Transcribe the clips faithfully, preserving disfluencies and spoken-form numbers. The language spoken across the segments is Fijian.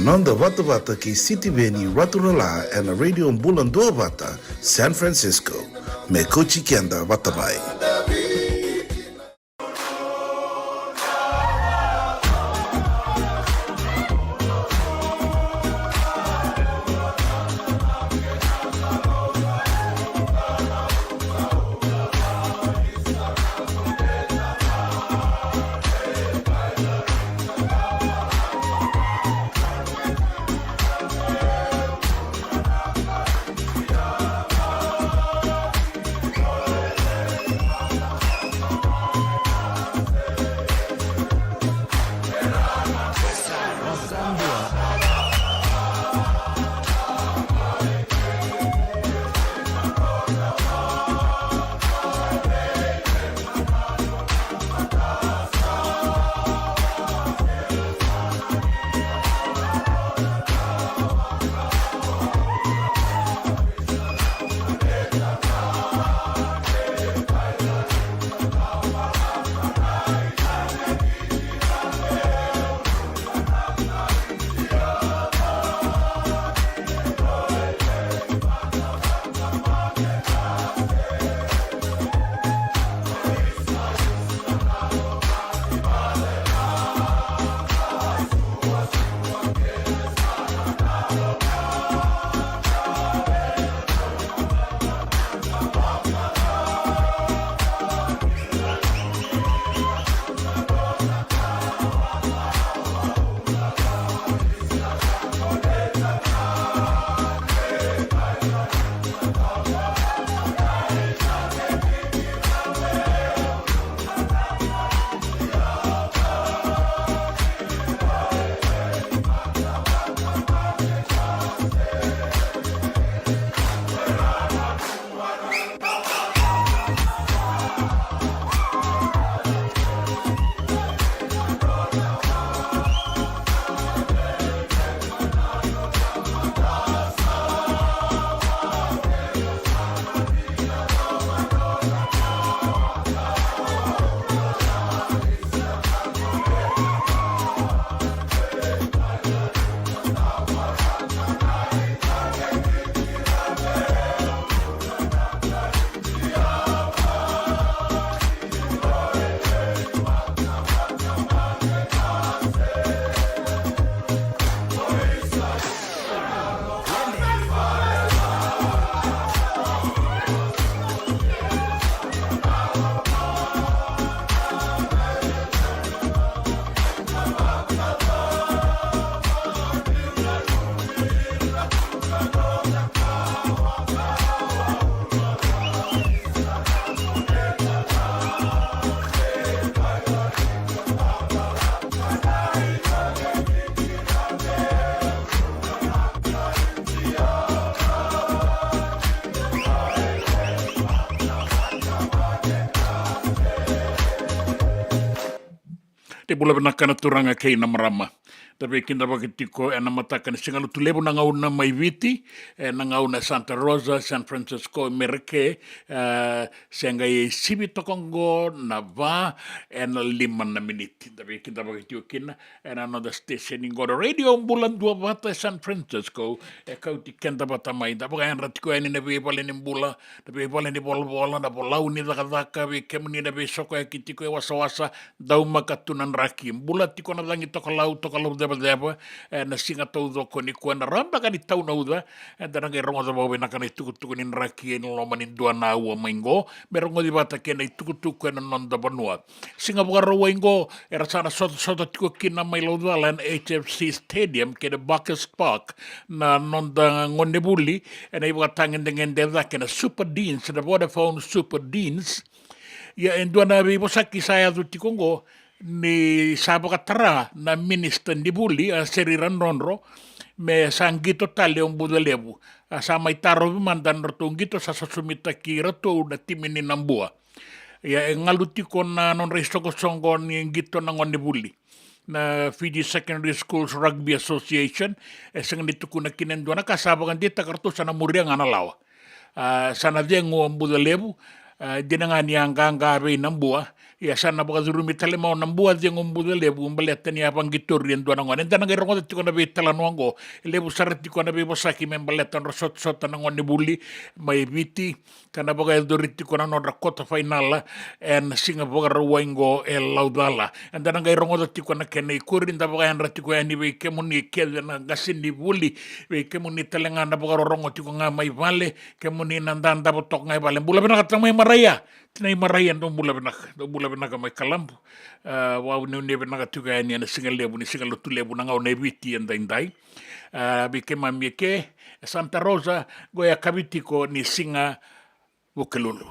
Noda vatavata kei Sitiveni Raturala ena Radio Bula Duavata, San Francisco. Me kauti keda vata mai. Ni bula vinaka na turaga kei na marama. Da veikidavaki tiko ena mataka ni Siga Lotulevu na gauna mai Viti, ena gauna e Santa Rosa, San Francisco, Merika, e, se qai sivi toka oqo na va ena lima na miniti. Da veikidavaki tiko kina ena noda station qo na Radio Bula Duavata e San Francisco, e kauti keda vata mai. Da vakayadra tiko yani na veivale ni bula, na veivale ni volavola, na volau ni cakacaka, vei kemuni na veisokoyaki tiko e wasawasa, daumaka tu na draki. Bula tiko na cagi tokalau, tokalau cevaceva, e, na siga taucoko nikua, na rabaka ni tau na uca, eda na qai rogoca vakavinaka na itukutuku ni draki ena loma ni dua na aua mai qo, me rogoci vata kei na itukutuku ena noda vanua. Siga Vakarauwai qo, era sa na sotasota tiko kina mai Laucala ena H F C Stadium kei na Buckers Park, na noda gonevuli, ena ivakatagedegede cake na Super Deans, na Vodafone Super Deans. Ia e dua na veivosaki sa yaco tiko oqo, ni sa vakatara na minisita ni vuli, a Seri Radrodro, me sa qito tale o Bucalevu. A sa mai tarovi mada na nodratou qito, sa sosomitaki iratou na timi ni Nabua. Ia e galu tiko na nodra isoqosoqo ni qito na gonevuli, na Fiji Secondary Schools Rugby Association, e sega ni tukuna kina e dua na ka, sa vakadeitaka ratou sa na muria ga na lawa. A, sa na cegu o Bucalevu, a, dina ga ni a qaqa vei Nabua, Ia sa na vakacurumi tale mai o Nabua Cegu Bucalevu baleta ni a vaqitori e dua na gone. Eda na qai rogoca tiko na veitalanoa oqo. E levu sara tiko na veivosaki me baleta na nodra sotasota na gonevuli mai Viti, ka na vakayacori tiko na nodra quarter final ena siga Vakarauwai oqo e Laucala. Eda na qai rogoca tiko na kena ikuri. Da vakayadra tiko yani vei kemuni kece na qasenivuli, vei kemuni tale ga na vakarorogo tiko ga mai vale, kemuni na dadavo toka ga i vale. Bula vinaka tamai Maraia. Tinai Maraia, dou bula vinaka, dou bula vinaka mai Kalabu. A, vakanuinui vinaka tiko yani ena siga levu ni siga Lotulevu na gauna e Viti edaidai. A, vei keimami eke e Santa Rosa, qo e yakavi tiko ni siga Vukelulu.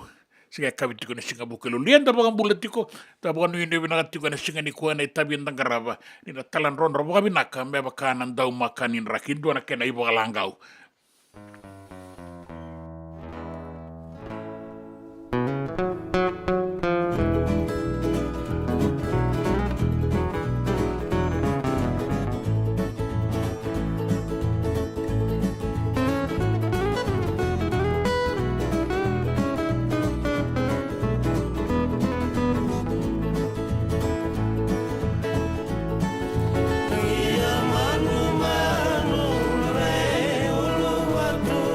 Siga e yakavi tiko ni siga Vukelulu. Ia da vakabula tiko, da vakanuinui vinaka tiko ena siga nikua ena itavi eda qarava, ni na taladrodro vakavinaka me vaka na daumaka ni draki, dua na kena ivakalagau. Ia manumanu, rei uluvatu,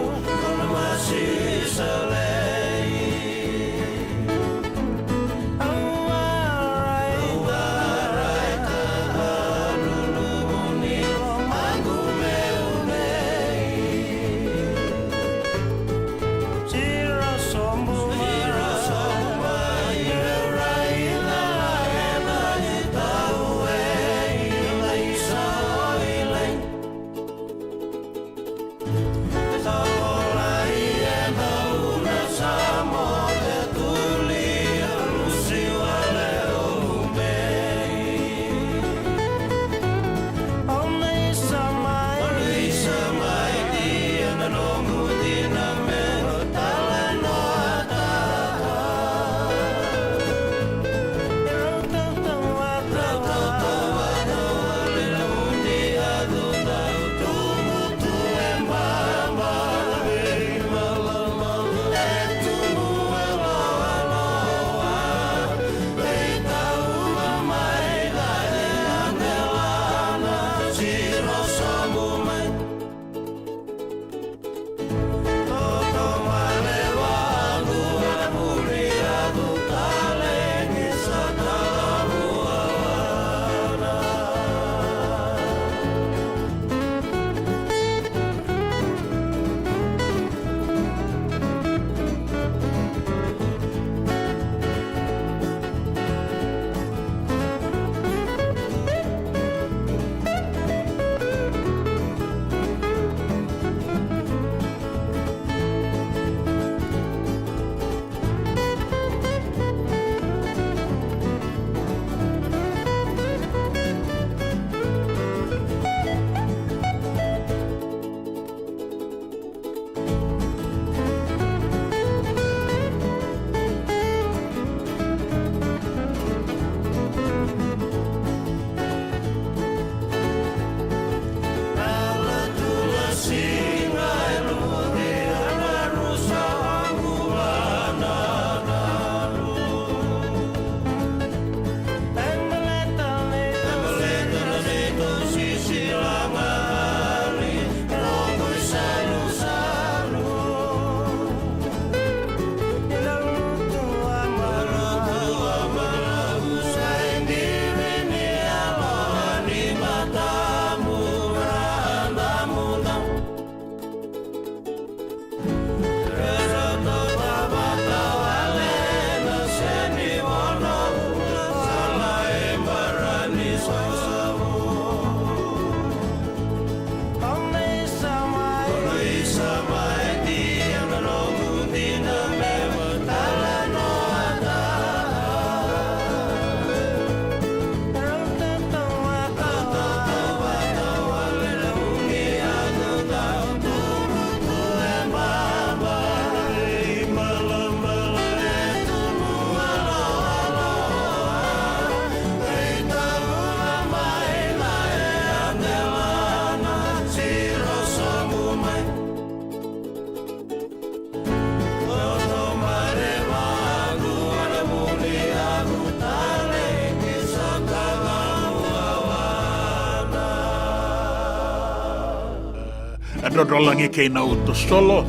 Drodrolagi kei na uto solo.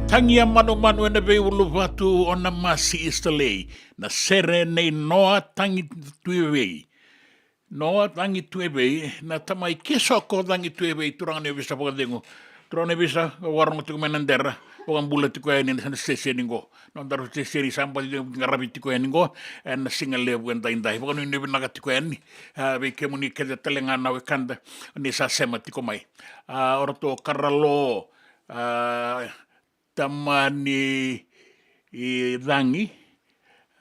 Tagia manumanu ena veiuluvatu, o na masi Isalei. Na sere nei Noa Tagi Tuivei. Noa Tagi Tuivei, na tamai Kisoko Tagi Tuivei, turaga ni ovisa vakacegu. Turaga ni ovisa, vakarorogo tiko mai na dera, vakabula tiko yani na siteseni qo. Nodaru siteseni sa baci qaravi tiko yani qo, ena siga levu edaidai. Vakanuinui vinaka tiko yani, a, vei kemuni kece tale ga na wekada, ni sa sema tiko mai. A, o ratou Karalo, a, Tamani, i, Cagi,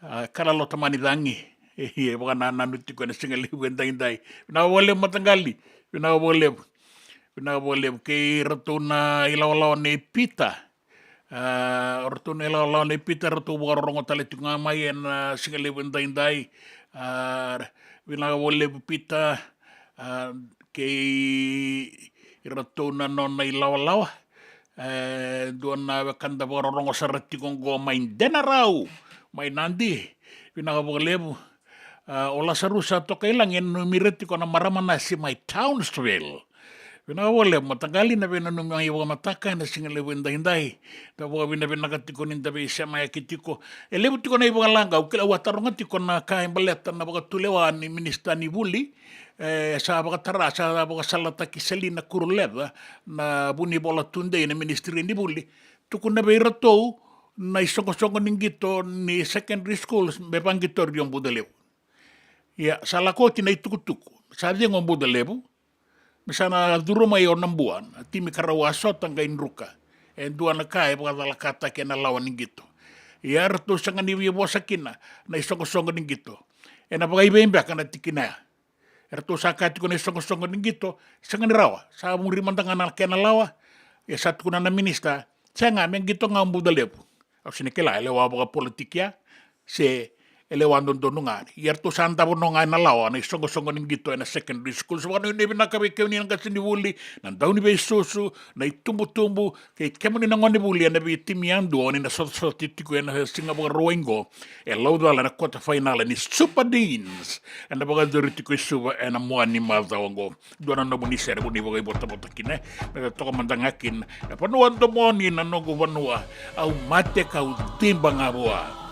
a, Karalo Tamani Cagi, e, e vakanananu tiko ena siga levu edaidai. Vinaka vakalevu mataqali, vinaka vakalevu. Vinaka vakalevu kei ratou na ilawalawa nei Pita. A, o ratou na ilawalawa nei Pita, ratou vakarorogo tale tiko ga mai ena siga levu edaidai. A, vinaka vakalevu Pita, a, kei iratou na nona ilawalawa. E dua na wekada vakarorogo sara tiko qo mai Denarau, mai Nadi. Vinaka vakalevu. A, o Lasarusa Tokailagi e nanumi ira tiko na marama nasi mai Townsville. Vinaka vakalevu mataqali na veinanumi mai vakamataka ena siga levu edaidai. Da vakavinavinaka tiko ni da veisemayaki tiko. E levu tiko na ivakalaqa, au kila, au a taroga tiko na ka e baleta na vakatulewa ni minisita ni vuli. E sa vakatara, sa vakasalataki Selina Kuruleca, na vunivola tudei ena ministry ni vuli. Tukuna vei iratou na isoqosoqo ni qito ni secondary schools me vaqitori o Bucalevu. Ia, sa lako oti na itukutuku. Sa cegu o Bucalevu, me sa na curu mai o Nabua, na timi ka rau a sota qai druka. E dua na ka e vakacalakataki ena lawa ni qito. Ia, ratou sega ni via vosa kina na isoqosoqo ni qito. Ena vakaivei beka na tikina ya? Eratou sa kaya tiko na isoqosoqo ni qito, sega ni rawa, sa muri mada ga na kena lawa. Ia sa tukuna na minisita, sega, me qito ga o Bucalevu. Au sega ni kila, e lewa vakapolitiki ya, se e lewa dodonu ga. Ia eratou sa davo no ga ena lawa na isoqosoqo ni qito ena secondary school. Sa vakanuinui vinaka vei kemuni na qasenivuli, na dauniveisusu, na itubutubu, kei kemuni na gonevuli ena veitimi yadua o ni na sotasota tiko ena siga Vakarauwai qo. E laucala ena quarter final ni Super Deans. Ena vakayacori tiko i Suva ena mua ni macawa qo. Dua na nomuni sere mo ni vakaivotavota kina, me da toka mada ga kina. Na vanua domoni na noqu vanua, au mate kau tiba ga vua.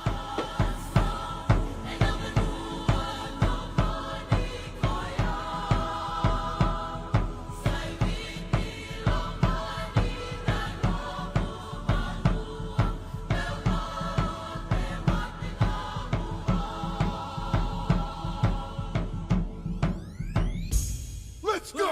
Let's go!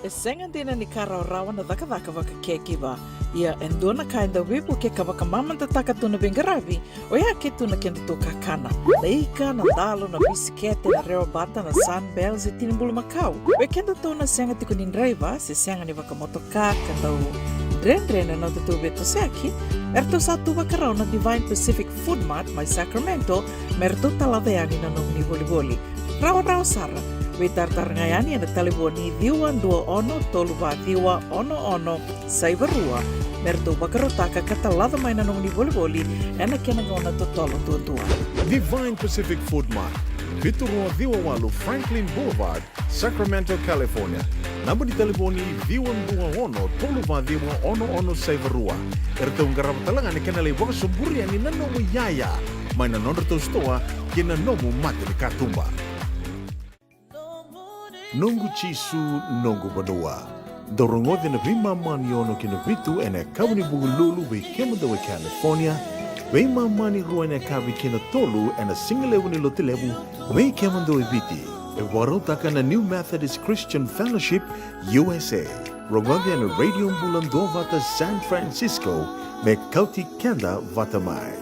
E sega dina ni ka rawarawa na cakacaka vaka caregiver. Ia e dua na ka e dau veivuke ka vakamamadataka tu na veiqaravi, oya ke tu na kedatou kakana. Na ika, na dalo, na bisikete, na rewa bata, na Sunbell se tini bulumakau. Vei kedatou na sega tiko ni draiva se sega ni vakamotoka ka dau dredre na nodatou veitosoyaki, eratou sa tu vakarau na Divine Pacific Food Mart mai Sacramento me ratou talaca yani na nomuni volivoli. Rawarawa sara. Veitaratara ga yani ena talevoni ciwa dua ono tolu va ciwa ono ono saiva rua me ratou vakarautaka ka talaca mai na nomuni volivoli ena kena gauna totolo duadua. Divine Pacific Food Mart, vitu rua ciwa walu Franklin Boulevard, Sacramento, California. Naba ni talevoni ciwa dua ono tolu va ciwa ono ono saiva rua. Eratou qarava tale ga na kena lai vakasoburi yani na nomu iyaya mai na nodratou sitoa kei na nomu mata ni katuba. Noqu Jisu, noqu vanua. Dou rogoci na veimama ni ono ki na vitu ena yakavi ni Vukelulu vei kemudou e California, veimama ni rua ena yakavi ki na tolu ena sigalevu ni Lotulevu vei kemudou e Viti. E vakarautaka na New Methodist Christian Fellowship U S A. Rogoci ena Radio Bula Duavata San Francisco me kauti keda vata mai.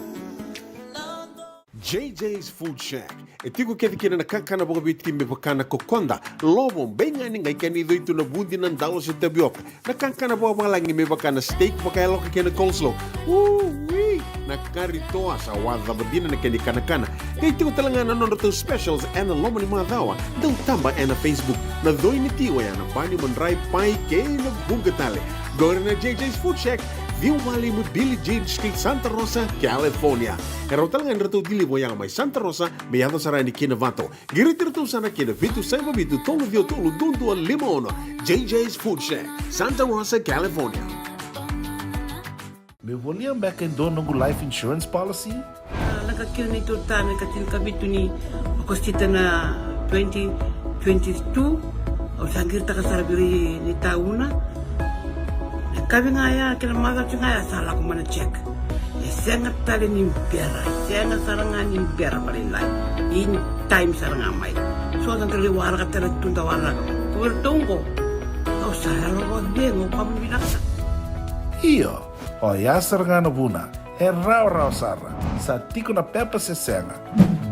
J J's Food Shack. E tiko kece kina na kakana vakaviti me vaka na kokoda, lovo, beigani, qai kena icoi tu na vudi, na dalo se tavioka. Na kakana vakavalagi me vaka na steak vakayaloka kei na coleslaw. Ui! Na kari toa sa wacava dina na kena ikanakana. Qai tiko tale ga na nodratou specials ena loma ni macawa. Dau taba ena Facebook. Na coi ni ti oya na pani, madrai, pai kei na vuqa tale. Qori na J J's Food Shack, ciwa walu lima Billie Jean Street, Santa Rosa, California. E rawa tale ga ni ratou deliver oya mai Santa Rosa me yaco sara yani ki Novato. Qiriti iratou sara ki na vitu saiva vitu tolu ciwa tolu dua dua lima ono. J J's Food Shack, Santa Rosa, California. Meu volia beka e dua noqu life insurance policy? A, lako kina neitou ta na ika tinikavitu ni Okosita na twenty twenty-two. Au sa qiritaka sara vei ira na itauna. Na yakavi ga ya kei na macawa ga ya sa lako mai na check. E sega tale ni bera, e sega sara ga ni bera vakalailai. In time sara ga mai. So da qai waraka tale tu da waraka. Ko iratou qo, au sa yalo vakacegu, au vakavinavinaka. Io. Oya sara ga na vuna, e rawarawa sara, sa tiko na pepa se sega,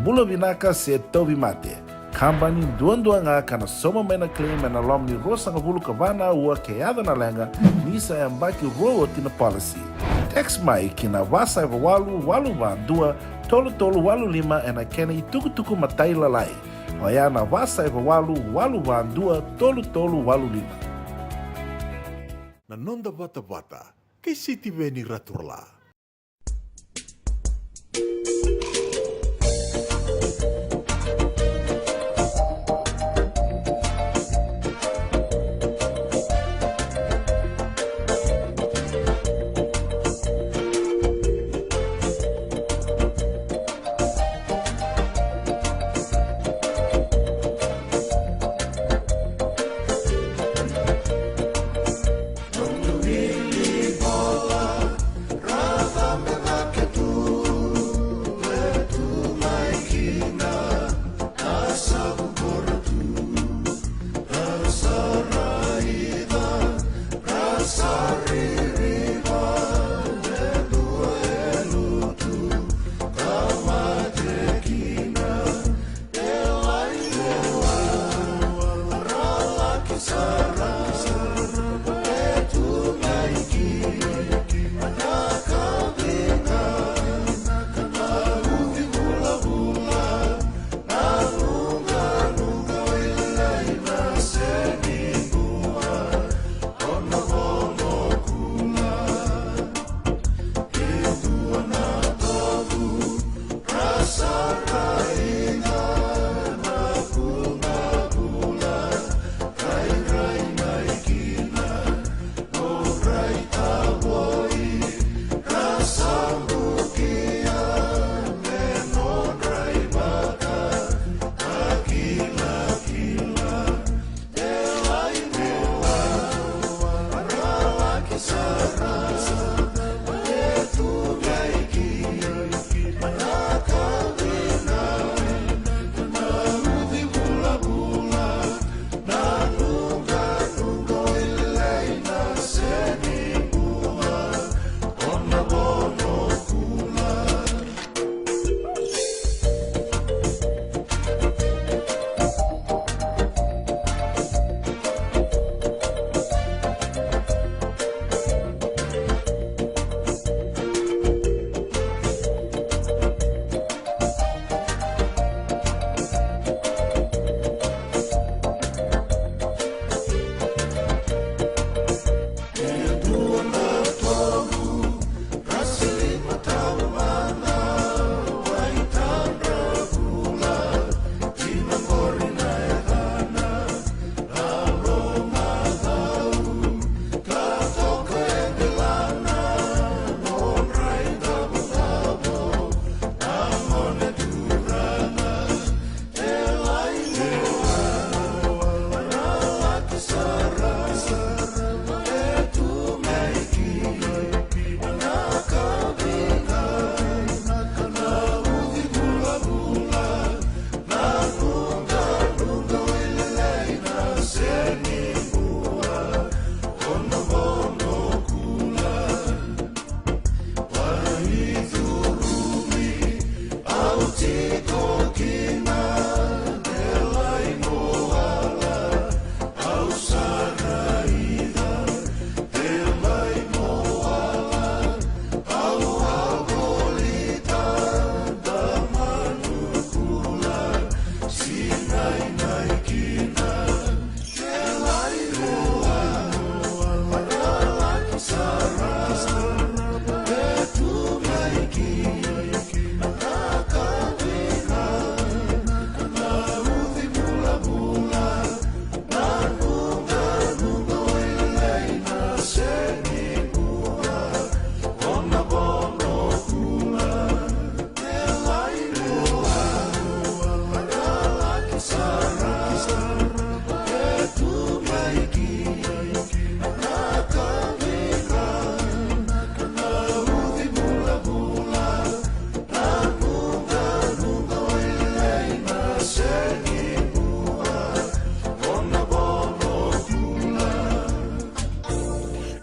bula vinaka se tauvimate. Kabani duadua ga ka na sauma mai na claim ena loma ni ruasagavulu ka va na aua ke yaco na leqa ni sa yabaki rua oti na policy. Text mai ki na va saiva walu walu va dua tolu tolu walu lima ena kena itukutuku matailalai. Oya na va saiva walu walu va dua tolu tolu walu lima. Na noda vatavata kei Sitiveni Raturala.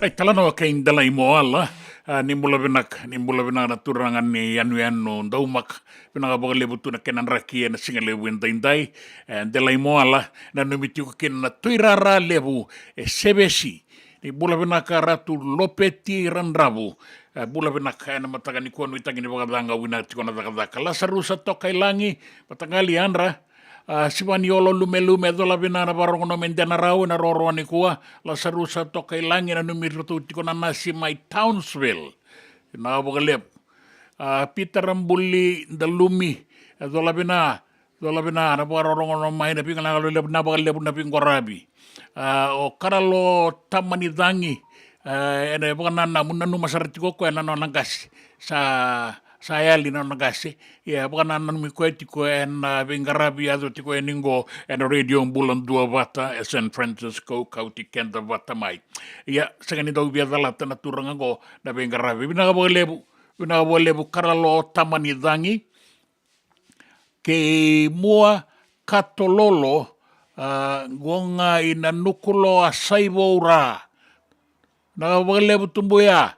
Ai, talanoa kei Delai Moala. A, ni bula vinaka, ni bula vinaka na turaga ni yanuyanu Daumaka. Vinaka vakalevu tu na kena draki ena siga levu edaidai. E, Delai Moala, nanumi tiko kina na tuirara levu e Sevesi. Ni bula vinaka Ratu Lopeti Radravu. E, bula vinaka ena mataka nikua, nuitaki ni vakacaga, vinaka tiko na cakacaka. Lasarusa Tokailagi, mataqali yadra. A, Sivaniolo Lumelume, cola vina na vakarogo, nome dena rau ena rorogo nikua. Lasarusa Tokailagi, nanumi iratou tiko na nasi mai Townsville. Vinaka vakalevu. A, Pita Rabuli Dalumi, e, cola vina, cola vina na vakarorogo, nome mai na viga na levu, na vakalevu na viqoravi. A, o Karalo Tamanicagi, a, ena vakananamu, nanuma sara tiko o koya na nona qase. Sa, sa yali na nona qase. Ia, vakananumi koya tiko ena veiqaravi yaco tiko yani qo ena Radio Bula Duavata e San Francisco, kauti keda vata mai. Ia, sega ni dau via calata na turaga qo na veiqaravi. Vinaka vakalevu, vinaka vakalevu Karalo Tamanicagi. Kei Mua Katololo, a, qo ga i Nanukuloa, Saivou ra. Vinaka vakalevu Tubuya.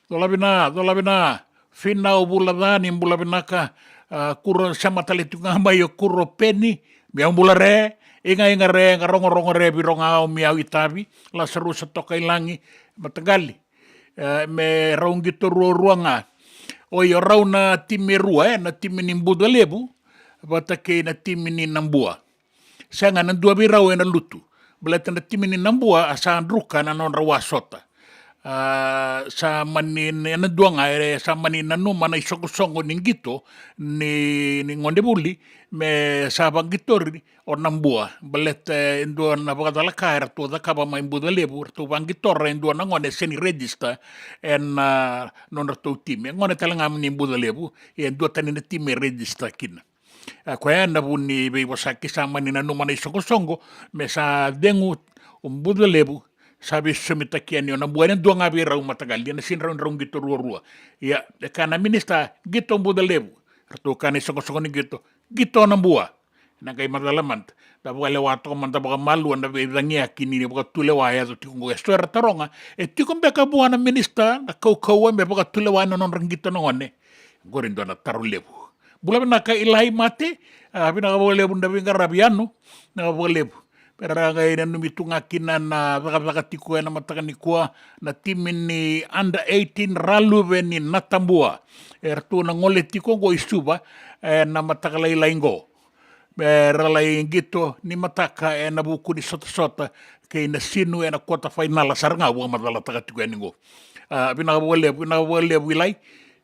Cola vina, cola vina. Finau Vulaca, ni bula vinaka. A, Kuro, sema tale tiko ga mai o Kuro Peni. Meu bula re, iga iga re, ga rogorogo re, vei rogo au, meu itavi. Lasarusa Tokailagi, mataqali. E, me rau qito ruarua ga. Oi, o rau na timi e rua, e, na timi ni Bucalevu vata kei na timi ni Nabua. Sega, na dua vei rau ena lutu. Baleta na timi ni Nabua a sa druka na nodra wasota. A, sa mani, ena dua ga, e, sa mani nanuma na isoqosoqo ni qito ni, ni gonevuli, me sa vaqitori o Nabua. Baleta e dua na vakacalaka eratou cakava mai Bucalevu, eratou vaqitora e dua na gone e sega ni register ena, a, nodratou timi. E gone tale ga ni Bucalevu, e dua tani na timi e register kina. A, koya na vu ni veivosaki, sa mani nanuma na isoqosoqo me sa cegu o Bucalevu, sa veisosomitaki yani o Nabua, ena dua ga vei rau, mataqali, ena sega ni rau, rau qito ruarua. Ia, e kaya na minisita, qito Bucalevu. Ratou kaya na isoqosoqo ni qito, qito Nabua. Na qai macala mada, da vakalewa toka mada vakamalua na veicagiyaki ni vakatulewa e yaco tiko qo. E so era taroga, e tiko beka vua na minisita na kaukauwa me vakatulewa na nodra qito na gone? Qori dua na taro levu. Bula vinaka Ilai Mate, a, vinaka vakalevu na veiqaravi, Anu, vinaka vakalevu. Era qai nanumi tu ga kina na cakacaka tiko ena mataka nikua na timi ni under eighteen Raluve ni Natabua. Eratou na gole tiko qo i Suva ena mataka lailai qo. Me ra lai qito ni mataka ena vuku ni sotasota kei Nasinu ena quarter final, sara ga au vakamacalataka tiko yani qo. A, vinaka vakalevu, vinaka vakalevu Ilai.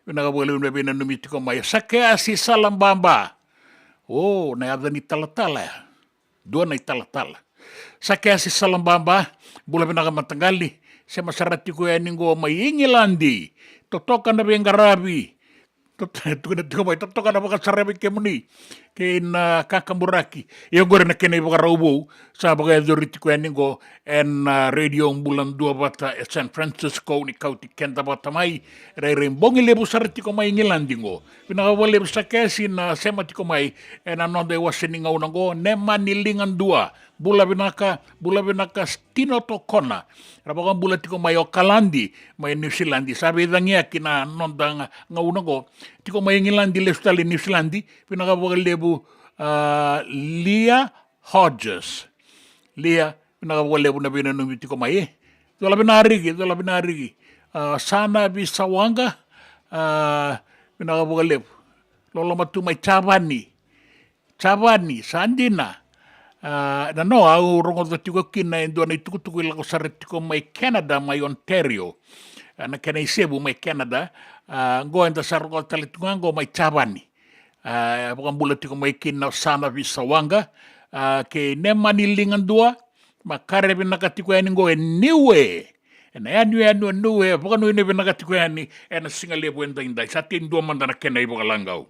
Vinaka vakalevu na veinanumi tiko mai. Sakeasi Salababa. O, na yaca ni talatala ya. Dua na italatala. Sakeasi Salababa, bula vinaka mataqali. Sema sara tiko yani qo mai Igiladi. Totoka na veiqaravi. Tot-, tukuna tiko mai, totoka na vakasaravi kemuni kei na kakaburaki. Ia qori na kena ivakarau vou sa vakayacori tiko yani qo ena, a, Radio Bula Duavata e San Francisco, ni kauti keda vata mai. Rairai bogi levu sara tiko mai Igiladi qo. Vinaka vakalevu Sakeasi na sema tiko mai ena noda iwase ni gauna qo. Nemani Ligadua, Bula vinaka, bula vinaka Stino Tokona. Ra vakabula tiko mai Okaladi, mai Niusiladi. Sa veicagiyaki na noda ga-, gauna qo. Tiko mai Igiladi, lesu tale i Niusiladi. Vinaka vakalevu, ah, Lia Hodges. Lia, vinaka vakalevu na veinanumi tiko mai, e. Cola vinariki, cola vinariki. Ah, Sana Visawaqa, ah, vinaka vakalevu. Loloma tu mai Javani. Javani, sa dina. Ah, na no, au rogoca tiko kina e dua na itukutuku e lako sara tiko mai Canada, mai Ontario. Ah, na kena isevu mai Canada. Ah, qo eda sa rogoca tale tu ga qo mai Javani. Ah, vakabula tiko mai kina o Sana Visawaqa. Ah, kei Nemani Ligadua. Makare vinaka tiko yani qo e Niue. Ena yanuyanu o Niue, vakanuinui vinaka tiko yani ena siga levu edaidai. Sa tei dua mada na kena ivakalagau.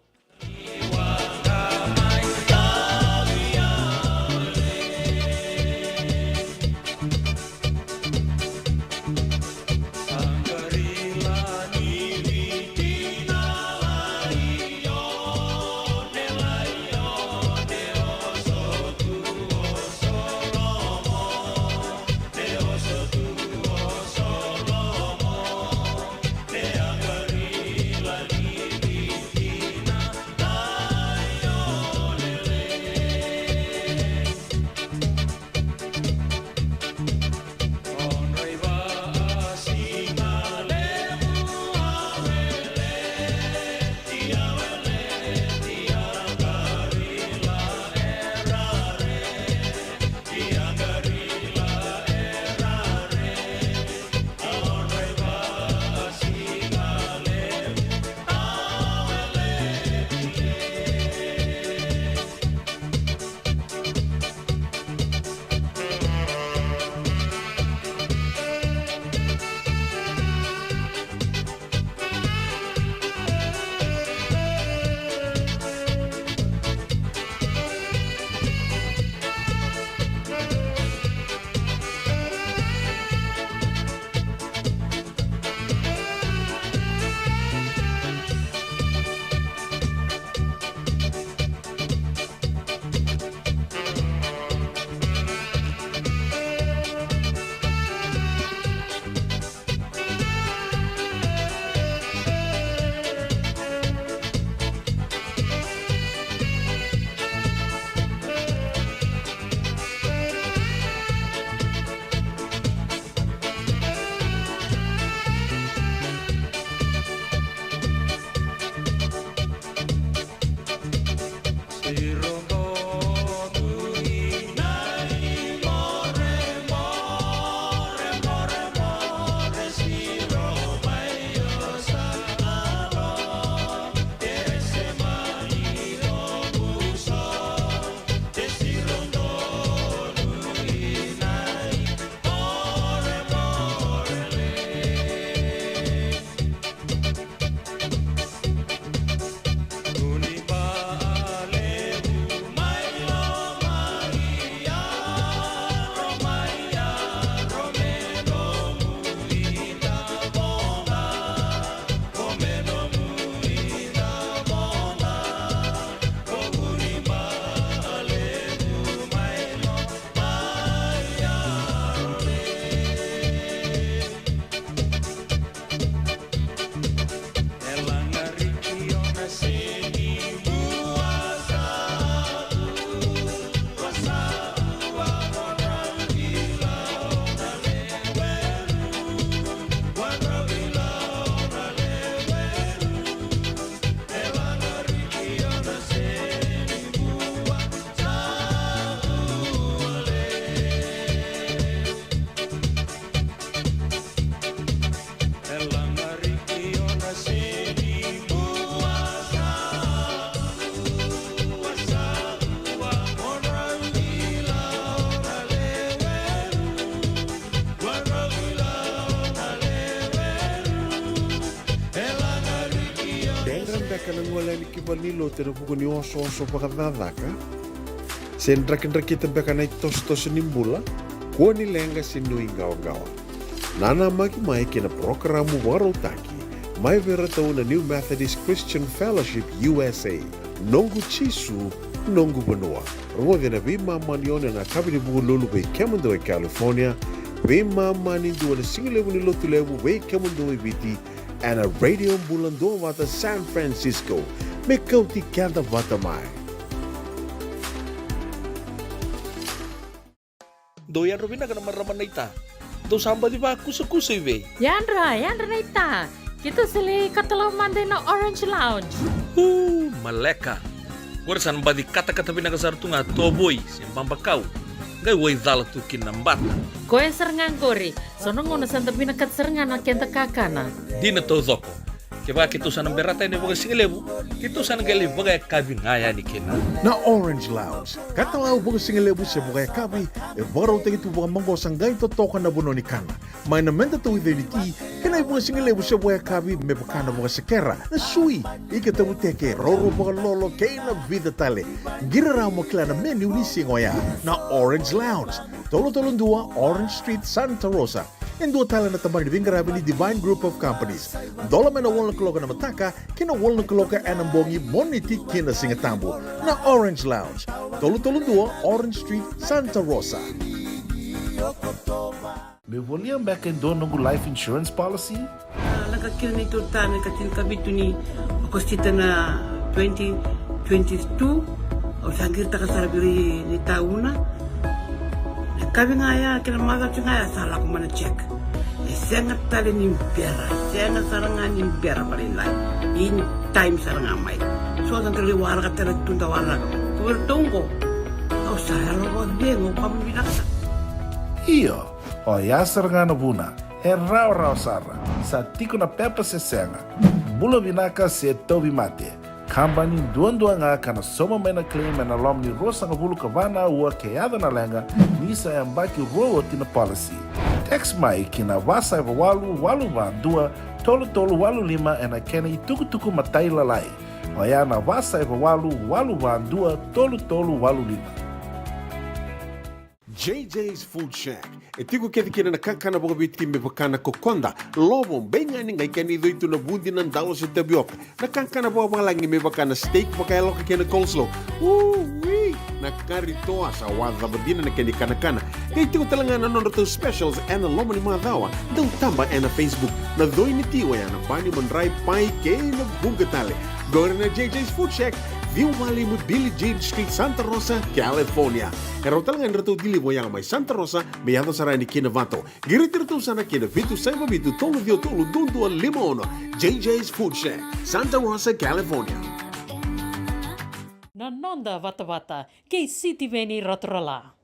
Dedra beka na gole yani ki valenilotu ena vuku ni osooso vakacakacaka? Se drakidrakita beka na itosotoso ni bula? Kua ni leqa se nuiqawaqawa. Nanamaki mai ki na parokaramu vakarautaki mai vei iratou na New Methodist Christian Fellowship U S A, Noqu Jisu Noqu vanua. Rogoci na veimama ni ono ena yakavi ni Vukelulu vei kemudou e California, veimama ni dua na sigalevu ni Lotulevu vei kemudou e Viti, ena Radio Bula Duavata San Francisco. Me kauti keda vata mai. Dou yadra vinaka na marama naita. Dou sa baci vakusakusa i vei? Yadra, yadra naita. Keitou sa lai katalau mada ina Orange Lounge. Uu, maleka. Qori sa na baci katakata vinaka sara tu ga tovoi se babakau. Qai waicala tu kina na bata. Koya sara ga qori. So na gauna sa da vinakata sara ga na keda kakana. Dina taucoko. Kevaka keitou sa na berata yani vakasigalevu, keitou sa na qai lai vakayakavi ga yani kina. Na Orange Lounge, katalau vakasigalevu se vakayakavi, e vakarautaki tu vakamaqosa qai totoka na vanua ni kana. Mai na meda tauica ni ti, kei na ivakasigalevu se vakayakavi me vaka na vakasekera, na sui, ika tavuteke, rourou vakalolo, kei na vica tale. Qiri rawa mo kila na menu ni siga oya. Na Orange Lounge, tolu tolu dua Orange Street, Santa Rosa. E dua tale na tabana ni veiqaravi ni Divine Group of Companies. Dola mai na walu na kaloko ena mataka ki na walu na kaloko ena bogi, Moniti ki na Sigatabu. Na Orange Lounge, tolu tolu dua Orange Street, Santa Rosa. Meu volia beka e dua noqu life insurance policy? A, lako kina neitou tane ka tinikavitu ni Okosita na twenty twenty-two, au sa qiritaka sara vei ira na itauna. Na yakavi ga ya kei na macawa ga ya sa lako mai na check. E sega tale ni bera, e sega sara ga ni bera vakalailai. In time sara ga mai. So da qai waraka tale tu da waraka. Ko vei ratou oqo, au sa yalo vakacegu, au vakavinavinaka sara. Io, oya sara ga na vuna. E rawarawa sara. Sa tiko na pepa se sega. Bula vinaka se tauvimate. Kabani duadua ga ka na sauma mai na claim ena loma ni ruasagavulu ka va na aua ke yaco na leqa, ni sa yabaki rua oti na policy. Text mai ki na va saiva walu, walu va dua, tolu tolu walu lima ena kena itukutuku matailalai. Oya na va saiva walu, walu va dua, tolu tolu walu lima. J J's Food Shack. E tiko kece kina na kakana vakaviti me vaka na kokoda, lovo, beigani, qai kena icoi tu na vudi, na dalo se tavioka. Na kakana vakavalagi me vaka na steak vakayaloka kei na coleslaw. Ui! Na kari toa sa wacava dina na kena ikanakana. Qai tiko tale ga na nodratou specials ena loma ni macawa. Dau taba ena Facebook. Na coi ni ti oya na bani, madrai, pai kei na vuqa tale. Qori na J J's Food Shack, ciwa walu lima Billie Jean Street, Santa Rosa, California. E rawa tale ga ni ratou deliver oya mai Santa Rosa me yaco sara yani ki Novato. Qiriti iratou sara ki na vitu saiva vitu tolu ciwa tolu dua dua lima ono. J J's Food Shack, Santa Rosa, California. Na noda vatavata kei Sitiveni Raturala.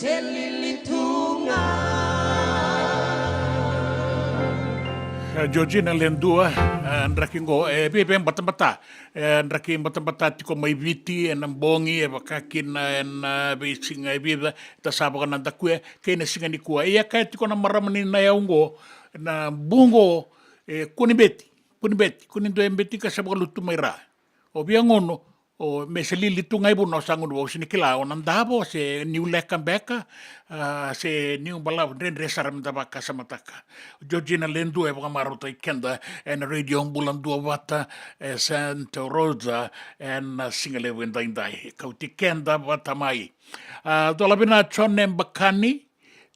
Te lili tu ga. E, Georgina Ledua, e, draki qo, e, vei, vei batabata. E, draki batabata tiko mai Viti, ena bogi, e vaka kina, ena veisiga e vica, da sa vakanadakuya, kei na siga nikua. Ia kaya tiko na marama ni na yau qo, na bu qo, e, kua ni beti, kua ni beti, kua ni dua e beti ka sa vakalutu mai ra. O via gunu, o me se lili tu ga i vuna o sa gunu vausi ni kila, o na davo se niu leka beka, a, se niu balavu, dredre sara me da vakasamataka. Georgina Ledua e vakamarautaki keda, ena Radio Bula Duavata, e Santa Rosa, ena siga levu edaidai. Kauti keda vata mai. A, cola vina Jone Bakani,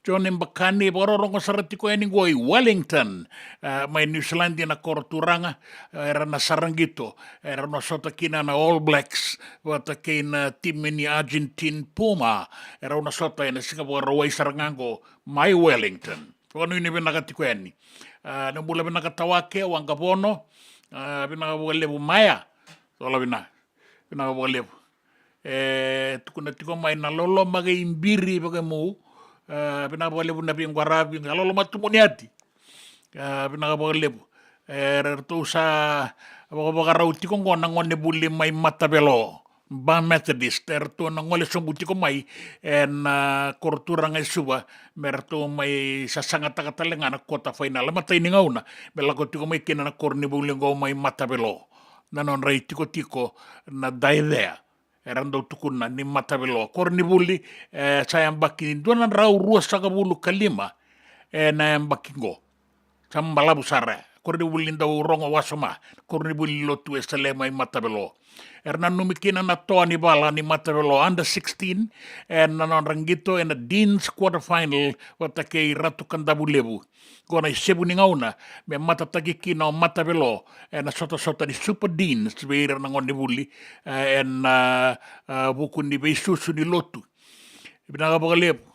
Jone Bakani, vakarorogo sara tiko yani qo i Wellington, e, mai New Zealand na koro turaga, e, era na saraqito, era na sota kina na All Blacks, vata kei na timi ni Argentine Puma, era na sota ena siga Vakarauwai sara ga qo, mai Wellington. Vakanuinui vinaka tiko yani. E, na bula vinaka Tawake, Waqavono, e, vinaka vakalevu Maya, cola vina. Vinaka vakalevu. E tukuna tiko mai na loloma kei biri vakemu. E, vinaka vakalevu na veiqaravi, na loloma tumuni ati. E, vinaka vakalevu. E, ratou sa vakavakarau tiko qo na gone vuli mai Matavelo, Ba Methodist, e ratou na gole sobu tiko mai ena koro turaga e Suva, me ratou mai sasagataka tale ga na quarter final. E matai ni gauna me lako tiko mai kina na koronivuli qo mai Matavelo. Na nodra itikotiko na Daicea, era dau tukuna ni Matavelo. Koronivuli, e, sa yabaki dua na drau ruasagavulu ka lima, e, na yabaki qo. Sa balavu sara. Koronivuli dau rogo wasoma. Koronivuli lotu e Salema i Matavelo. Era nanumi kina na toa ni vala ni Matavelo under sixteen, e, na nodra qito ena Deans quarter final, vata kei Ratu Kadavulevu. Qo na isevu ni gauna me matataki kina o Matavelo ena sotasota ni Super Deans vei ira na gonevuli, e, ena, e, vuku ni veisusu ni lotu. Vinaka vakalevu.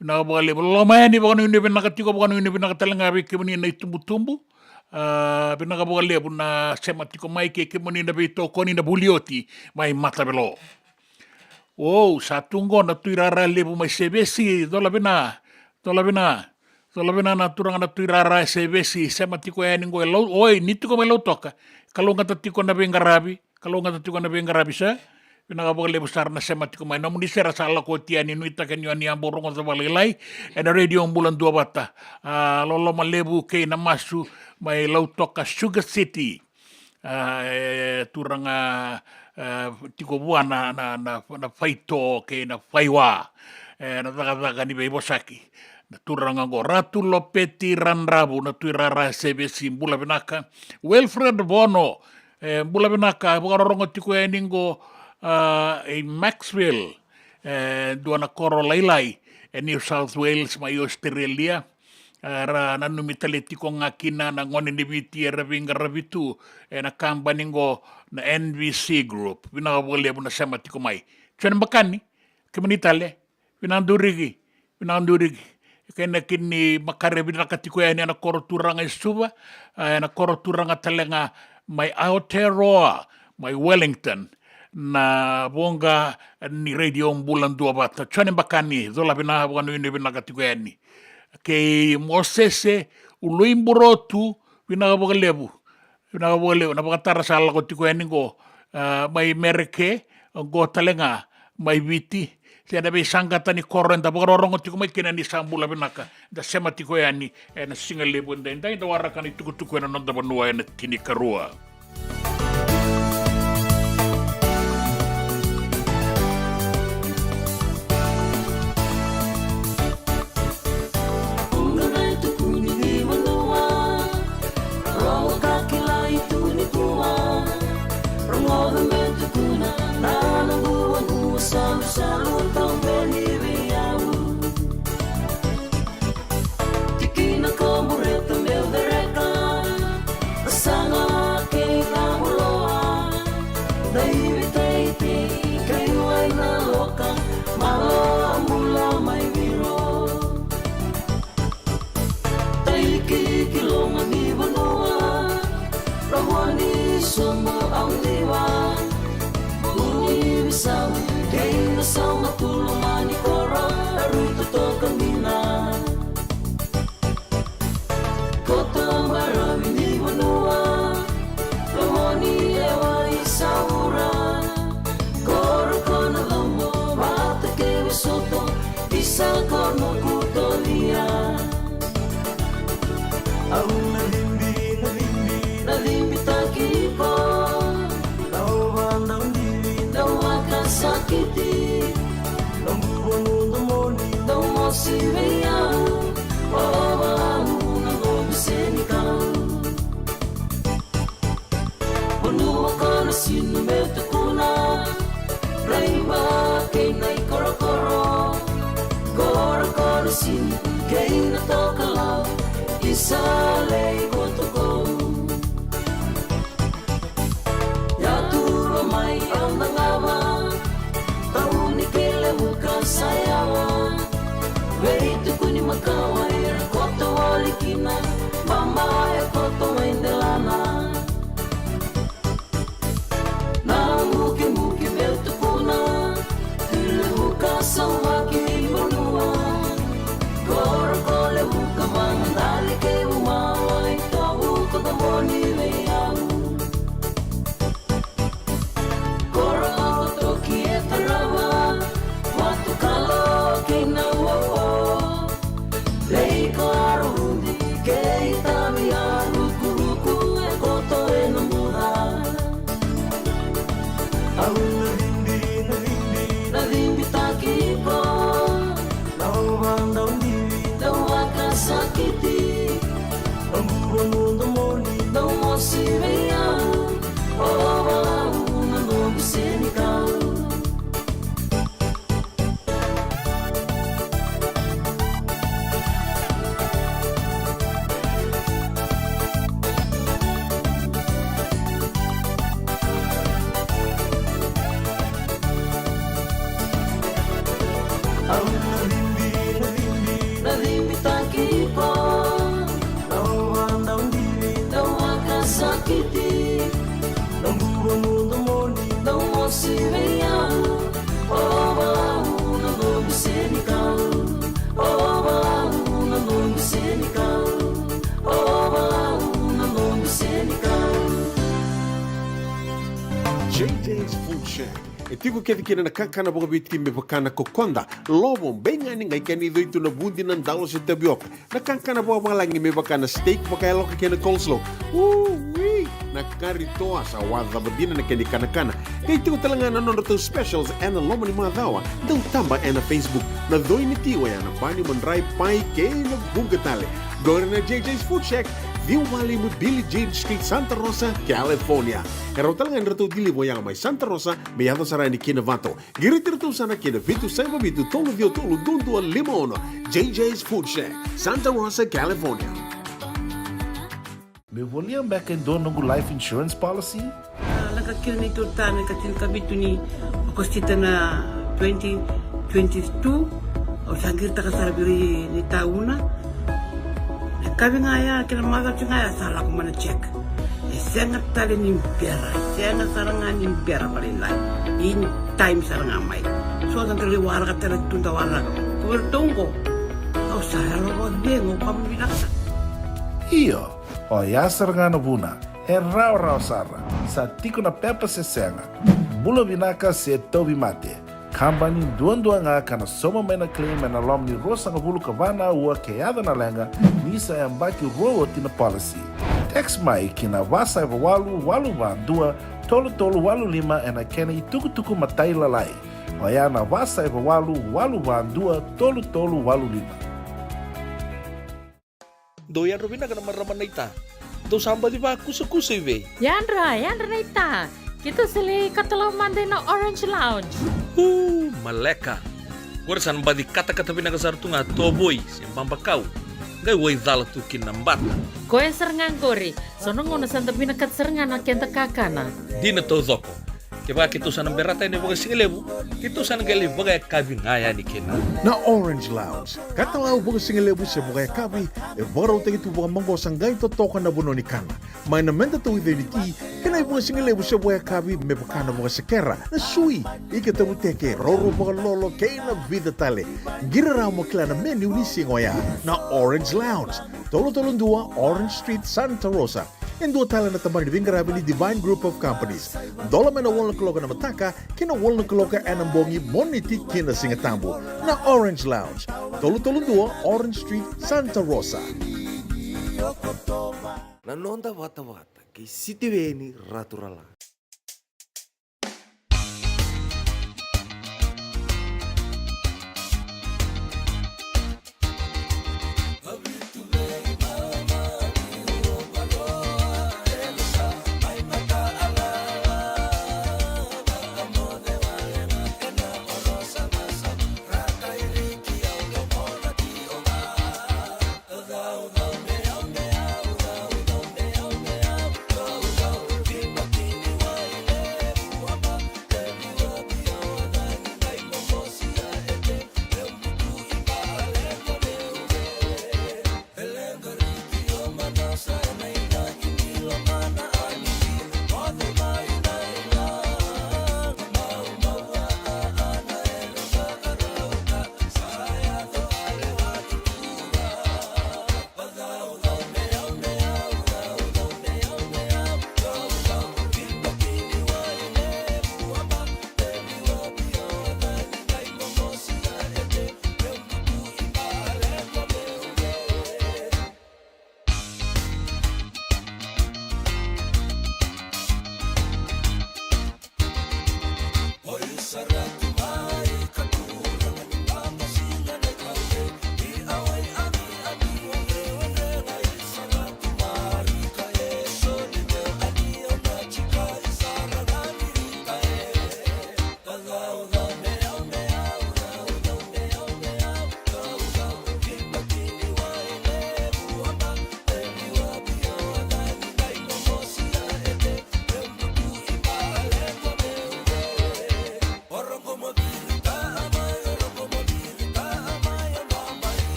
Vinaka vakalevu. Loloma yani, vakanuinui vinaka tiko, vakanuinui vinaka tale ga vei kemuni na itubutubu. E, vinaka vakalevu na sema tiko mai, kei kemuni na veitokoni, na vuli oti mai Matavelo. Wow, sa tu qo na tuirara levu mai Sevesi, cola vina, cola vina, cola vina na turaga na tuirara e Sevesi, sema tiko yani qo e Lau, oi, ni tiko mai Lautoka, kalougata tiko na veiqaravi, kalougata tiko na veiqaravi sa, vinaka vakalevu sara na sema tiko mai. Nomuni sere sa lako oti yani, nuitaka ni o ni a bau rogoca vakalailai, ena Radio Bula Duavata. A, loloma levu kei na masu mai Lautoka Sugar City. A, e, turaga, e, tiko vua na, na, na, na faito kei na faiwa. E, na cakacaka ni veivosaki. Na turaga qo, Ratu Lopeti Radravu, na tuirara e Sevesi, bula vinaka. Wilfred Vono, e, bula vinaka, vakarorogo tiko yani qo, a, e Macksville, e, dua na koro lailai e New South Wales mai Australia. Era nanumi tale tiko ga kina na gone ni Viti era veiqaravi tu ena kabani qo na N V C Group. Vinaka vakalevu na sema tiko mai. Jone Bakani, kemuni tale, vinaduriki, vinaduriki. Kei na kini makare vinaka tiko yani ena koro turaga e Suva, a, ena koro turaga tale ga mai Aotearoa, mai Wellington, na voqa ni Radio Bula Duavata. Jone Bakani, cola vina, vakanuinui vinaka tiko yani. Kei Mosese Uluiburotu, vinaka vakalevu. Vinaka vakalevu, na vakatara sa lako tiko yani qo, a, mai Mereke, qo tale ga, mai Viti. Se na veisaqata ni koro eda vakarorogo tiko mai kina ni sa bula vinaka. Da sema tiko yani ena siga levu edaidai, da waraka na itukutuku ena noda vanua ena tinikarua. Tikina ka bureta meu cereka, na saga kei na buloa. Daivi teitei kei wai na loka, malo a bula mai viro. Taiki ki loma ni vanua, na vua ni sobo au liwa. Buni visau kei na sauma tulu mani koro, na ruta Siveia, o Vau na noqu senikau. Vanua ko na sinu me tukuna, Raiba kei na ikorokoro. Korokoro sinu kei na tokalau, isa lei kotokou. Yatura mai au na gava, tauni kei Levuka sa yawa. Veitukuni makawa era koto wale kina, baba e koto mai delana. Na mukemuke meu tukuna, Levuka saumaki vanua. Korokoro Levuka, vagadali kei Vumawai, tovu ko na moni vei au. Koro Toki e tarava, Vatukalo kei na uo. Lei ko Arudi kei Tavia, rukuruku e koto ena buca. Au na cibi, na cibi, na cibitaki iko. Na ova dau divi, dau vakasakiti. Na buva mudu moni, dau mosi vei au. O Vau na noqu senikau. Au na cibi, na cibi, na cibitaki iko. Na ova dau divi, dau vakasakiti. Na buva mudu moni, dau mosi vei au. O Vau na noqu senikau. O Vau na noqu senikau. O Vau na noqu senikau. J J's Food Shack. E tiko kece kina na kakana vakaviti me vaka na kokoda, lovo, beigani, qai kena icoi tu na vudi, na dalo se tavioka. Na kakana vakavalagi me vaka na steak vakayaloka kei na coleslaw. Ui! Na kari toa, sa wacava dina na kena ikanakana. Qai tiko tale ga na nodratou specials ena loma ni macawa. Dau taba ena Facebook. Na coi ni ti oya na bani, madrai, pai kei na vuqa tale. Qori na J J's Food Shack, ciwa walu lima Billie Jean Street, Santa Rosa, California. E rawa tale ga ni ratou deliver oya mai Santa Rosa me yaco sara yani ki Novato. Qiriti iratou sara ki na vitu saiva vitu tolu ciwa tolu dua dua lima ono. J J's Food Shack, Santa Rosa, California. Meu volia beka e dua noqu life insurance policy? A, lako kina neitou ta na ika tinikavitu ni Okosita na twenty twenty-two. Au sa qiritaka sara vei ira na itauna. Na yakavi ga ya kei na macawa ga ya sa lako mai na check. E sega tale ni bera, e sega sara ga ni bera vakalailai. In time sara ga mai. So sa da lai waraka tale tu, da waraka. Ko vei iratou qo, au sa yalo vakacegu, au kama vinaka sara. Io, oya sara ga na vuna. E rawarawa sara. Sa tiko na pepa se sega. Bula vinaka se tauvimate. Kabani duadua ga ka na sauma mai na claim ena loma ni ruasagavulu ka va na aua ke yaco na leqa, ni sa yabaki rua oti na policy. Text mai ki na va saiva walu, walu va dua, tolu tolu walu lima ena kena itukutuku matailalai. Oya na va saiva walu, walu va dua, tolu tolu walu lima. Dou yadra vinaka na marama naita. Dou sa baci vakusakusa i vei? Yadra, yadra naita. Keitou sa lai katalau mada ina Orange Lounge. Uu, maleka. Qori sa na baci katakata vinaka sara tu ga tovoi se babakau. Qai waicala tu kina na bata. Koya sara ga qori. So na gauna sa da vinakata sara ga na keda kakana. Dina taucoko. Kevaka keitou sa na berata yani vakasigalevu, keitou sa na qai lai vakayakavi ga yani kina. Na Orange Lounge, katalau vakasigalevu se vakayakavi, e vakarautaki tu vakamaqosa, qai totoka na vanua ni kana. Mai na meda tauica ni ti, kei na ivakasigalevu se vakayakavi me vaka na vakasekera, na sui, ika tavuteke, roro vakalolo, kei na vica tale. Qiri rawa mo kila na menu ni siga oya. Na Orange Lounge, tolu tolu dua Orange Street, Santa Rosa. E dua tale na tabana ni veiqaravi ni Divine Group of Companies. Dola mai na walu na kaloko ena mataka ki na walu na kaloko ena bogi, Moniti ki na Sigatabu. Na Orange Lounge, tolu tolu dua Orange Street, Santa Rosa. Na noda vatavata kei Sitiveni Raturala.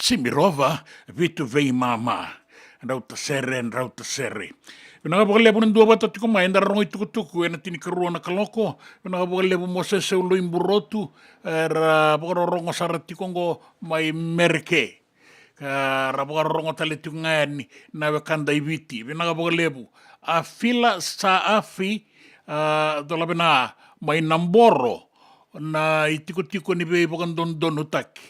Simirova, Vitu Veimama. Drauta sere, drauta sere. Vinaka vakalevu na dua vata tiko mai, eda rogo i tukutuku ena tinikarua na kaloko. Vinaka vakalevu Mosese Ului Burotu, era vakarorogo sara tiko oqo mai Mereke. Ka ra vakarorogo tale tiko ga yani na wekada i Viti. Vinaka vakalevu. A Fila Saafi, a, Dolavina mai Naboro, na itikotiko ni veivakadodonutaki.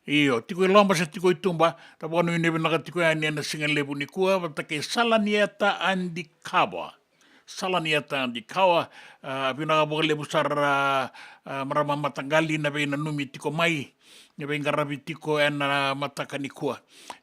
Io, tiko i loma se tiko i tuba, da vakanuinui vinaka tiko yani ena siga levu nikua, vata kei Salanieta Adikawa. Salanieta Adikawa, a, vinaka vakalevu sara, a, marama mataqali na veinanumi tiko mai, na veiqaravi tiko ena mataka nikua.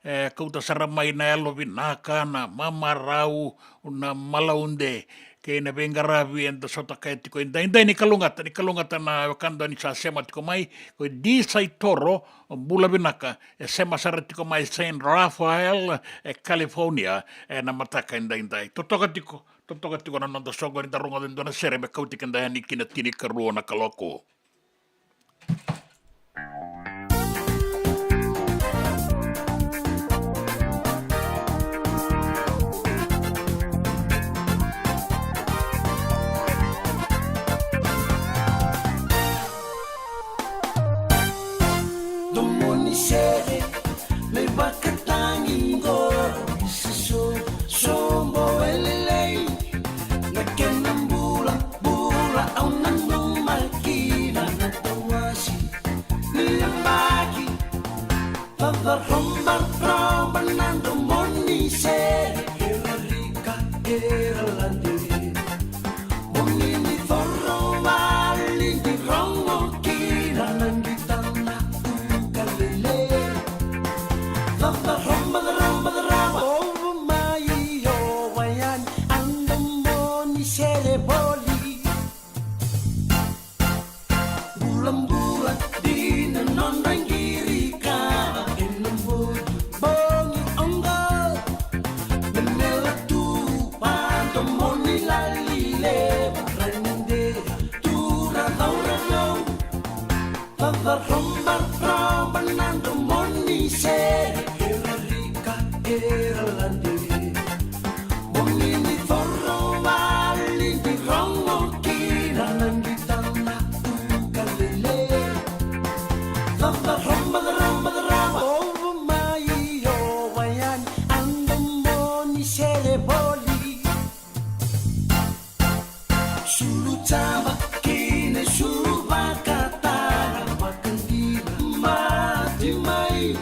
E, kauta sara mai na yalovinaka, na mamarau, na malaude, kei na veiqaravi eda sota kaya tiko edaidai. Ni kalougata, ni kalougata na wekada ni sa sema tiko mai, ko Di Saitoro, bula vinaka, e sema sara tiko mai Saint Raphael, e California, ena mataka edaidai. Totoka tiko, totoka tiko na noda soqo ni da rogoca e dua na sere me kauti keda yani ki na tinikarua na kaloko. Domoni sere, me vakatagi qo, isa so, sobo e lelei. Na kena bula, bula au nanuma kina na tawasi ni yabaki. Vavarombaromba na domoni sere, era rika, era lade. Bogi ni coro vale ni rogo kina na qita na ukalele. Cava, cava, cava, cava, ovo mai o vayani, a domoni sere voli. Bulabula dina nodra qiri kava ena bogi, bogi oqo. Me mela tu, pa domoni lali levu, ra ni dea tu ra cau ra cau. Vavarombaromba na domoni sere, era rika, era lade. Bogi ni coro vale ni rogo kina na qita na ukalele. Cava, cava, cava, cava, ovo mai o vayani, a domoni sere voli. Sulu cava kei na sulu vakatara, vakadina mati mai.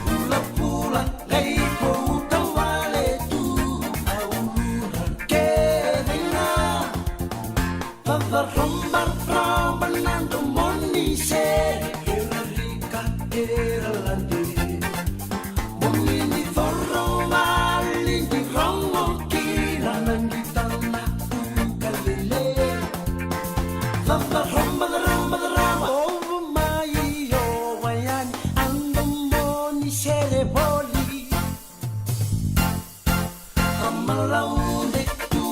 Pulapula qai kauta vale tu, a uluna kece ga. Vavarombaromba na domoni sere, era rika, era lade. Bogi ni coro vale ni rogo kina na qita na ukalele. Cava, cava, cava, cava, ovo mai o vayani, a domoni sere voli. Vamalaude tu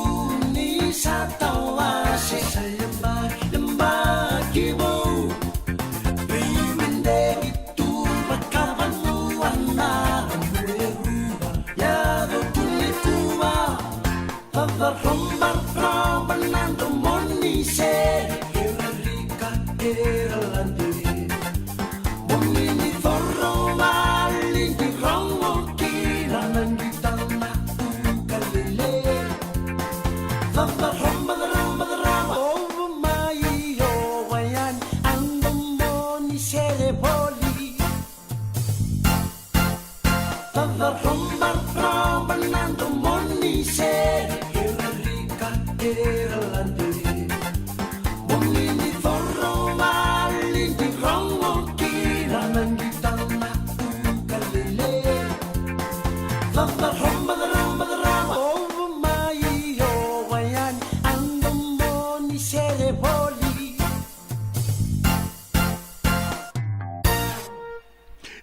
ni sa tawase, sa yabaki, yabaki vou. Veimedeki tu vakavanua na Mueruva, yaco tu ni kuva. Vavarombaromba na domoni sere, era rika, era lade. Bogi ni coro vale ni rogo kina na qita na ukalele. Cava, cava, cava, cava, ovo mai o vayani, a domoni sere voli. Vavarombaromba na domoni sere, era rika, era lade. Bogi ni coro vale ni rogo kina na qita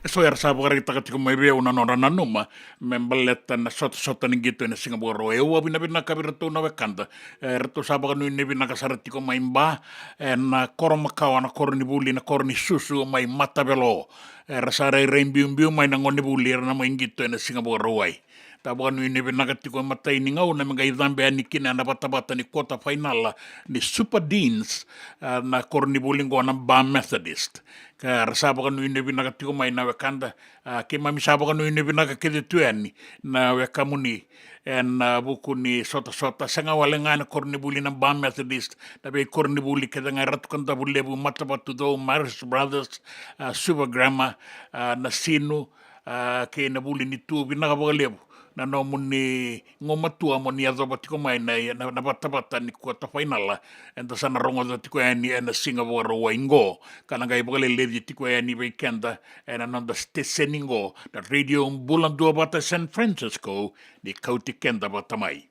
E so era sa vakaraitaka tiko mai vei au na nodra nanuma me baleta na sotasota ni qito ena Siga Vakarauwai. Au vakavinavinaka vei iratou na wekada, e, ratou sa vakanuinui vinaka sara tiko mai Ba, ena koro makawa, na koro ni vuli, na koro ni susu mai Matavelo. Era sa rairai biubiu mai na gonevuli, era na mai qito ena Siga Vakarauwai. Da vakanuinui vinaka tiko e matai ni gauna me qai cabe yani kina ena vatavata ni quarter final ni Super Deans, a, na koronivuli qo na Ba Methodist. Ka ra sa vakanuinui vinaka tiko mai na wekada, a, keimami sa vakanuinui vinaka kece tu yani na wekamuni ena vuku ni sotasota, sega wale ga na koronivuli na Ba Methodist, na veikoronivuli kece ga e Ratu Kadavulevu, Matavatucou, Marist Brothers, a, Suva Grammar, a, Nasinu, a, kei na Vuli ni Tu. Vinaka vakalevu na nomuni gumatua mo ni yacova tiko mai na, na, na vatavata ni quarter final eda sa na rogoca tiko yani ena Siga Vakarauwai qo, ka na qai vakaleleci tiko yani vei keda ena noda siteseni qo na Radio Bula Duavata San Francisco, ni kauti keda vata mai.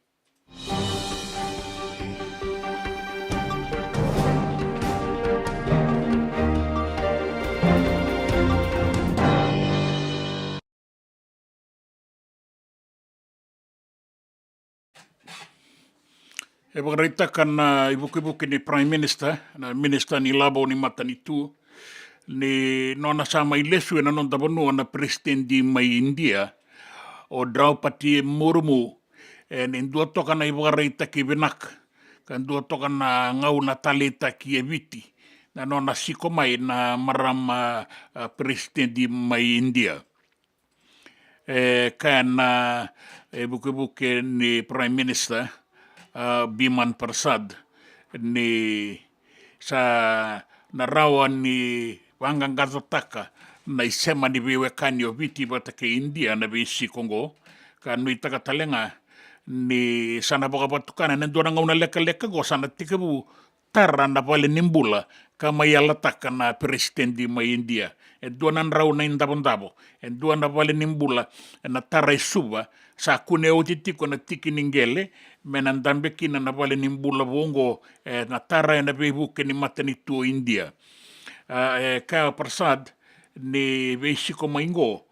E vakaraitaka na ivukevuke ni Prime Minister, na Minister ni Lavo ni Matanitu, ni nona sa mai lesu ena noda vanua na Peresitedi mai India, o Draupadi Murmu, e, ni dua toka na ivakaraitaki vinaka ka dua toka na gauna taleitaki e Viti na nona siko mai na marama, a, Peresitedi mai India. E kaya na, e, vukevuke ni Prime Minister, a, Biman Prasad, ni sa na rawa ni vaqaqacotaka na isema ni veiwekani o Viti vata kei India na veisiko oqo, ka nuitaka tale ga ni sa na vakavatukana ena dua na gauna lekaleka oqo sa na tekivu tara na vale ni bula ka mai yalataka na Peresitedi mai India. E dua na drau na idavodavo, e dua na vale ni bula ena tara e Suva, sa kune oti tiko na tiki ni qele me na dabe kina na vale ni bula vou oqo, e, na tara ena veivuke ni matanitu o India. A, e kaya o Prasad ni veisiko mai oqo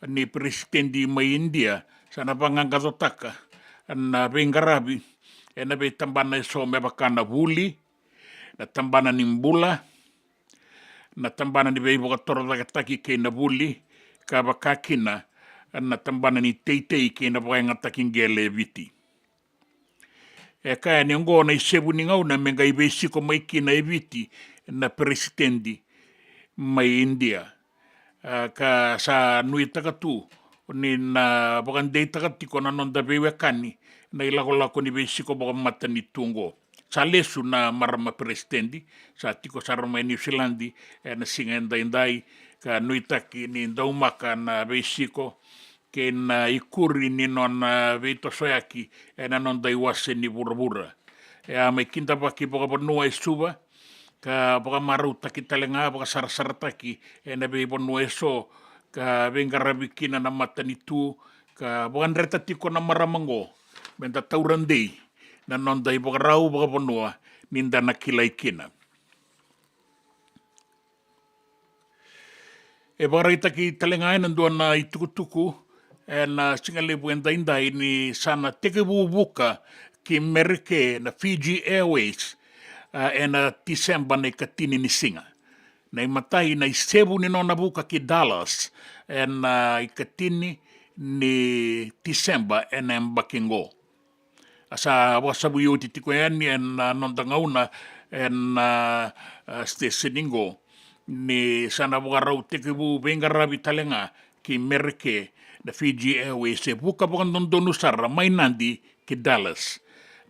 ni Peresitedi mai India sa na vaqaqacotaka na veiqaravi ena veitabana e so me vaka na vuli, na tabana ni bula, na tabana ni veivakatorocaketaki kei na vuli, ka vaka kina na tabana ni teitei kei na vakayagataki qele e Viti. E kaya ni oqo na isevu ni gauna me qai veisiko mai kina e Viti na Peresitedi mai India. A, ka sa nuitaka tu ni na vakadeitaka tiko na noda veiwekani na ilakolako ni veisiko vakamatanitu oqo. Sa lesu na marama Peresitedi, sa tiko sara mai Niusiladi ena siga edaidai, ka nuitaki ni daumaka na veisiko kei na ikuri ni nona veitosoyaki ena noda iwase ni vuravura. E a mai kidavaki vakavanua e Suva, ka vakamarautaki tale ga, vakasarasarataki ena veivanua e so, ka veiqaravi kina na matanitu, ka vakadreta tiko na marama oqo me da taura dei na noda ivakarau vakavanua ni da na kilai kina. E vakaraitaki tale ga ena dua na itukutuku ena siga levu edaidai ni sa na tekivu vuka ki Mereke na Fiji Airways, a, ena Tiseba na ikatini ni siga. Na imatai na isevu ni nona vuka ki Dallas ena ikatini ni Tiseba ena yabaki oqo. A sa vakasavui oti tiko yani ena noda gauna ena, a, siteseni oqo ni sa na vakarau tekivu veiqaravi tale ga ki Mereke na Fiji Airways, e vuka vakadodonu sara mai Nadi ki Dallas.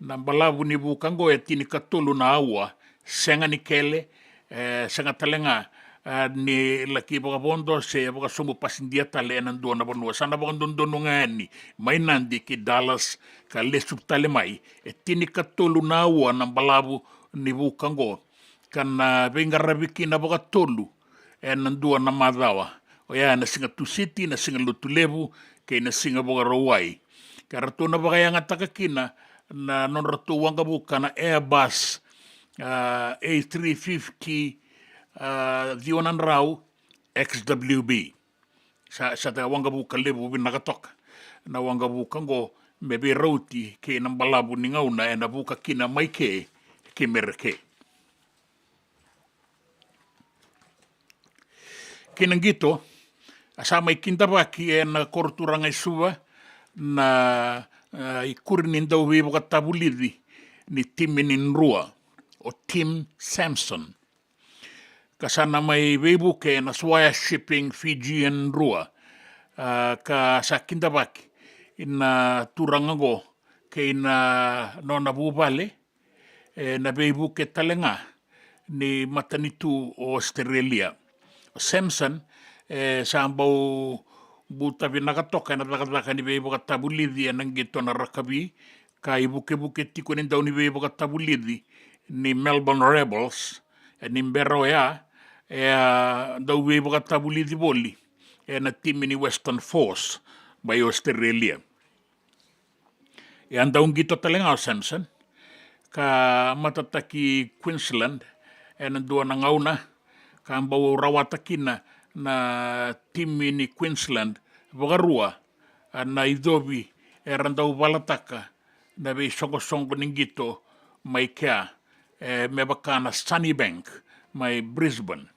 Na balavu ni vuka oqo e tinikatolu na aua, sega ni kele, e sega tale ga, a, ni laki vakavodo se vakasobu pasidia tale ena dua na vanua. Sa na vakadodonu ga yani mai Nadi ki Dallas ka lesu tale mai, e tinikatolu na aua na balavu ni vuka oqo, ka na veiqaravi kina vakatolu ena dua na macawa. Oya na Siga Tusiti, na Siga Lotulevu kei na Siga Vakarauwai. Ka ratou na vakayagataka kina na nodratou waqavuka na Airbus, a, A three fifty, a, ciwa na drau X W B. Sa, sa ta waqavuka levu vinaka toka na waqavuka oqo, me veirauti kei na balavu ni gauna ena vuka kina mai ke ki Mereke. Kei na qito, a sa mai kidavaki ena koro turaga i Suva na, e, ikuri ni dauveivakatavulici ni timi ni Drua, o Tim Samson. Ka sa na mai veivuke ena Swire Shipping Fijian Drua. A, ka sa kidavaki na turaga oqo kei na nona vuvale ena veivuke tale ga ni matanitu o Ositerelia. O Samson, e, sa bau buta vinaka toka ena cakacaka ni veivakatavulici ena qito na rakavi, ka ivukevuke tiko ni dau ni veivakatavulici ni Melbourne Rebels, e, ni bera oya, e a dau veivakatavulici voli ena timi ni Western Force mai Ositerelia. E a dau qito tale ga o Samson ka matataki Queensland ena dua na gauna, ka bau rawata kina na timi ni Queensland vakarua, a, na icovi era dau valataka na veisoqosoqo ni qito mai kea, e, me vaka na Sunnybank mai Brisbane.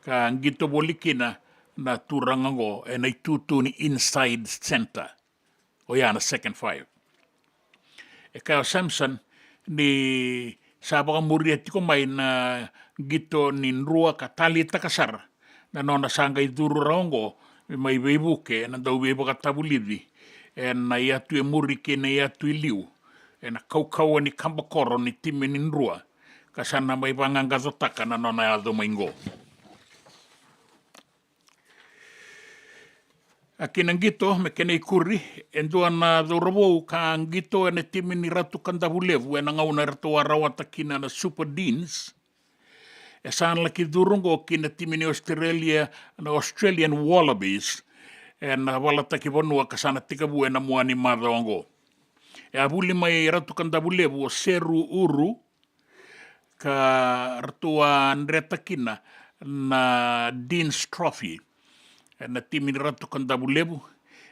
Ka qito voli kina na turaga oqo ena itutu ni Inside Centre, oya na Second Five. E kaya o Samson ni sa vakamuria tiko mai na qito ni Drua ka taleitaka sara na nona sa qai curu rawa oqo me mai veivuke ena dauveivakatavulici ena iyatu e muri kei na iyatu e liu ena kaukauwa ni kabakoro ni timi ni Drua, ka sa na mai vaqaqacotaka na nona yaco mai qo. A kina qito me kena ikuri, e dua na cauravou ka qito ena timi ni Ratu Kadavulevu ena gauna eratou a rawata kina na Super Deans. E sa na laki curu oqo ki na timi ni Australia, na Australian Wallabies, ena valataki vanua ka sa na tekivu ena mua ni macawa oqo. E a vuli mai Ratu Kadavulevu o Seru Uru, ka ratou a dreta kina na Deans Trophy ena timi ni Ratu Kadavulevu.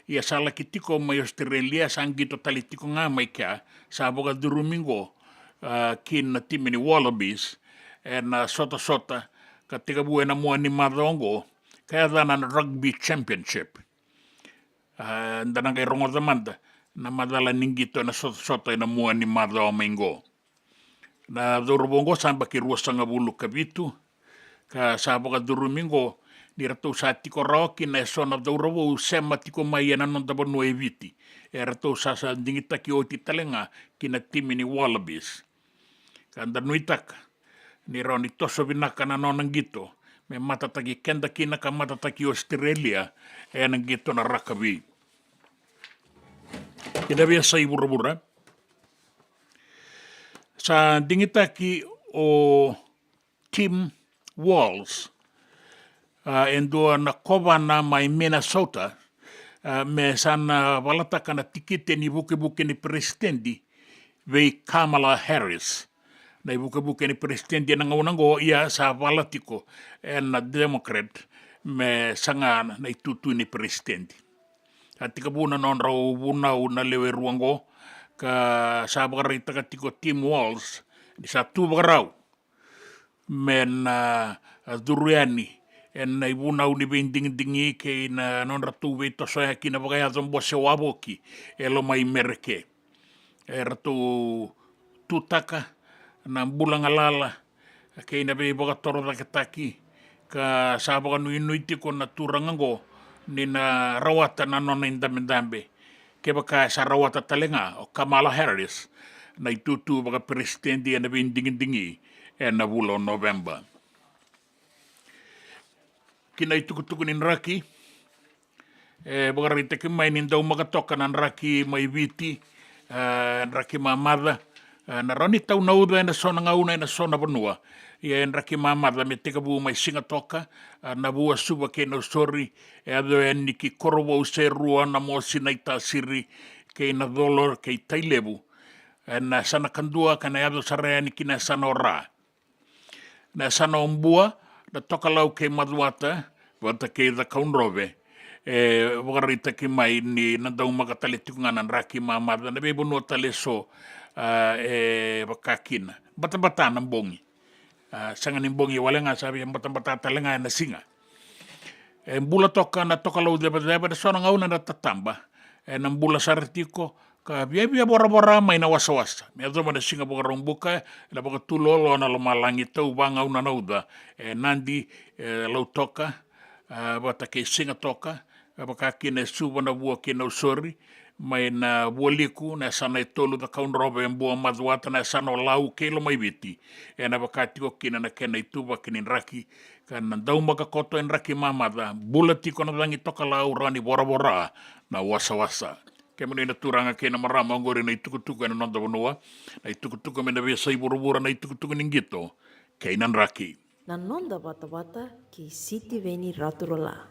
Ia sa laki tiko mai Australia, sa qito tale tiko ga mai kea, sa vakacurumi qo, a, ki na timi ni Wallabies ena sotasota ka tekivu ena mua ni macawa oqo, ka yacana na Rugby Championship. A, da na qai rogoca mada na macala ni qito ena sotasota ena mua ni macawa mai qo. Na cauravou oqo sa yabaki ruasagavulu ka vitu, ka sa vakacurumi oqo ni ratou sa tiko rawa kina eso na cauravou sema tiko mai ena noda vanua e Viti, e ratou sa, sa digitaki oti tale ga ki na timi ni Wallabies. Ka da nuitaka ni rawa ni toso vinaka na nona qito me matataki keda kina ka matataki Australia ena qito na rakavi. Ki na veiyasai vuravura, sa digitaki o Tim Walz, a, e dua na kovana mai Minnesota, a, me sa na valataka na tikite ni vukevuke ni peresitedi vei Kamala Harris. Na ivukevuke ni peresitedi ena gauna oqo, ia sa vala tiko ena Democrat me saga na itutu ni peresitedi. A tekivu na nodrau vunau na lewe rua oqo, ka sa vakaraitaka tiko Tim Walz ni sa tu vakarau me na, a, curu yani ena ivunau ni veidigidigi kei na nodratou veitosoyaki na vakayaco bose wavoki e loma i Mereke. E ratou tutaka na bula galala kei na veivakatorocaketaki, ka sa vakanuinui tiko na turaga oqo ni na rawata na nona idabedabe kevaka e sa rawata tale ga o Kamala Harris na itutu vakaperesitedi ena veidigidigi ena vula o Noveba. Ki na itukutuku ni draki, e vakaraitaki mai ni daumaka toka na draki mai Viti, e, draki mamaca, e, na rawa ni tau na uca ena so na gauna ena so na vanua. Ia e draki mamaca me tekivu mai Sigatoka, e, Navua, Suva kei Nausori, e yaco yani ki Korovou, Serua, Namosi, Naitasiri kei Nacolo kei Tailevu ena yasana kadua, ka na yaco sara yani ki na yasana o Ra. Na yasana o Bua, na Tokalau kei Macuata vata kei Cakaudrove, e vakaraitaki mai ni na daumaka tale tiko ga na draki mamaca na veivanua tale eso, a, e vaka kina. Batabata na bogi. A, sega ni bogi wale ga, sa via batabata tale ga ena siga. E bula toka na tokalau cevaceva, na so na gauna na tataba. E na bula sara tiko, ka viavia voravora mai na wasawasa. Me yacova na Siga Vakaraubuka, e na vakatuloaloa na lomalagi, tau vagauna na uca. E Nadi, e Lautoka, a, vata kei Sigatoka, e vaka kina e Suva, Navua kei Nausori, mai na Vualiku, na yasana e tolu, Cakaudrove, Bua, Macuata, na yasana o Lau kei Lomaiviti. E na vaka tiko kina na kena ituvaki ni draki, ka na daumaka koto e draki mamaca, bula tiko na cagi tokalau, rawa ni voravora na wasawasa. Kemuni na turaga kei na marama, oqori na itukutuku ena noda vanua, na itukutuku mai na veiyasai vuravura, na itukutuku ni qito kei na draki. Na noda vatavata kei Sitiveni Raturala.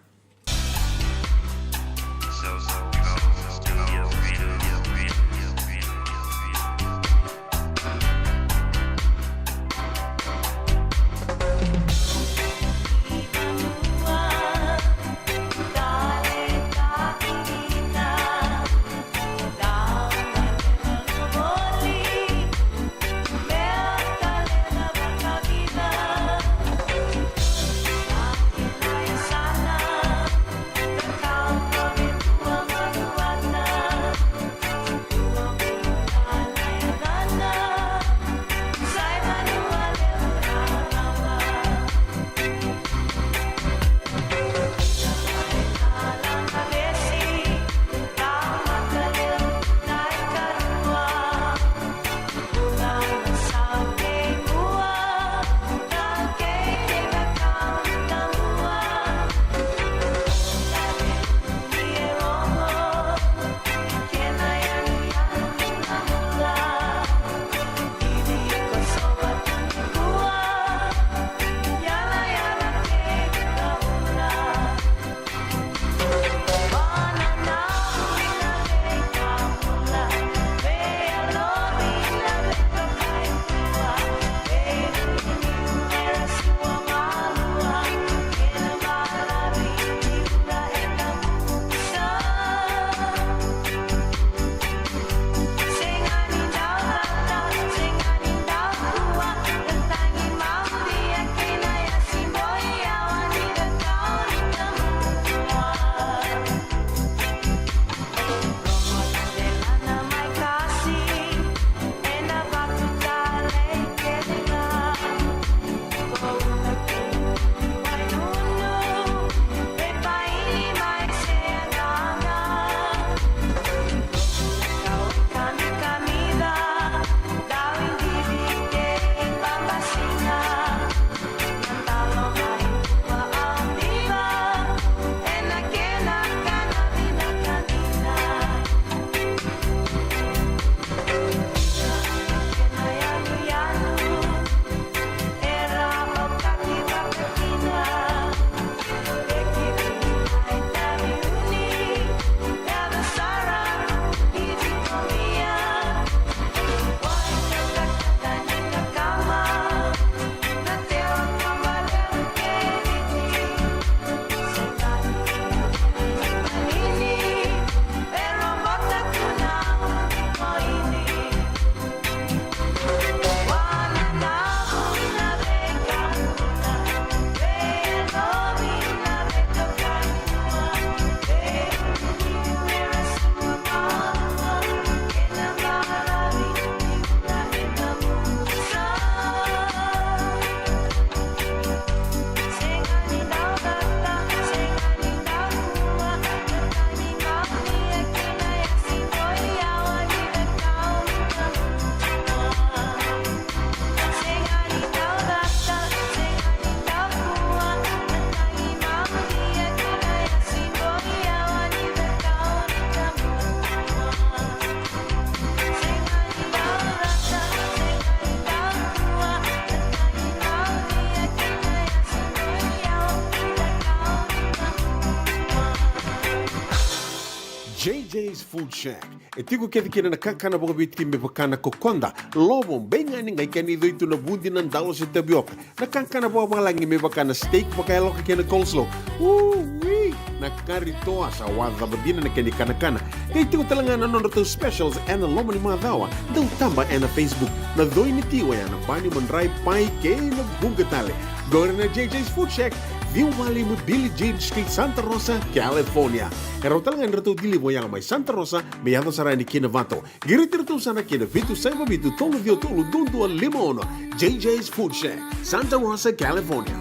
J J's Food Shack. E tiko kece kina na kakana vakaviti me vaka na kokoda, lovo, beigani, qai kena icoi tu na vudi, na dalo se tavioka. Na kakana vakavalagi me vaka na steak vakayaloka kei na coleslaw. Ui! Na kari toa sa wacava dina na kena ikanakana. Qai tiko tale ga na nodratou specials ena loma ni macawa. Dau taba ena Facebook. Na coi ni ti oya na bani, madrai, pai kei na vuqa tale. Qori na J J's Food Shack, ciwa walu lima Billie Jean Street, Santa Rosa, California. E rawa tale ga ni ratou deliver oya mai Santa Rosa me yaco sara yani ki Novato. Qiriti iratou sara ki na vitu saiva vitu tolu ciwa tolu dua dua lima ono. J J's Food Shack, Santa Rosa, California.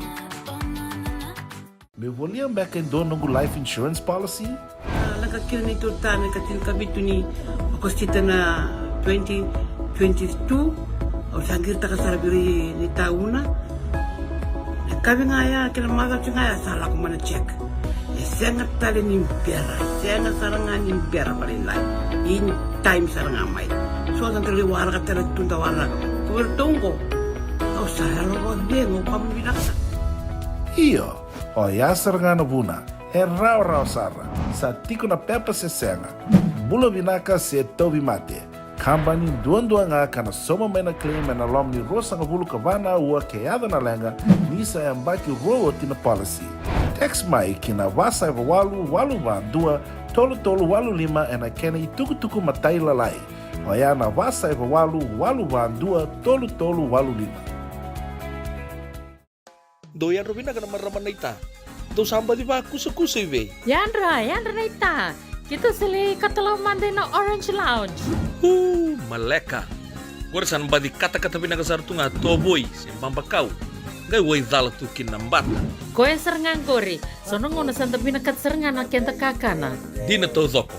Meu volia beka e dua noqu life insurance policy? A, leqa kina neitou ta na ika tinikavitu ni Okosita na twenty twenty-two. Au sa qiritaka sara vei ira ni tauna. E kavi ga ya kei na macawa ga ya sa lako mai na check. E sega tale ni bera, e sega sara ga ni bera vakalailai. In time sara ga mai. So da qai waraka tale tu da waraka. Ko iratou qo, au sa yalo vakacegu, au kama vinaka sara. Io, oya sara ga na vuna. E rawarawa sara. Sa tiko na pepa se sega. Bula vinaka se tauvimate. Kabani duadua ga ka na sauma mai na claim ena loma ni ruasagavulu ka va na aua ke yaco na leqa, ni sa yabaki rua oti na policy. Text mai ki na va saiva walu walu va dua tolu tolu walu lima ena kena itukutuku matailalai. Oya na va saiva walu walu va dua tolu tolu walu lima. Dou yadra vinaka na marama naita. Dou sa baci vakusakusa i vei? Yadra, yadra naita. Keitou sa lai katalau mada ina Orange Lounge. Uu, maleka. Qori sa na baci katakata vinaka sara tu ga tovoi se babakau. Qai waicala tu kina na bata. Koya sara ga qori. So na gauna sa da vinakata sara ga na keda kakana. Dina taucoko.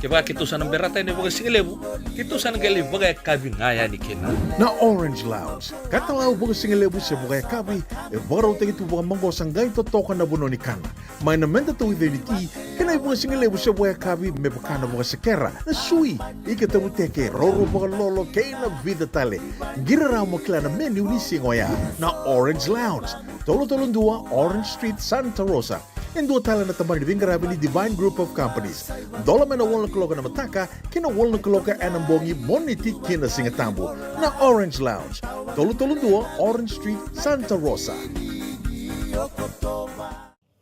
Kevaka keitou sa na berata yani vakasigalevu, keitou sa na qai lai vakayakavi ga yani kina. Na Orange Lounge, katalau vakasigalevu se vakayakavi, e vakarautaki tu vakamaqosa qai totoka na vanua ni kana. Mai na meda tauica ni ti, kei na ivakasigalevu se vakayakavi me vaka na vakasekera, na sui, ika tavuteke, roro vakalolo, kei na vica tale. Qiri rawa mo kila na menu ni siga oya. Na Orange Lounge, tolu tolu dua Orange Street, Santa Rosa. E dua tale na tabana ni veiqaravi ni Divine Group of Companies. Dola mai na walu na kaloko ena mataka ki na walu na kaloko ena bogi, Moniti ki na Sigatabu. Na Orange Lounge, tolu tolu dua Orange Street, Santa Rosa.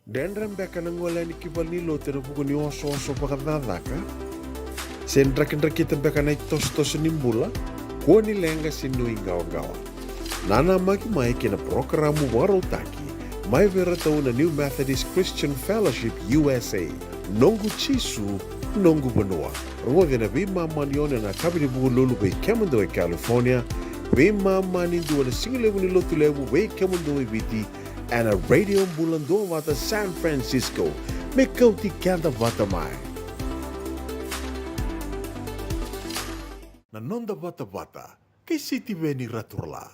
Dredre beka na gole yani ki valenilotu ena vuku ni osooso vakacakacaka? Se drakidrakita beka na itosotoso ni bula? Kua ni leqa se nuiqawaqawa. Nanamaki mai ki na parokaramu vakarautaki mai vei iratou na New Methodist Christian Fellowship U S A, Noqu Jisu, Noqu Vanua. Rogoci ena veimama ni ono ena yakavi ni Vukelulu vei kemudou e California, veimama ni dua ena sigalevu ni Lotulevu vei kemudou e Viti, ena Radio Bula Duavata San Francisco, me kauti keda vata mai. Na noda vatavata kei Sitiveni Raturala.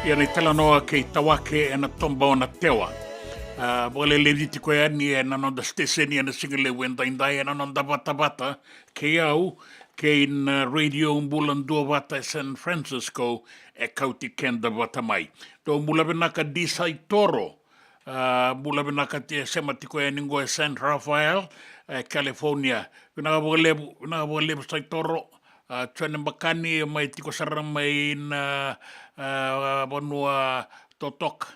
Ia na italanoa kei Tawake ena toba o Natewa. A, vakaleleci tiko yani ena noda siteseni ena siga levu edaidai ena noda vatavata kei au, kei na Radio Bula Duavata e San Francisco, e kauti keda vata mai. Dou bula vinaka Di Saitoro. A, bula vinaka, e sema tiko yani qo e San Rafael, e California. Vinaka vakalevu, vinaka vakalevu Saitoro. A, Jone Bakani mai tiko sara mai na, a, vanua totoka.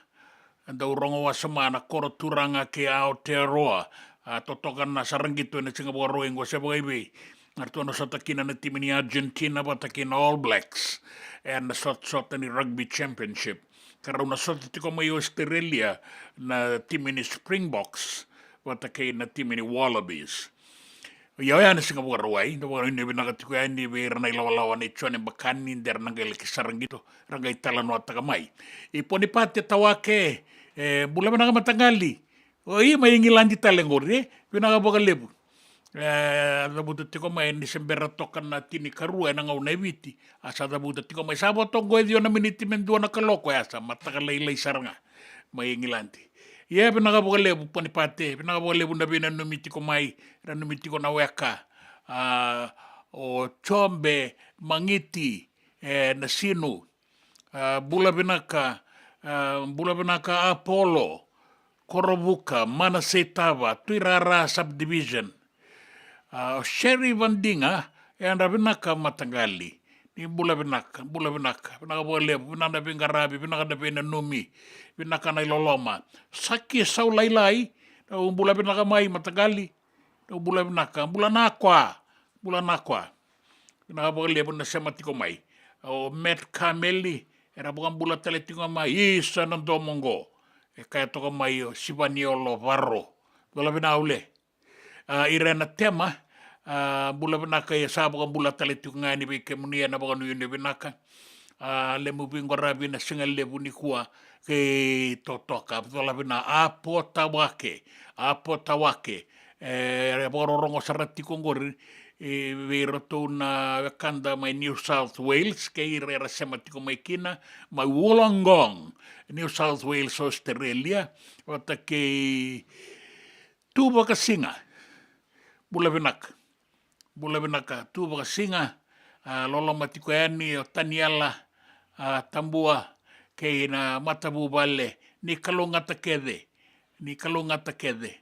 Dau rogo wasoma na koro turaga kei Aotearoa. A, totoka na Sarajevo ena siga Vakarauwai qo se vakaivei. Eratou na sota kina na timi ni Argentina vata kei na All Blacks ena sotasota ni Rugby Championship. Ka rau na sota tiko mai Australia na timi ni Springboks vata kei na timi ni Wallabies. Ia oya na siga Vakarauwai, na vakanuinui vinaka tiko yani vei ira na ilawalawa nei Jone Bakani, de ra na qai laki Sarajevo, ra qai talanoataka mai. I Ponipate Tawake, e, bula vinaka mataqali. O i mai Igiladi tale qori, e, vinaka vakalevu. E, a cavuta tiko mai ni se bera toka na tinikarua ena gauna e Viti. A sa cavuta tiko mai, sa vo toka qo e ciwa na miniti me dua na kaloko, e a sa mataka lailai sara ga mai Igiladi. Ia vinaka vakalevu Ponipate, vinaka vakalevu na veinanumi tiko mai, nanumi tiko na weka. A, o Jobe Magiti, e, na Sinu. A, bula vinaka, a, bula vinaka Apolo, Korovuka, Manaseitava, Tuirara Subdivision. A, o Sherry Vandiga, e yadra vinaka mataqali. Ni bula vinaka, bula vinaka, vinaka vakalevu, vinaka na veiqaravi, vinaka na veinanumi, vinaka na iloloma. Saki Saulailai, dou bula vinaka mai mataqali. Dou bula vinaka, bula na kwa, bula na kwa. Vinaka vakalevu na sema tiko mai. O Matt Kameli, era vakabula tale tiko mai, isa na domo qo. E kaya toka mai o Sivaniolo Varo. Bula vinaka ule. A, Irena Tema, a, bula vinaka, e sa vakabula tale tiko ga yani vei kemuni ena vakanuinui vinaka. A, levu veiqaravi na siga levu nikua kei totoka. Bula vinaka, Apo Tawake, Apo Tawake. E, vakarorogo sara tiko qori, e, vei iratou na wekada mai New South Wales, kei ira era sema tiko mai kina, mai Wollongong, New South Wales, Australia, vata kei Tu Vakasiga. Bula vinaka. Bula vinaka, Tu Vakasiga, a, loloma tiko yani o Taniela, a, Tabua, kei na matavuvale, ni kalougata kece, ni kalougata kece.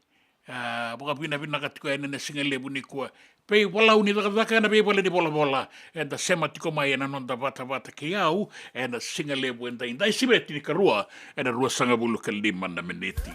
A, vakavinavinaka tiko yani na siga levu nikua. Veivalau ni cakacaka ena veivale ni volavola, eda sema tiko mai ena noda vatavata kei au, ena siga levu edaidai, siga tinikarua, ena ruasagavulu ka lima na miniti.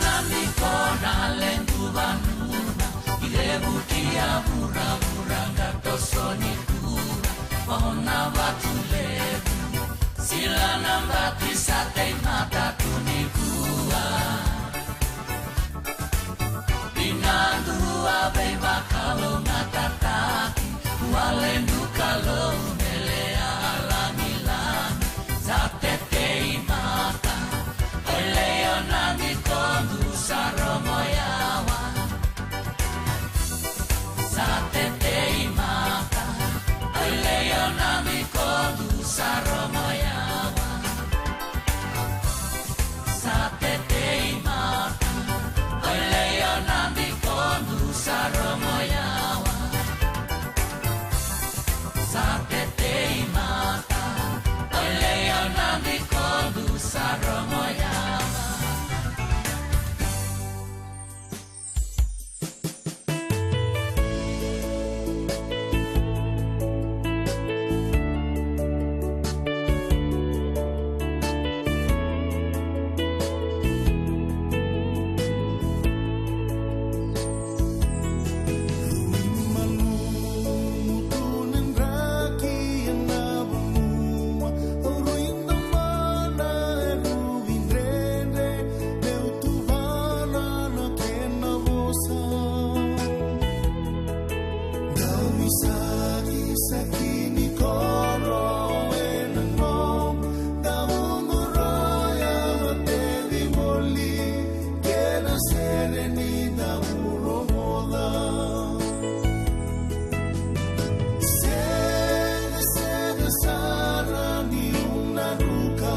Na miko na ledu vanua, i levu ki a vuravura, ka toso ni kua, o na vatu levu, sila na bati sa tei mata tu ni kua. Vinadua veivakalougatataki, vua ledu Kalou me lealagilagi, sa tetei mata. Oi leona ni kodu sa rogo yawa. Sa tetei mata. Oi leona ni kodu sa rogo yawa. Sa tetei mata. Oi leona ni kodu sa rogo yawa. Sa tetei mata. Oi leona ni kodu sa rogo yawa. Sega, sega sara ni una ruka.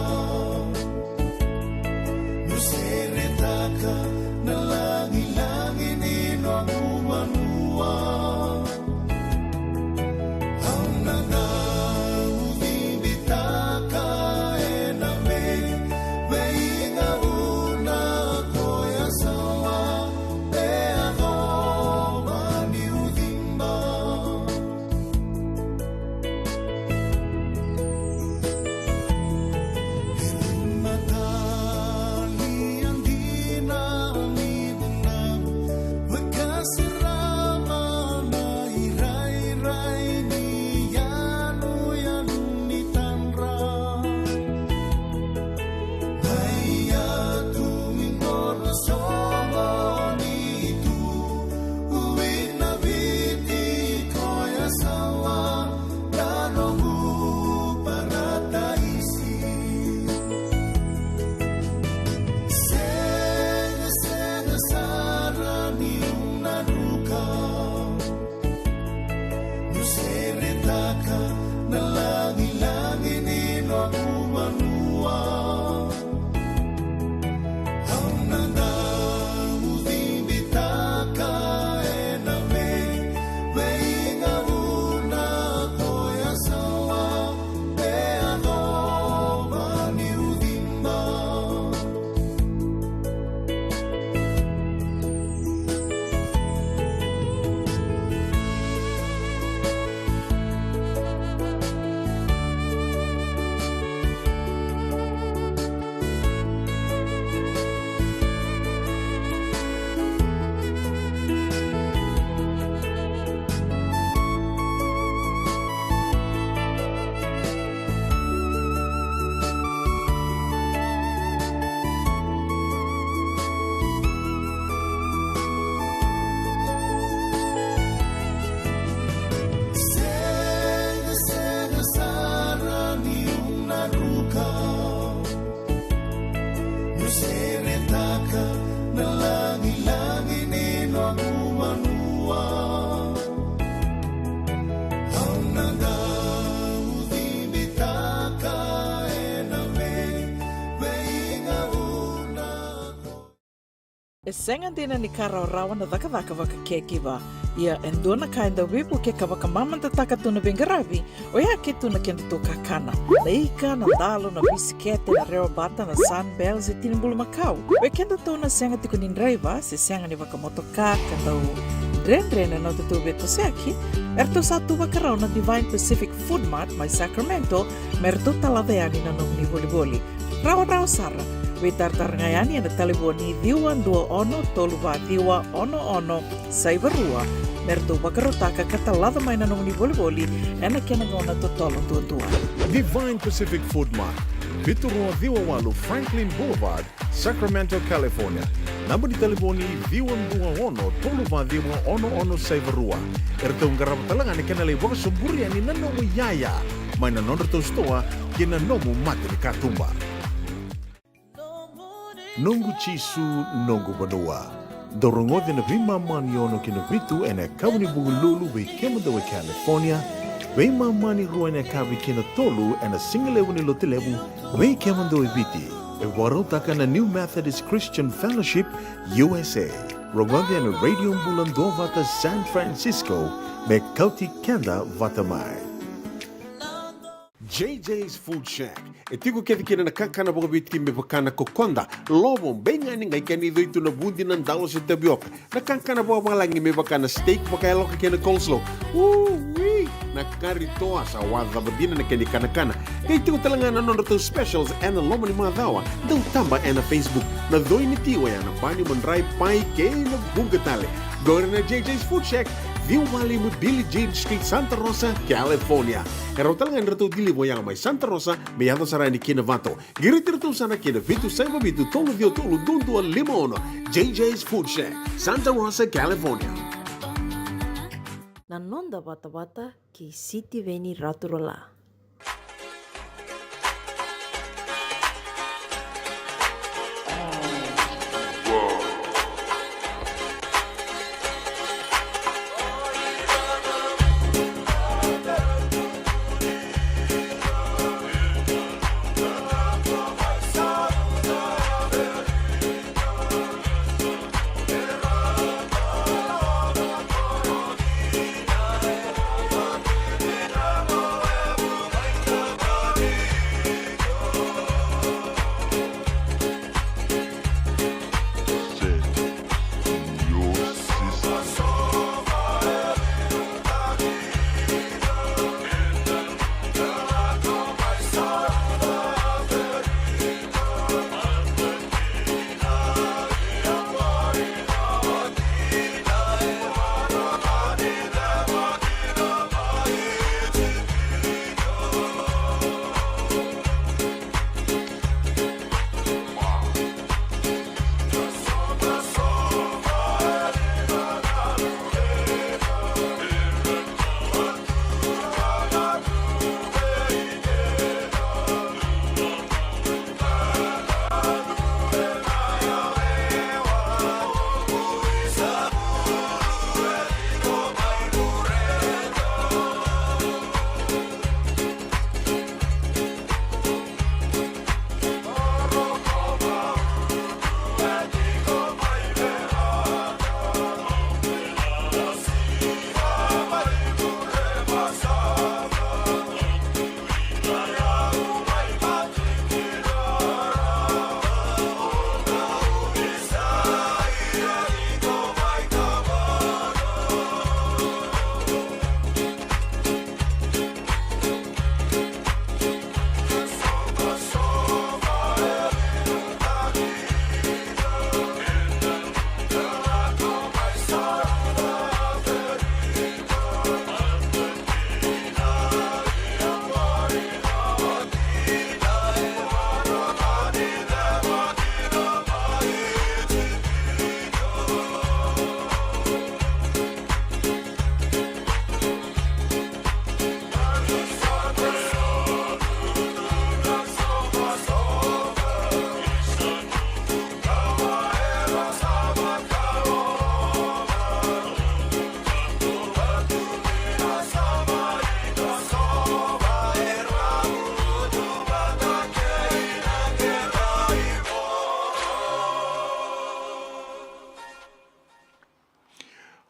Meu seretaka na lagilagi ni noqu vanua. Au na dau cibitaka ena vei, veigauna koya sa la e yacova niu ciba. Meu seretaka na lagilagi ni noqu vanua. Au na dau cibitaka ena vei, veigauna koya sa la e yacova niu ciba. Sega, sega sara ni una ruka. Meu seretaka na lagilagi ni noqu vanua. Au na dau cibitaka ena vei, veigauna. E sega dina ni ka rawarawa na cakacaka vakacaregiver. Ia e dua na ka e dau veivukei ka vakamamadataka tu na veiqaravi, oya ke tu na kedatou kakana. Na ika, na dalo, na bisikete, na rewa bata, na Sunbell se tini bulumakau. Vei kedatou na sega tiko ni draiva se sega ni vakamotoka ka dau dredre na nodatou veitosoyaki, eratou sa tu vakarau na Divine Pacific Food Mart mai Sacramento me ratou talaca yani na nomuni volivoli. Rawarawa sara. Veitaratara ga yani ena talevoni ciwa dua ono tolu va ciwa ono ono saiva rua me ratou vakarautaka ka talaca mai na nomuni volivoli ena kena gauna totolo duadua. Divine Pacific Food Mart, vitu rua ciwa walu Franklin Boulevard, Sacramento, California. Naba ni talevoni ciwa dua ono tolu va ciwa ono ono saiva rua. Eratou qarava tale ga na kena lai vakasoburi yani na nomu iyaya mai na nodratou sitoa kei na nomu mata ni katuba. Noqu Jisu, noqu vanua. Dou rogoca na veimama ni ono kei na vitu ena yakavi ni Vukelulu vei kemudou e California, veimama ni rua ena yakavi kei na tolu ena sigalevu ni Lotulevu vei kemudou e Viti. E vakarautaka na New Methodist Christian Fellowship U S A. Rogoca ena Radio Bula Duavata San Francisco me kauti keda vata mai. J J's Food Shack. E tiko kece kina na kakana vakaviti me vaka na kokoda, lovo, beigani, qai kena icoi tu na vudi, na dalo se tavioka. Na kakana vakavalagi me vaka na steak vakayaloka kei na coleslaw. Ui! Na kari toa sa wacava dina na kena ikanakana. Qai tiko tale ga na nodratou specials ena loma ni macawa. Dau taba ena Facebook. Na coi ni ti oya na bani, madrai, pai kei na vuqa tale. Qori na J J's Food Shack, ciwa walu lima Billie Jean Street, Santa Rosa, California. E rawa tale ga ni ratou deliver ya mai Santa Rosa me yaco sara yani ki Novato. Qiriti iratou sara ki na vitu saiva vitu tolu ciwa tolu dua dua lima ono. J J's Food Shack, Santa Rosa, California. Na noda vatavata kei Sitiveni Raturala.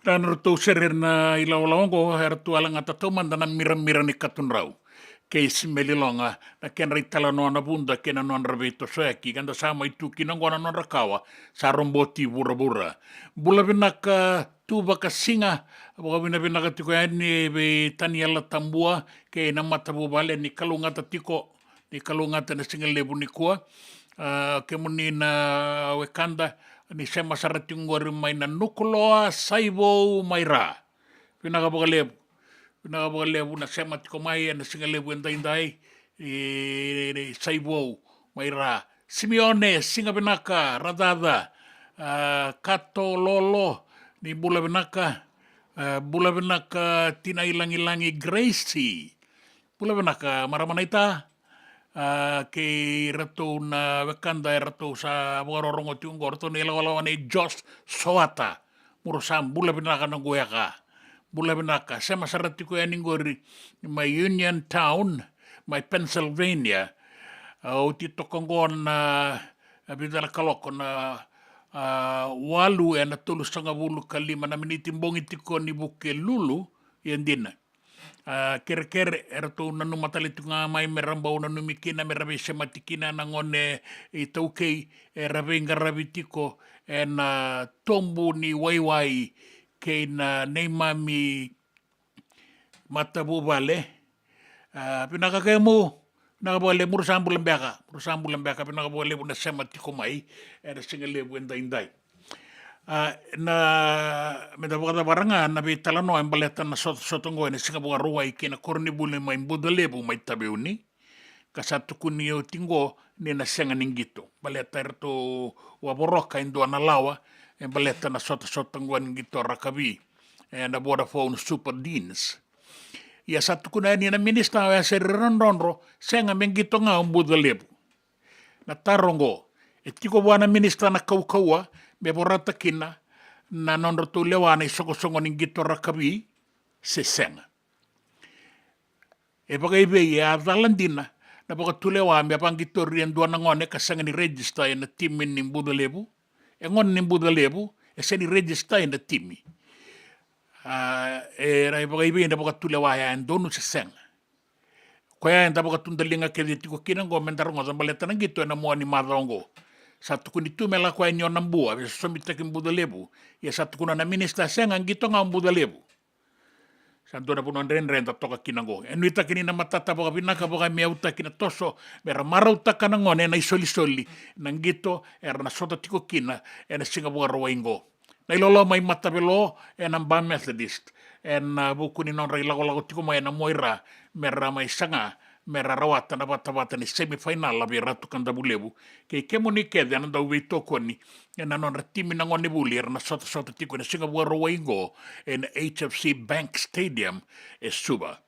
Na nodratou sere na ilawalawa oqo, eratou a lagata taumada na miramira ni katudrau kei Simeli Loga, na kedra italanoa na vuda kei na nodra veitosoyaki. Keda sa mai tu kina oqo na nodra kawa, sa roboti vuravura. Bula vinaka tu vakasiga, vakavinavinaka tiko yani vei Taniela Tabua kei na matavuvale, ni kalougata tiko, ni kalougata na siga levu nikua. A, kemuni na wekada, ni sema sara tiko qori mai na Nukuloa, Saivou, mai Ra. Vinaka vakalevu. Vinaka vakalevu na sema tiko mai ena siga levu edaidai. E, Saivou, mai Ra. Simeone, siga vinaka, Racaca. A, Kato Lolo, ni bula vinaka. A, bula vinaka, Tina Ilagilagi, Gracie. Bula vinaka, marama naita. A, kei ratou na wekada e ratou sa vakarorogo tiko qo, ratou na ilawalawa nei Josh Soata. Mura sa bula vinaka na qu weka. Bula vinaka. Sema sara tiko yani qori mai Union Town, mai Pennsylvania. A, oti toka qo na, a, vica na kaloko na, a, walu ena tolusagavulu ka lima na miniti bogi tiko ni Vukelulu, ia dina. A, kerekere, eratou nanuma tale tiko ga mai me ra bau nanumi kina, me ra veisemati kina na gone iTaukei, era veiqaravi tiko ena tobu ni waiwai kei na neimami matavuvale. A, vinaka kemu, vinaka vakalevu, mura sa bula beka, mura sa bula beka, vinaka vakalevu na sema tiko mai ena siga levu edaidai. A, na, meda vakacavara ga na veitalanoa e baleta na sotasota qo ena siga Vakarauwai kei na koronivuli mai Bucalevu mai Taveuni. Ka sa tukuni oti qo ni na sega ni qito. Baleta eratou wavoroka e dua na lawa, e baleta na sotasota qo ni qito rakavi, ena Vodafone Super Deans. Ia sa tukuna yani na minisita, oya se ira na drodro, sega, me qito ga o Bucalevu. Na taro oqo, e tiko vua na minisita na kaukauwa me vorata kina na nodratou lewa na isoqosoqo ni qito rakavi se sega. E vakaivei, e a cala dina na vakatulewa me vaqitori e dua na gone ka sega ni register ena timi ni Bucalevu? E gone ni Bucalevu, e sega ni register ena timi. A, e, e vakaivei na vakatulewa ya, e donu se sega? Koya eda vakatudaliga kece tiko kina oqo meda rogoca baleta na qito ena mua ni macawa oqo. Sa tukuni tu me lako yani o Nabua, veisosomitaki Bucalevu. Ia sa tukuna na minisita, sega, qito ga o Bucalevu. Sa dua na vanua dredre eda toka kina oqo. E nuitaki ni na matata vakavinaka, vakamiautaki na toso, me ra marautaka na gone ena isolisoli, na qito era na sota tiko kina ena siga Vakarauwai oqo. Na ilolo mai Matavelo, ena Ba Methodist, ena vuku ni nodra ilakolako tiko mai ena mua i Ra, me ra mai saga, me ra rawata na vatavata ni semifinal vei Ratu Kadavulevu. Kei kemuni kece na dau veitokoni ena nodra timi na gonevuli era na sotasota tiko ena siga Vakarauwai oqo ena H F C Bank Stadium e Suva.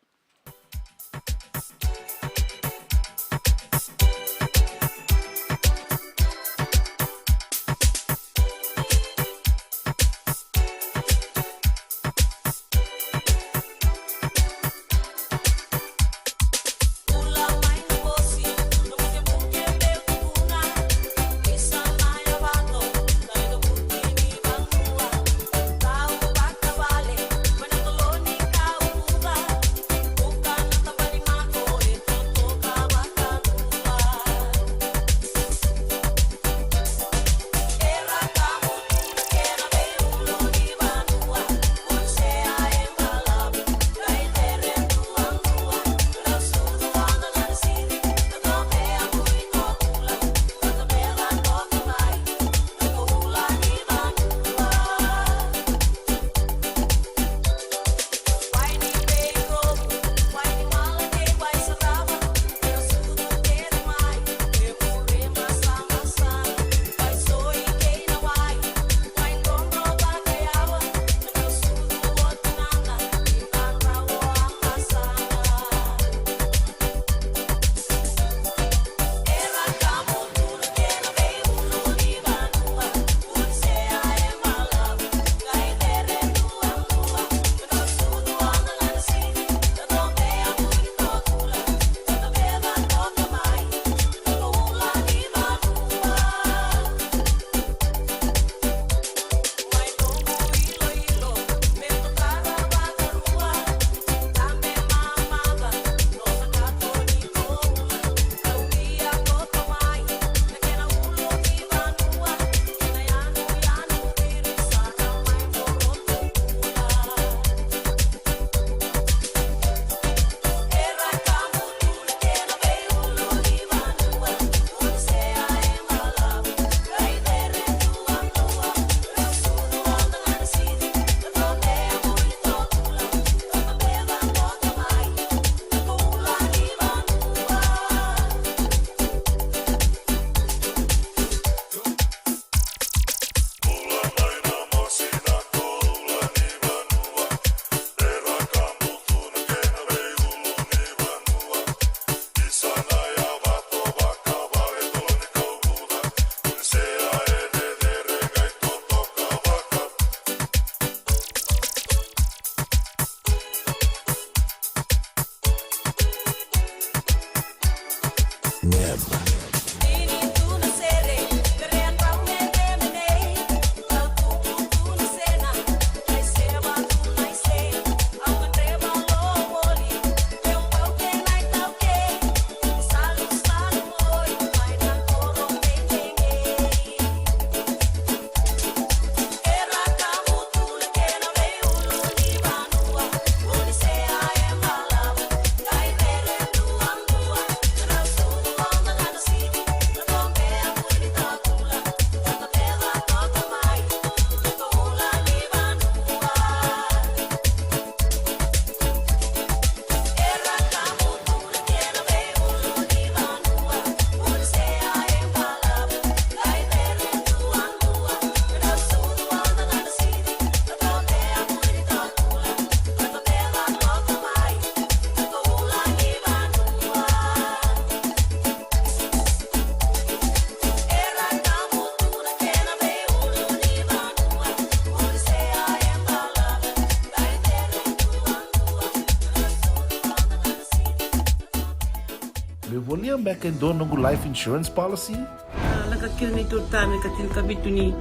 Me volia beka e dua noqu life insurance policy? A, lako kina ni tu tana ka tinikavitu ni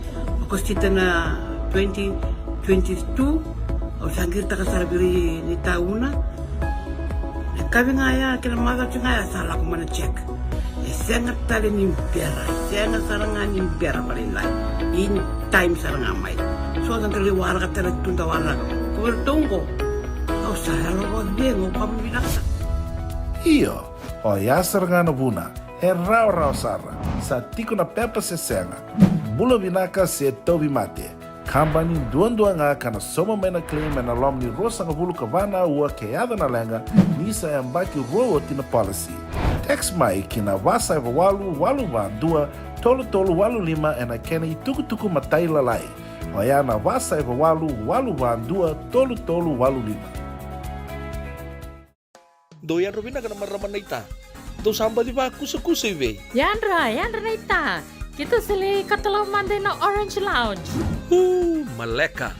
Okosita na twenty twenty-two. Au sa qiritaka sara vei ira ni tauna. Na kavi ga ya kei na macawa ga ya sa lako mai na check. E sega tale ni bera, e sega sara ga ni bera vakalailai. In time sara ga mai. So da dau waraka tale tu da waraka. Ko vei ratou qo. Au sa yalo vakacegu, au kama vinaka sara. Io, oya sara ga na vuna. E rawarawa sara. Sa tiko na pepa se sega. Bula vinaka se tauvimate. Kabani duadua ga ka na sauma mai na claim ena loma ni ruasagavulu ka va na aua ke yaco na leqa ni sa yabaki rua oti na policy. Text mai ki na va saiva walu walu va dua tolu tolu walu lima ena kena itukutuku matailalai. Oya na va saiva walu walu va dua tolu tolu walu lima. Dou yadra vinaka na marama naita. Dou sa baci vakusakusa i vei? Yadra, yadra naita. Keitou sa lai katalau mada ina Orange Lounge. Uu, maleka.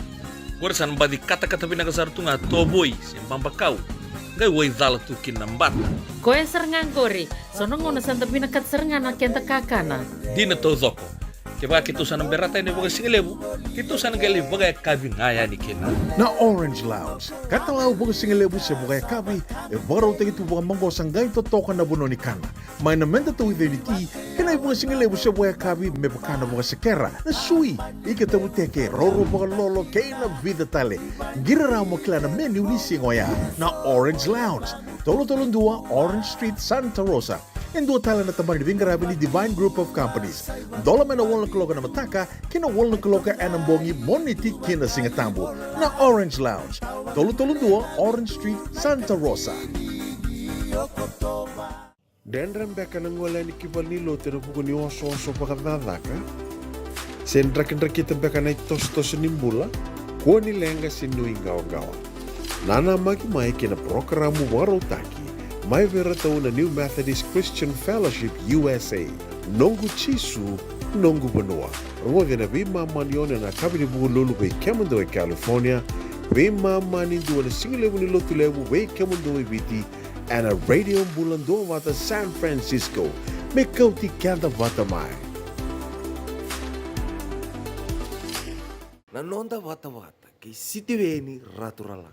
Qori sa na baci katakata vinaka sara tu ga tovoi se babakau. Qai waicala tu kina na bata. Koya sara ga qori. So na gauna sa da vinakata sara ga na keda kakana. Dina taucoko. Kevaka keitou sa na berata yani vakasigalevu, keitou sa na qai lai vakayakavi ga yani kina. Na Orange Lounge, katalau vakasigalevu se vakayakavi, e vakarautaki tu vakamaqosa qai totoka na vanua ni kana. Mai na meda tauica ni ti, kei na ivakasigalevu se vakayakavi me vaka na vakasekera, na sui, ika tavuteke, roro vakalolo, kei na vica tale. Qiri rawa mo kila na menu ni siga oya. Na Orange Lounge, tolu tolu dua Orange Street, Santa Rosa. E dua tale na tabana ni veiqaravi ni Divine Group of Companies. Dola mai na walu na kaloko ena mataka ki na walu na kaloko ena bogi, Moniti ki na Sigatabu. Na Orange Lounge, tolu tolu dua Orange Street, Santa Rosa. Dredre beka na gole yani ki valenilotu ena vuku ni osooso vakacakacaka? Se drakidrakita beka na itosotoso ni bula? Kua ni leqa se nuiqawaqawa. Nanamaki mai ki na parokaramu vakarautaki mai vei iratou na New Methodist Christian Fellowship U S A, Noqu Jisu, Noqu Vanua. Rogoci ena veimama ni ono ena yakavi ni Vukelulu vei kemudou e California, veimama ni dua ena sigalevu ni Lotulevu vei kemudou e Viti, ena Radio Bula Duavata San Francisco, me kauti keda vata mai. Na noda vatavata kei Sitiveni Raturala.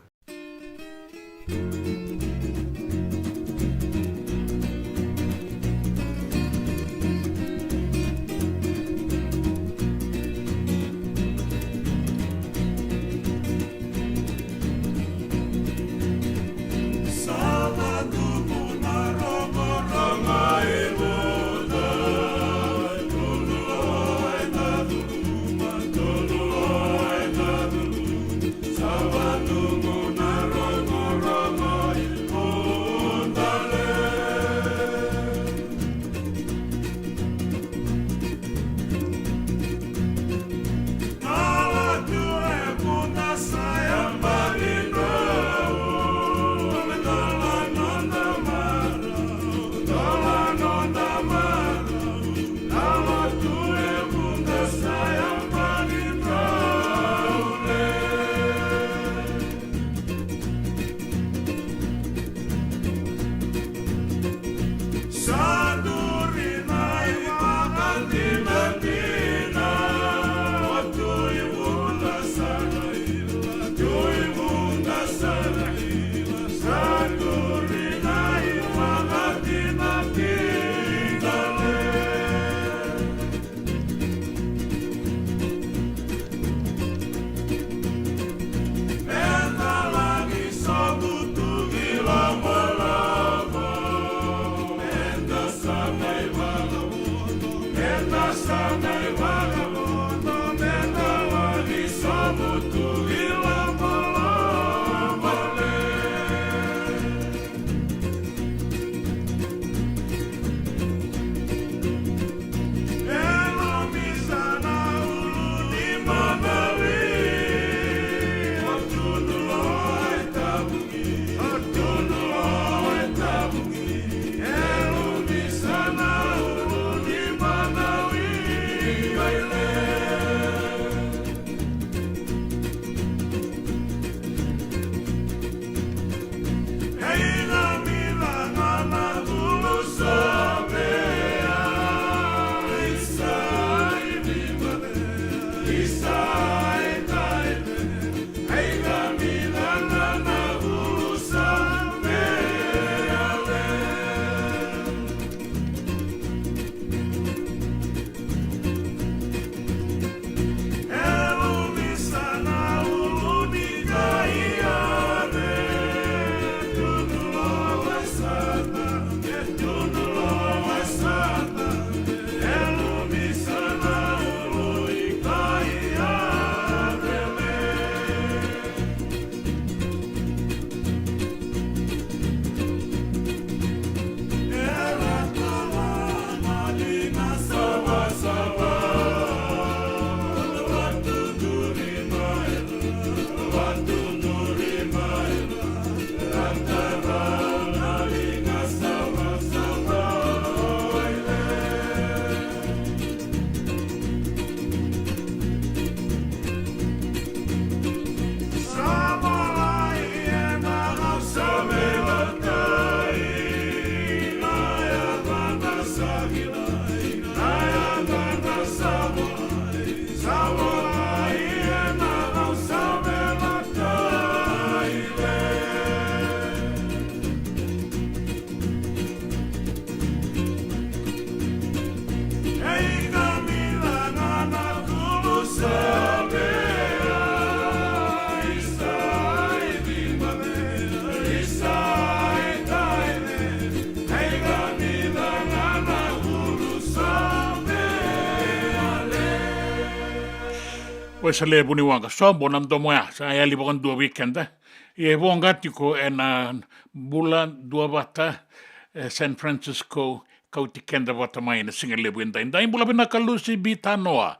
Vosa levu ni waqa, sobo na domo ya, sa yali vakadua vei keda. Ia e voqa tiko ena bula duavata e San Francisco, kauti keda vata mai na siga levu edaidai. Bula vinaka Lucy B Tanoa.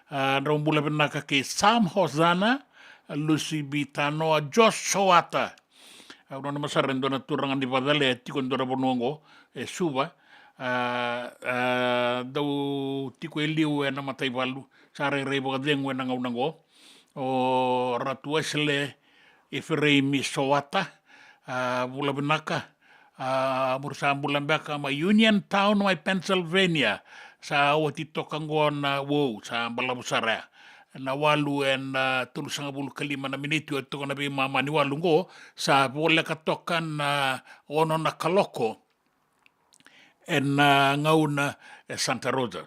A, drau bula vinaka kei Sam Hosana, Lucy B Tanoa, Josh Sowata. Au nanuma sara e dua na turaga ni vakacala e tiko e dua na vanua oqo e Suva. A, a, dau tiko e liu ena mataivalu, sa rairai vakacegu ena gauna oqo. O Ratu Wesley Ifireimi Sowata, a, bula vinaka. A, muri sa bula beka mai Union Town mai Pennsylvania. Sa oti toka oqo na wou, sa balavu sara ya. Na walu ena tolusagavulu ka lima na miniti, oti toka na veimama ni walu oqo, sa voleka toka na ono na kaloko ena gauna e Santa Rosa.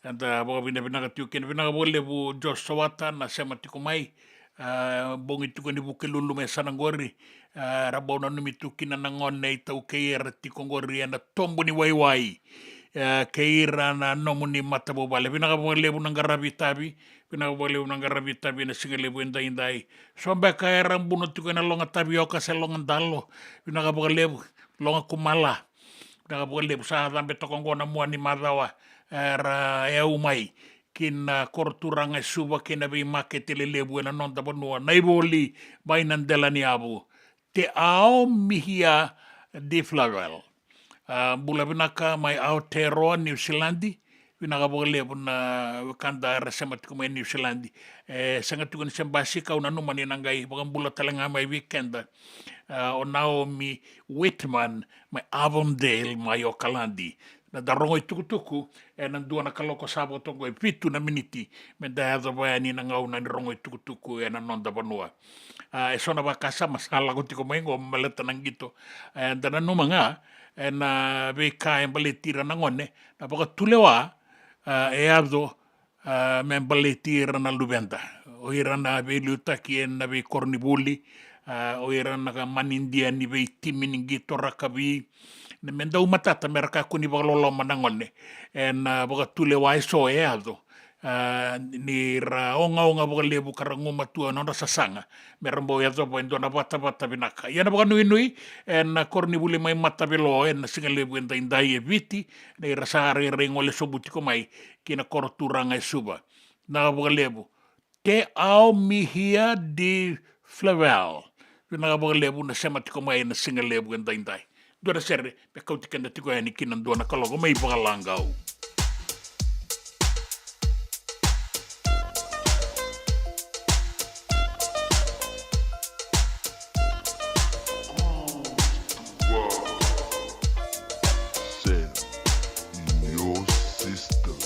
Eda vakavinavinaka tiko kina, vinaka vakalevu Josh Sowata na sema tiko mai. A, bogi tiko ni Vukelulu mai yasana qori. A, ra bau nanumi tu kina na gone iTaukei era tiko qori ena tobu ni waiwai. A, kei ira na nomuni matavuvale. Vinaka vakalevu na qaravi itavi. Vinaka vakalevu na qaravi itavi ena siga levu edaidai. So beka era buno tiko ena loga tavioka se loga dalo. Vinaka vakalevu, loga kumala. Vinaka vakalevu, sa cabe toka oqo na mua ni macawa era yau mai ki na koro turaga e Suva kei na veimakete lelevu ena noda vanua, na ivoli mai na dela ni yavu. Te Ao Mihia de Flavel. A, bula vinaka mai Aotearoa, Niusiladi. Vinaka vakalevu na wekada era sema tiko mai Niusiladi. E sega tiko ni se basika, au nanuma ni na qai vakabula tale ga mai vei keda. A, o Naomi Whitman mai Avondale mai Okaladi. Na da rogo itukutuku ena dua na kaloko sa vo toka e vitu na miniti me da yacova yani na gauna ni rogo itukutuku ena noda vanua. A, e so na vakasama sa lako tiko mai oqo baleta na qito. E, da nanuma ga ena veika e baleti ira na gone, na vakatulewa, a, e yaco, a, me baleti ira na luveda. O ira na veiliutaki ena veikoronivuli, a, o ira na manidia ni veitimi ni qito rakavi, na me dau matata me ra kakua ni vakaloloma na gone ena vakatulewa e so e yaco. A, ni ra ogaoga vakalevu ka ra gumatua na nodra sasaga me ra bau yacova e dua na vatavata vinaka. Ia na vakanuinui ena koronivuli mai Matavelo ena siga levu edaidai e Viti, ni ra sa rairai gole sobu tiko mai ki na koro turaga e Suva. Na vakalevu, Te Ao Mihia de Flavel. Vinaka vakalevu na sema tiko mai ena siga levu edaidai. Dua na sere me kauti keda tiko yani ki na dua na kaloko mai Vakalagau. Send your system.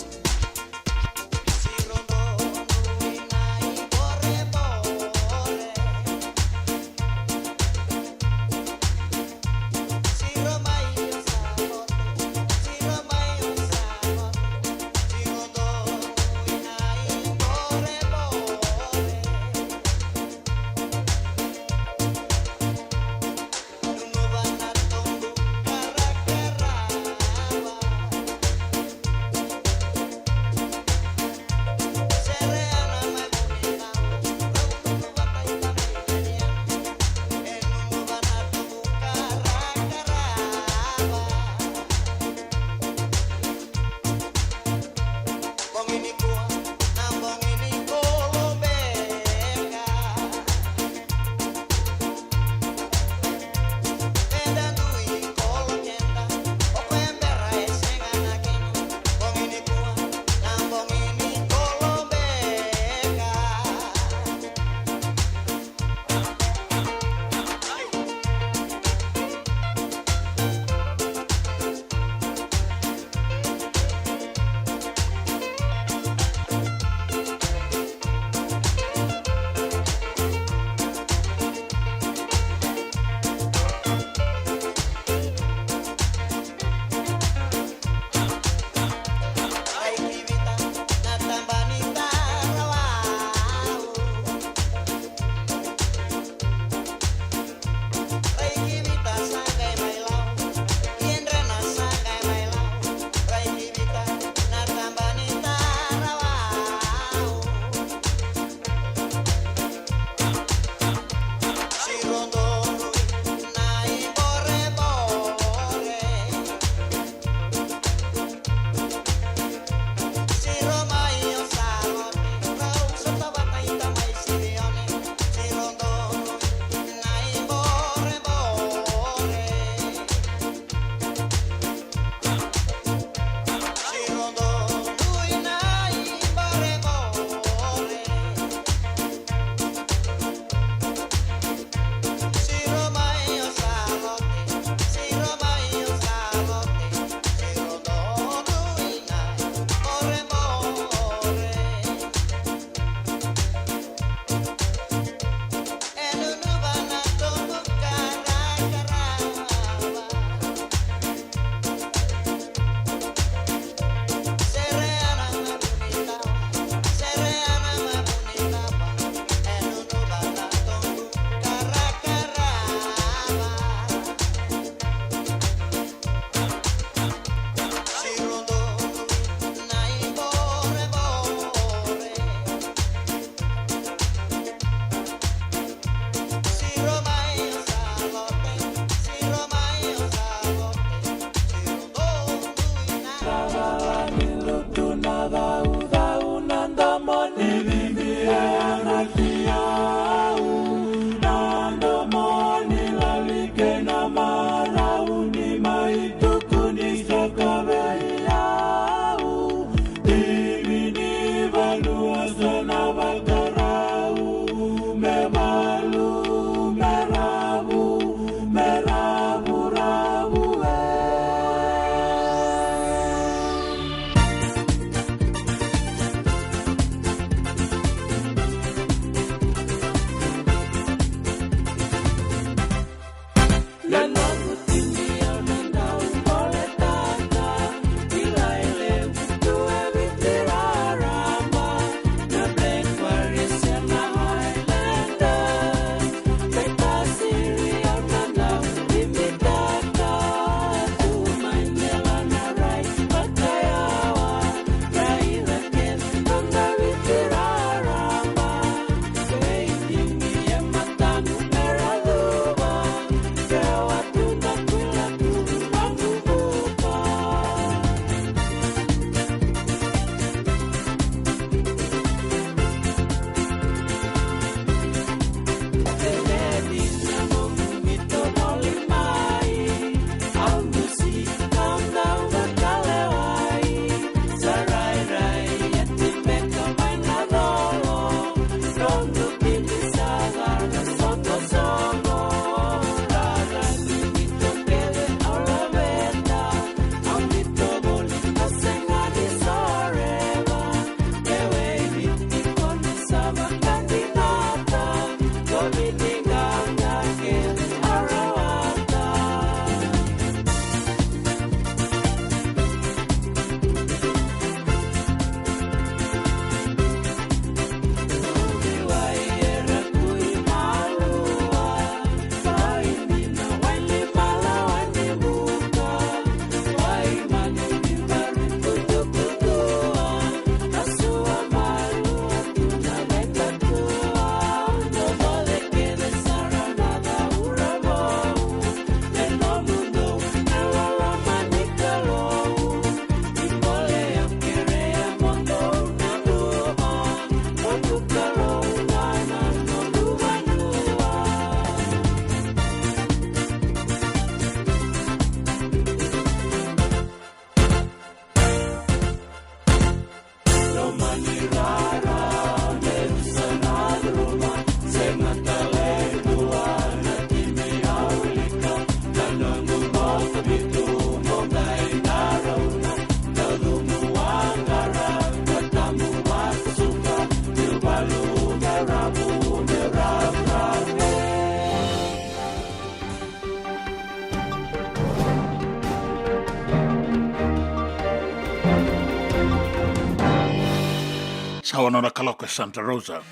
Sa ono na kaloko e Santa Rosa.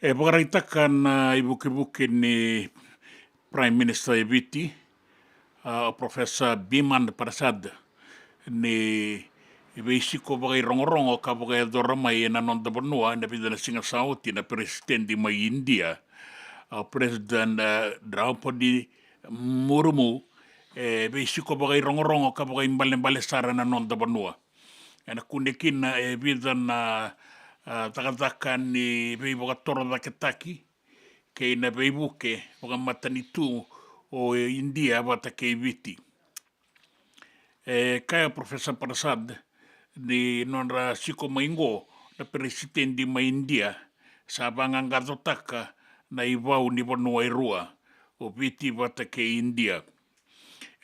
E vakaraitaka na ivukevuke ni Prime Minister e Viti, a, o Professor Biman Prasad, ni veisiko vakairogorogo ka vakayacora mai ena noda vanua ena vica na siga sa oti na peresitedi mai India, a, President, a, Draupadi Murmu, e veisiko vakairogorogo ka vakaibalebale sara ena noda vanua. Ena kune kina e vica na, a, cakacaka ni veivakatorocaketaki kei na veivuke vakamatanitu o India vata kei Viti. E kaya Professor Prasad ni nodra siko mai qo na peresitedi mai India sa vaqaqacotaka na ivau ni vanua e rua, o Viti vata kei India.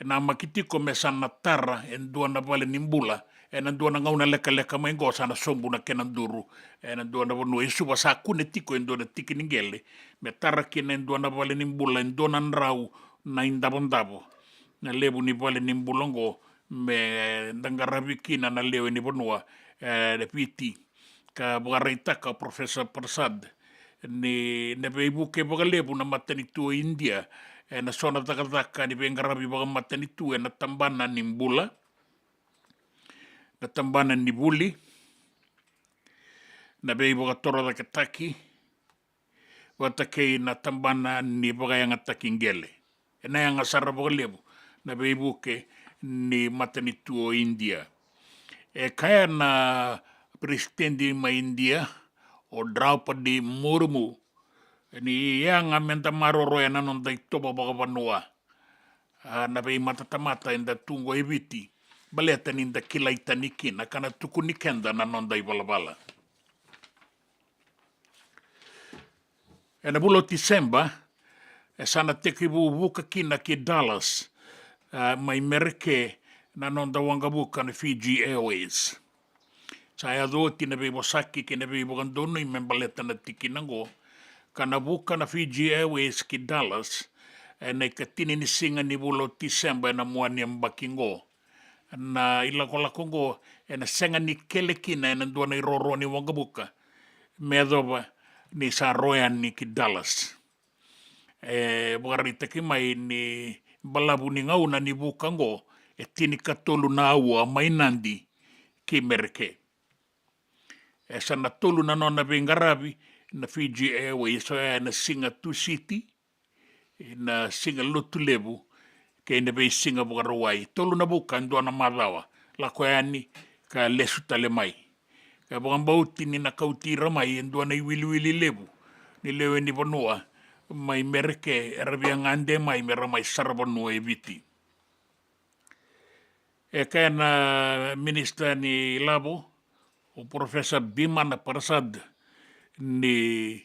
E namaki tiko me sa na tara e dua na vale ni bula ena dua na gauna lekaleka mai qo, sa na sobu na kena duru ena dua na vanua e Suva. Sa kune tiko e dua na tiki ni qele me tara kina e dua na vale ni bula e dua na drau na idavodavo. Na levu ni vale ni bula oqo me da qaravi kina na lewe ni vanua e Viti. Ka vakaraitaka o Professor Prasad ni na veivuke vakalevu na matanitu o India ena so na cakacaka ni veiqaravi vakamatanitu ena tabana ni bula, na tabana ni vuli, na veivakatorocaketaki, vata kei na tabana ni vakayagataki qele. Ena yaga sara vakalevu na veivuke ni matanitu o India. E kaya na peresitedi mai India, o Draupadi Murmu, ni yaga me da maroroya na noda itovo vakavanua, a, na veimatatamata eda tu qo e Viti, baleta ni da kilai tani kina ka na tukuni keda na noda ivalavala. Ena vula o Tiseba e sa na tekivu vuka kina ki Dallas, a, mai Mereke na noda waqavuka na Fiji Airways. Sa yaco oti na veivosaki kei na veivakadonui me baleta na tikina oqo, ka na vuka na Fiji Airways ki Dallas ena ikatini ni siga ni vula o Tiseba ena mua ni yabaki oqo. Na ilakolako oqo ena sega ni kele kina ena dua na iroro ni waqavuka me yacova ni sa ro yani ki Dallas. E vakaraitaki mai ni balavu ni gauna ni vuka oqo e tinikatolu na aua mai Nadi ki Mereke. E sa na tolu na nona veiqaravi na Fiji Airways, oya ena siga Tusiti, na siga Lotulevu kei na veisiga Vakarauwai. Tolu na vuka e dua na macawa, lako yani ka lesu tale mai. Ka vakabauti ni na kauti ira mai e dua na iwiliwili levu ni lewe ni vanua mai Mereke era via gade mai me ra mai saravanua e Viti. E kaya na minisita ni lavo, o Professor Bimana Prasad, ni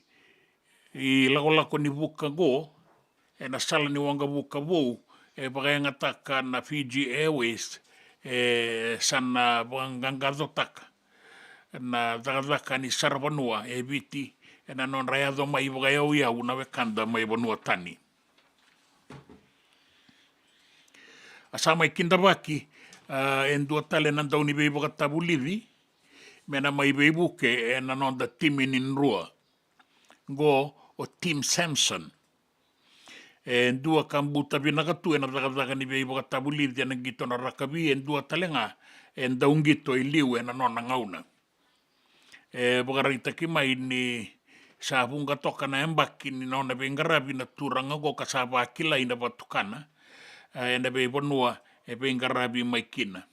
ilakolako ni vuka oqo ena sala ni waqavuka vou e vakayagataka na Fiji Airways e sa na vaqaqacotaka na cakacaka ni saravanua e Viti ena nodra yaco mai vakayauyau na wekada mai vanua tani. A sa mai kidavaki, a, e dua tale na dauniveivakatavulici me na mai veivuke ena noda timi ni drua. Oqo o Tim Samson. E dua ka buta vinaka tu ena cakacaka ni veivakatavulici ena qito na rakavi, e dua tale ga e dauqito e liu ena nona gauna. E vakaraitaki mai ni sa vuqa toka na yabaki ni nona veiqaravi na turaga oqo ka sa vakilai na vatukana, e, ena veivanua e veiqaravi mai kina.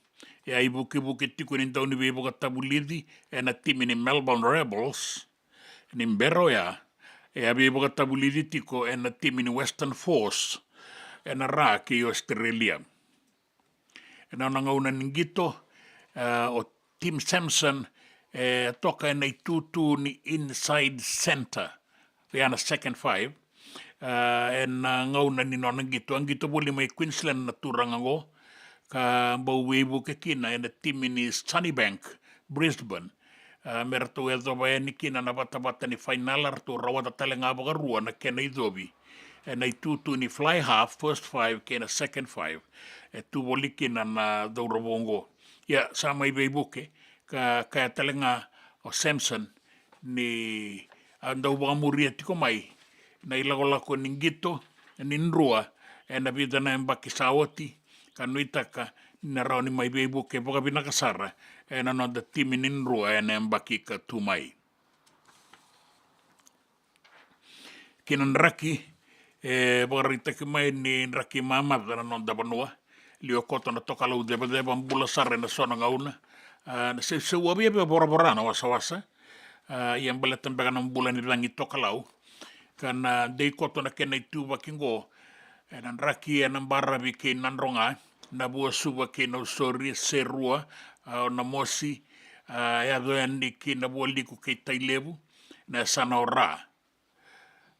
E a ivukevuke tiko ni dauniveivakatavulici ena timi ni Melbourne Rebels ni bera oya, e a veivakatavulici tiko ena timi ni Western Force ena ra kei Australia. Ena nona gauna ni qito, e, o Tim Samson e toka ena itutu ni inside centre, oya na second five, A, ena gauna ni nona qito, a qito voli mai Queensland na turaga oqo, ka bau veivuke kina ena timi ni Sunnybank, Brisbane. A, me ratou yacova yani kina na vatavata ni fainala, ratou rawata tale ga vakarua na kena icovi ena itutu ni fly half, first five kei na second five. E tu voli kina na cauravou oqo. Ia, sa mai veivuke, ka kaya tale ga o Samson ni a dau vakamuria tiko mai na ilakolako ni qito ni drua ena vica na yabaki sa oti, ka nuitaka ni na rawa ni mai veivuke vakavinaka sara ena noda timi ni drua ena yabaki ka tu mai. Ki na draki, e vakaraitaki mai ni draki mamaca na noda vanua, liwa koto na tokalau cevaceva, bula sara ena so na gauna. A, na seuseu a viavia voravora na wasawasa. A, ia baleta beka na bula ni cagi tokalau, ka na dei koto na kena ituvaki oqo ena draki ena baravi kei Nadroga, Navuasuva kei Nausori, Serua, a, o Namosi, a, yaco yani ki Navualiku kei Tailevu, na yasana o Ra,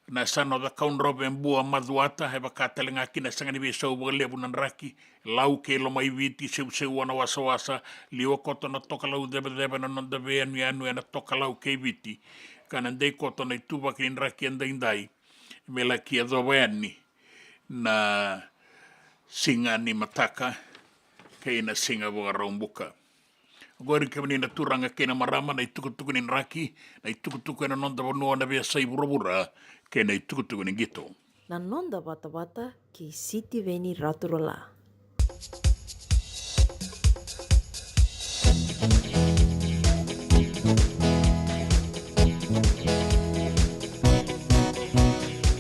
na yasana o Cakaudrove, Bua, Macuata, e vaka tale ga kina e sega ni veisau vakalevu na draki, Lau kei Lomaiviti, seuseu na wasawasa, liwa koto na tokalau cevaceva ena noda veiyanuyanu ena tokalau kei Viti, ka na dei koto na ituvaki ni draki edaidai me laki yacova yani na siga ni mataka kei na siga Vakaraubuka. Oqori kemuni na turaga kei na marama, na itukutuku ni draki, na itukutuku ena noda vanua, na veiyasai vuravura kei na itukutuku ni qito. Na noda vatavata kei Sitiveni Raturala.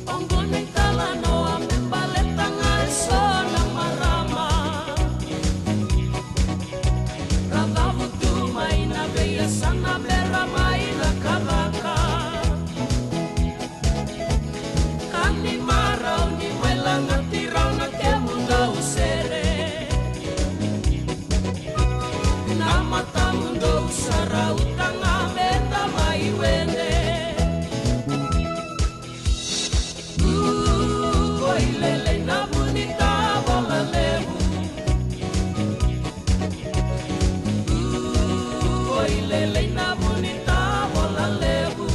Oqo na italanoa me baleta ga e so na marama ra cavutu mai na veiyasana bera mai na kavaka. Ka ni marau ni mai lagati rau na kemudou sere. Na matamudou sa rauta ga me da mai wele. Oi lelei na vu ni tavola levu. Oi lelei na vu ni tavola levu.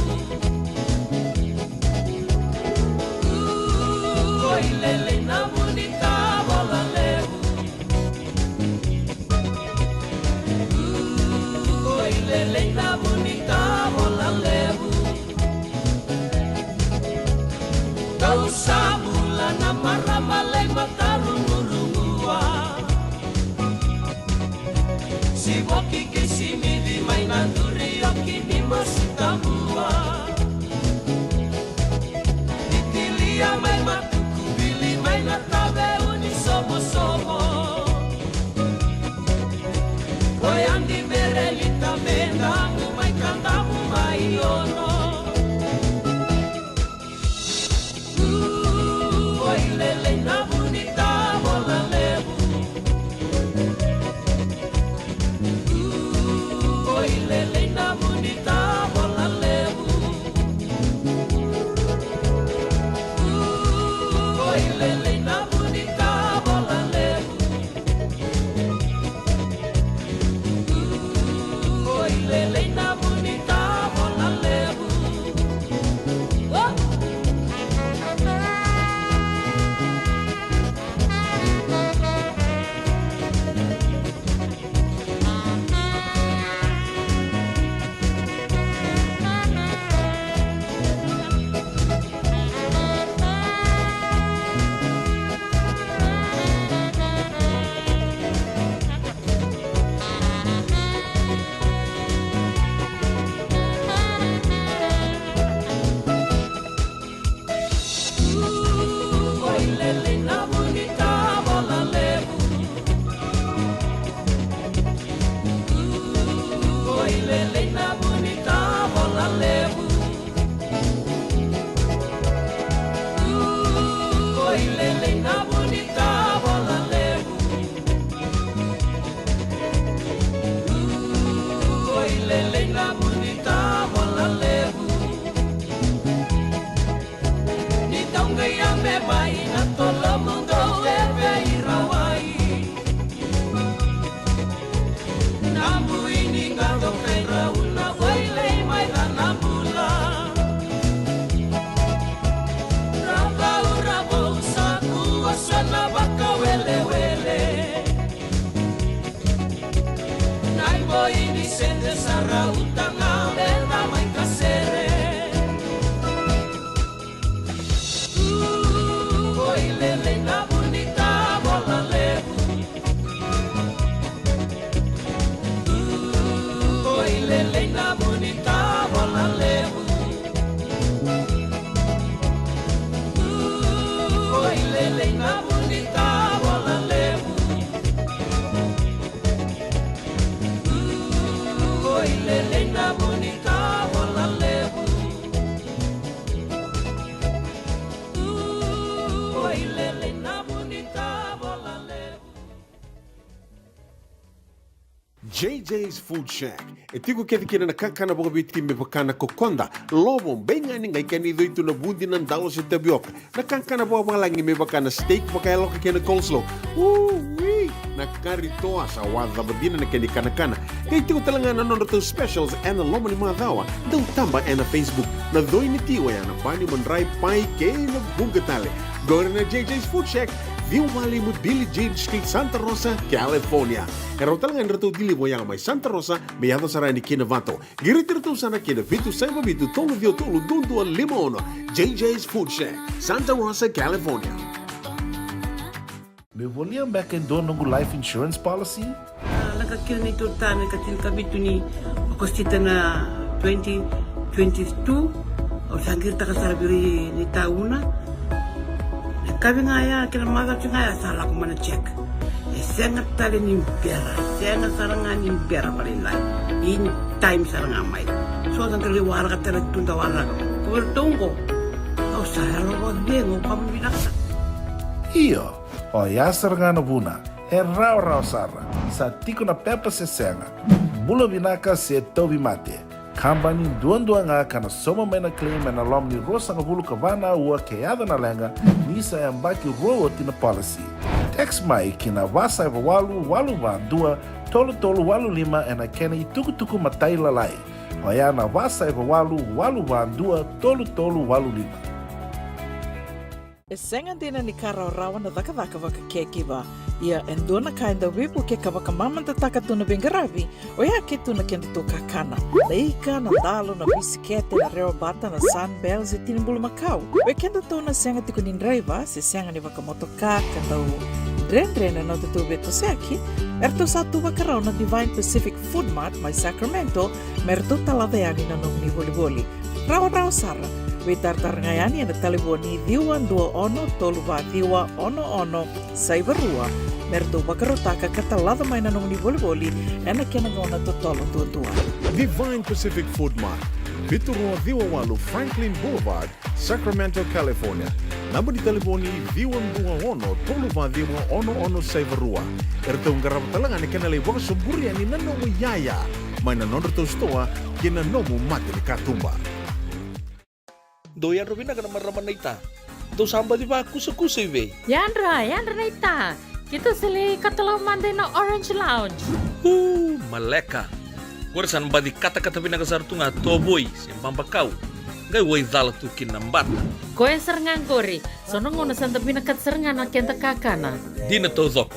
Oi lelei na vu ni tavola levu. Oi lelei na vu ni tavola levu. Dou sa bula na marama lai matarugurugua. Sivoki kei Simici mai na duri oki ni masu tabua. Vitilia mai Matukuvili mai na taveu ni sovosovo. Koya ni Merelita me damu mai Kadavu mai Ono. Oi lelei na vu ni tavola levu. Sede sara uta ga me da mai kasere. Oi lelei na vu ni tavola levu. Oi lelei na vu ni tavola levu. Oi lelei na vu ni tavola levu. Oi lelei na vu ni tavola levu. Oi lelei na vu ni tavola levu. J J's Food Shack. E tiko kece kina na kakana vakaviti me vaka na kokoda, lovo, beigani, qai kena icoi tu na vudi, na dalo se tavioka. Na kakana vakavalagi me vaka na steak vakayaloka kei na coleslaw. Ui! Na kari toa sa wacava dina na kena ikanakana. Qai tiko tale ga na nodratou specials ena loma ni macawa. Dau taba ena Facebook. Na coi ni ti oya na bani, madrai, pai kei na vuqa tale. Qori na J J's Food Shack, ciwa walu lima Billie Jean Street, Santa Rosa, California. E rawa tale ga ni ratou deliver oya mai Santa Rosa me yaco sara yani ki Novato. Qiriti iratou sara ki na vitu saiva vitu tolu ciwa tolu dua dua lima ono. J J's Food Shack, Santa Rosa, California. Me volia beka e dua noqu life insurance policy? A, lako kina neitou tane ka tinikavitu ni Okosita na twenty twenty-two. Au sa qiritaka sara vei ira na itauna. Na kavi ga ya kei na macawa ga ya sa lako mai na check. E sega tale ni bera, e sega sara ga ni bera vakalailai. In time sara ga mai. So sa qai waraka tale tu da waraka. Ko iratou qo. Au sa yalo vakacegu, au vakavinavinaka sara. Io, oya sara ga na vuna. E rawarawa sara. Sa tiko na pepa se sega. Bula vinaka se tauvimate. Kabani duadua ga ka na sauma mai na claim ena loma ni ruasagavulu ka va na aua ke yaco na leqa, ni sa yabaki rua oti na policy. Text mai ki na va saiva walu walu va dua tolu tolu walu lima ena kena itukutuku matailalai. Oya na va saiva walu walu va dua tolu tolu walu lima. E sega dina ni ka rawarawa na cakacaka vaka caregiver. Ia e dua na ka e dau veivuke ka vakamamadataka tu na veiqaravi, oya ke tu na kedatou kakana. Na ika, na dalo, na bisikete, na rewa bata, na Sunbell se tini bulumakau. Vei kedatou na sega tiko ni draiva se sega ni vakamotoka ka dau dredre na nodatou veitosoyaki, eratou sa tu vakarau na Divine Pacific Food Mart mai Sacramento me ratou talaca yani na nomuni volivoli. Rawarawa sara. Veitaratara ga yani ena talevoni ciwa dua ono tolu va ciwa ono ono saiva rua me ratou vakarautaka ka talaca mai na nomuni volivoli ena kena gauna totolo duadua. Divine Pacific Food Mart, vitu rua ciwa walu Franklin Boulevard, Sacramento, California. Naba ni talevoni ciwa dua ono tolu va ciwa ono ono saiva rua. Eratou qarava tale ga na kena lai vakasoburi yani na nomu iyaya mai na nodratou sitoa ki na nomu mata ni katuba. Dou yadra vinaka na marama naita. Dou sa baci vakusakusa i vei? Yadra, yadra naita. Keitou sa lai katalau mada ina Orange Lounge. Uu, maleka. Qori sa na baci katakata vinaka sara tu ga tovoi se babakau. Qai wai cala tu kina na bata. Koya sara ga qori. So na gauna sa da vinakata sara ga na keda kakana. Dina taucoko.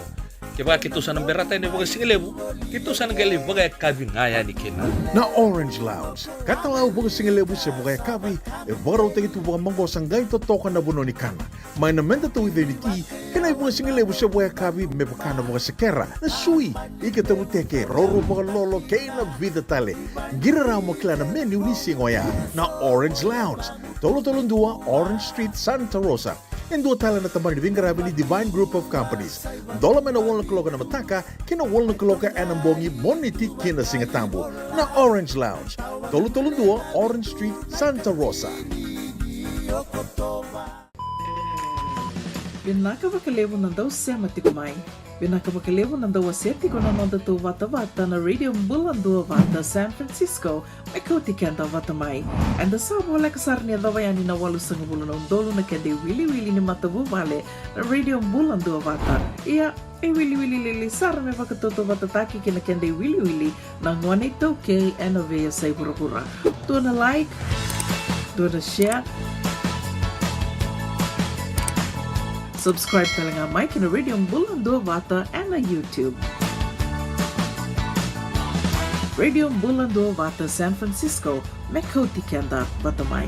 Kevaka keitou sa na berata yani vakasigalevu, keitou sa na qai lai vakayakavi ga yani kina. Na Orange Lounge, katalau vakasigalevu se vakayakavi, e vakarautaki tu vakamaqosa qai totoka na vanua ni kana. Mai na medatou icoi ni ti, kei na ivakasigalevu se vakayakavi me vaka na vakasekera, na sui, ika tavuteke, roro vakalolo kei na vica tale. Qiri rawa mo kila na menu ni siga oya. Na Orange Lounge, tolu tolu dua Orange Street, Santa Rosa. E dua tale na tabana ni veiqaravi ni Divine Group of Companies. Dola mai na walu na kaloko ena mataka ki na walu na kaloko ena bogi, Moniti ki na Sigatabu. Na Orange Lounge, tolu tolu dua Orange Street, Santa Rosa. Vinaka vakalevu na dau sema tiko mai. Vinaka vakalevu na dau wasea tiko na nodatou vatavata na Radio Bula Duavata San Francisco, me kauti keda vata mai. Eda sa voleka sara ni yacova yani na walusagavulu na udolu na keda iwiliwili ni matavuvale na Radio Bula Duavata. Ia, e wiliwili lili sara me vakatautauvatataki kei na keda iwiliwili na gone iTaukei ena veiyasai vuravura. Dua na like, dua na share, subscribe tale ga mai ki na Radio Bula Duavata ena YouTube. Radio Bula Duavata San Francisco, me kauti keda vata mai.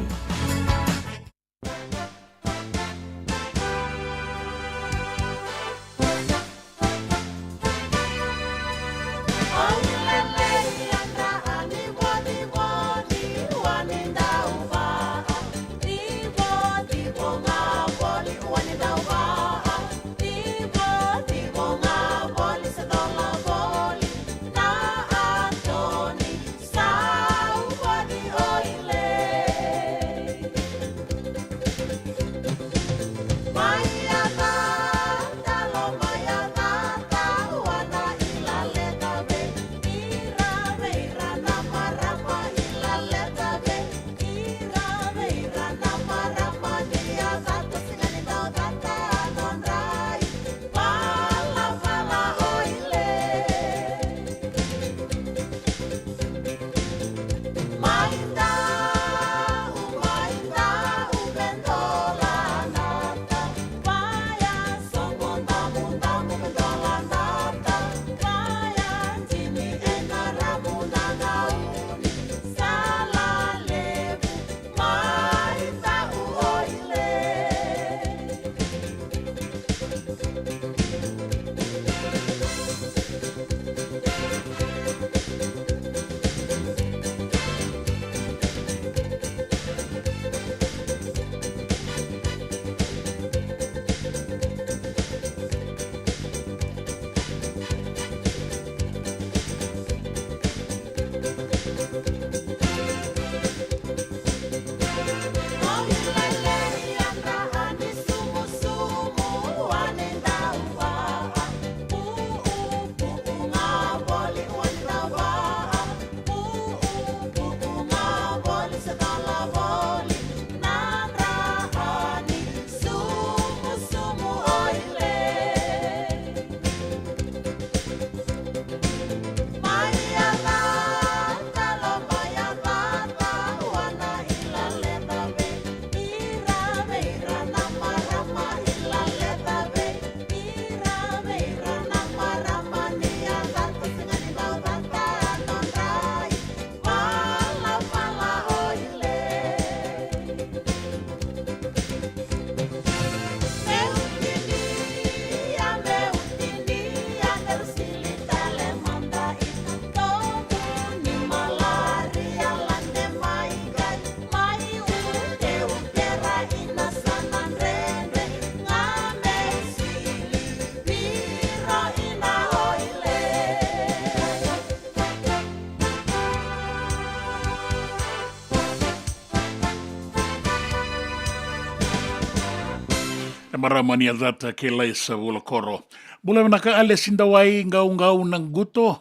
Na marama ni Yacata kei Laisa Vulakoro. Bula vinaka Alesi Dawai, Qauqau na Quto.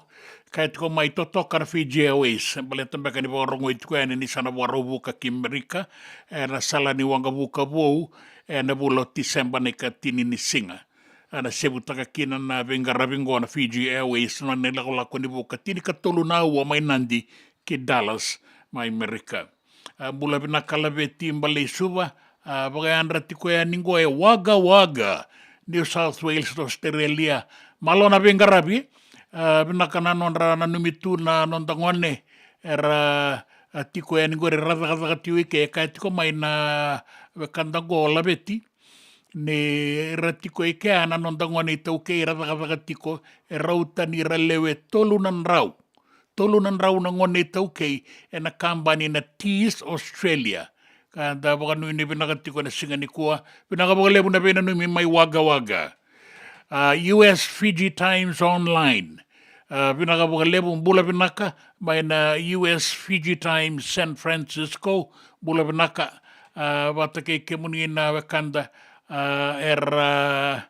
Kaya tiko mai, totoka na Fiji Airways. Baleta beka ni vakarogoi tiko yani ni sa na vakarau vuka ki Merika ena sala ni waqavuka vou ena vula o Tiseba, na ikatini ni siga. Ena sevutaka kina na veiqaravi qo na Fiji Airways, na nona ilakolako ni vuka tinikatolu na aua mai Nadi ki Dallas mai Merika. A, bula vinaka Laveti Baleisuva, a, vakayadra tiko yani qo e Wagga Wagga, New South Wales, Australia. Malo na veiqaravi, a, vinaka na nodra nanumi tu na noda gone era, a, tiko yani qori, era cakacaka tiko i ke. E kaya tiko mai na wekada qo Laveti, ni ra tiko i kea na noda gone iTaukei, ra cakacaka tiko, e rauta ni ra lewe tolu na drau. Tolu na drau na gone iTaukei ena kabani na Tees Australia. Ka da vakanuinui vinaka tiko ena siga nikua. Vinaka vakalevu na veinanumi mai Wagga Wagga. A, U S Fiji Times Online. A, vinaka vakalevu, bula vinaka mai na U S Fiji Times San Francisco. Bula vinaka, a, vata kei kemuni na wekada, a, era,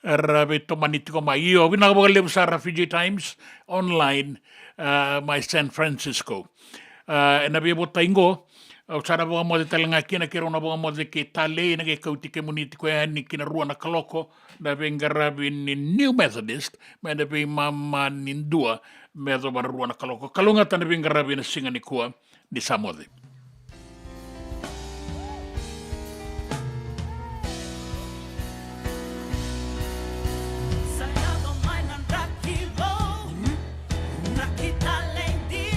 era veitomani tiko mai. Io, vinaka vakalevu sara Fiji Times Online, a, mai San Francisco. A, ena veivotai qo, au sa na vakamoce tale ga kina, keirau na vakamoce kei Talei, ena qai kauti kemuni tiko yani ki na rua na kaloko, na veiqaravi ni New Methodist, mai na veimama ni dua me yacova na rua na kaloko. Kalougata na veiqaravi ena siga nikua, ni sa moce. Sa yaco mai na draki vou, na kita lady.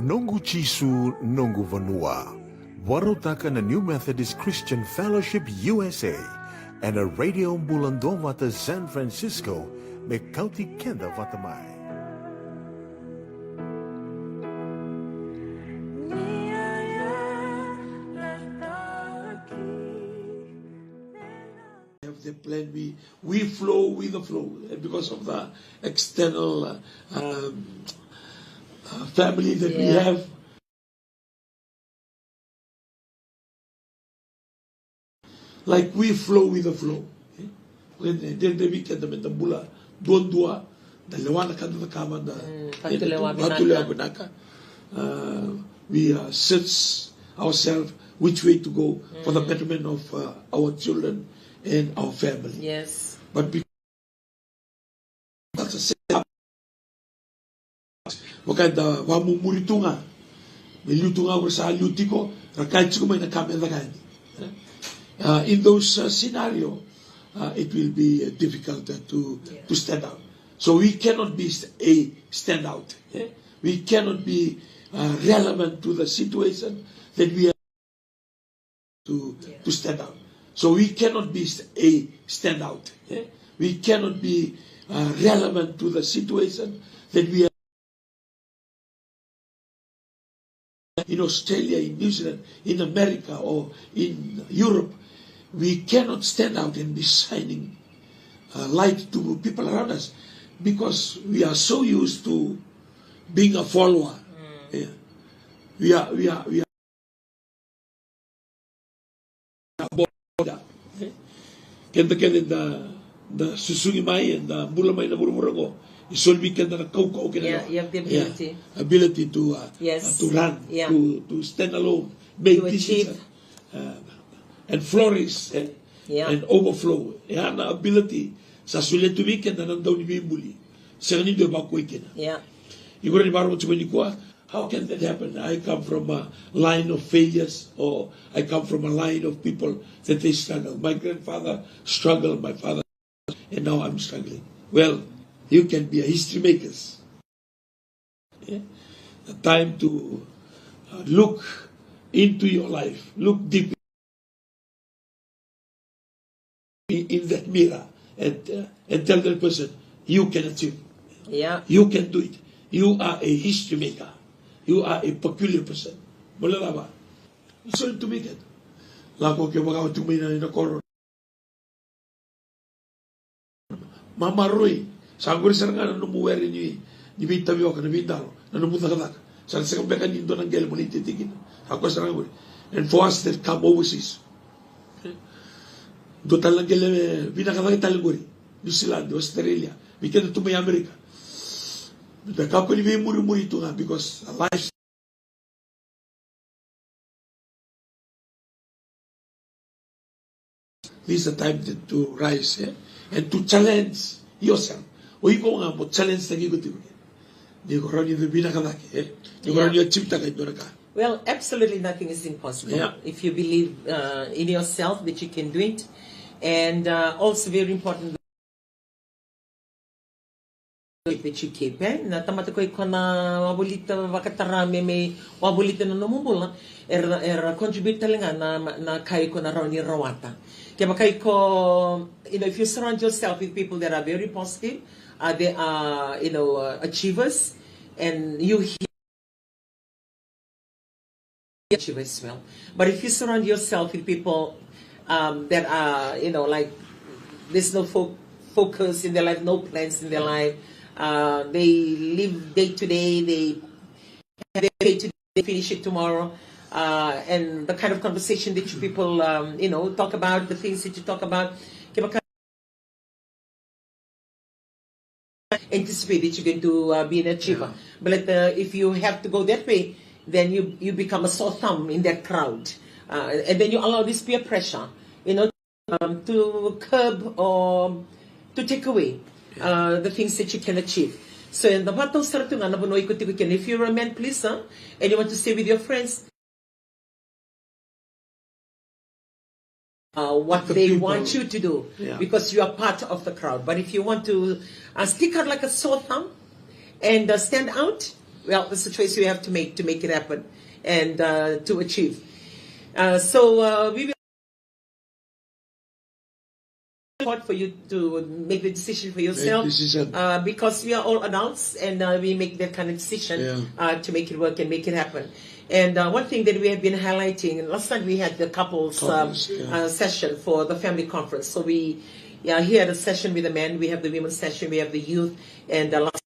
Noqu Jisu, noqu vanua. Vakarautaka na New Methodist Christian Fellowship U S A ena Radio Bula Duavata San Francisco, me kauti keda vata mai. Have the plan, we, we flow with the flow, eh, because of the external, uh, um, uh, family that we have. Like we flow with the flow, eh? When, eh, dredre vei keda me da bula duadua, da lewa na ka da cakava, da, mm, eh, da vatulewa vinaka. Uh, we, uh, search ourselves which way to go for the betterment of, uh, our children and our family. Yes. But because vaka eda vamumuri tu ga, me liu tu ga ko sa liu tiko, ra kaya tiko mai na ka me caka yani. Uh, in those, uh, scenario, uh, it will be, uh, difficult, uh, to, to stand out. So we cannot be st-, a standout, eh? We cannot be, uh, relevant to the situation that we are to, to stand out. So we cannot be st-, a standout, eh? We cannot be, uh, relevant to the situation that we are in Australia, in New Zealand, in America, or in Europe. We cannot stand out and be shining, uh, light to people around us because we are so used to being a follower. Yeah. We are, we are, we are border. Keda kece da, da susugi mai, eda bula mai na vuravura oqo, e soli vei keda na kaukau kei na, yeah, you have the ability. Yeah, ability to, uh, yes, uh, to run, yeah, to, to stand alone, make decisions, uh, and flourish, eh? Yeah. And overflow. E a na ability sa solia tu vei keda na Dauniveibuli. Sega ni dua e vakoi kina. Yeah. Iko rawa ni vakarorogo tiko mai nikua, how can that happen? I come from a line of failures, or I come from a line of people that they struggle. My grandfather struggled, my father, and now I'm struggling. Well, you can be a history makers. Yeah? A time to, uh, look into your life, look deep in, in that mirror and, uh, and tell that person, "You can achieve. Yeah. You can do it. You are a history maker. You are a peculiar person." Mo le lava. So to make it. Lako ke vaka tu mai na, na koro. Mamaroi. Sa qori sara ga na nomu were ni, ni veitavioka, na veidalo, na nomu cakacaka. Sa na sega beka ni dua na qele mo lai tete kina. Sa koya sara ga qori. And for us that come overseas, dua tale na qele vinaka cake tale qori. New Zealand, Australia, vei keda tu mai America. Da kakua ni veimurimuri tu ga because a life This is the time to, to rise, eh? And to challenge yourself. O iko ga mo challenge taki iko tiko. Ni ko rawa ni vinaka cake, eh? Ni ko rawa ni achieve taka e dua na ka. Well, absolutely nothing is impossible. Yeah. If you believe, uh, in yourself that you can do it. And, uh, also very important that you keep, eh? Na tamata ko iko na wavolita vakatara me, me wavolita na nomu bula, era, era contribute tale ga na, na ka iko na rawa ni rawata. Kevaka iko, you know, if you surround yourself with people that are very positive, uh, they are, you know, uh, achievers, and you achieve as well. But if you surround yourself with people, um, that are, you know, like, there's no fo-, focus in their life, no plans in their life, uh, they live day to day, they have their day to day, they finish it tomorrow, uh, and the kind of conversation that you people, um, you know, talk about, the things that you talk about, kevaka anticipate that you're going to, uh, be an achiever. Yeah. But, uh, if you have to go that way, then you, you become a sore thumb in that crowd. Uh, and then you allow this peer pressure, you know, um, to curb or to take away, yeah, uh, the things that you can achieve. So, eda vakatau sara tu ga na vanua iko tiko kina. If you're a man, please, huh? And you want to stay with your friends, uh, what they want you to do, yeah, because you are part of the crowd. But if you want to, uh, stick out like a sore thumb and, uh, stand out, Well, it's a choice you have to make to make it happen and uh, to achieve. Uh, so uh, we will support for you to make the decision for yourself. Decision. Uh, because we are all adults and uh, we make that kind of decision, yeah, uh, to make it work and make it happen. And uh, one thing that we have been highlighting, last night we had the couples, um, couples, yeah, uh, session for the family conference. So we, yeah, here the session with the men, we have the women's session, we have the youth, and uh, last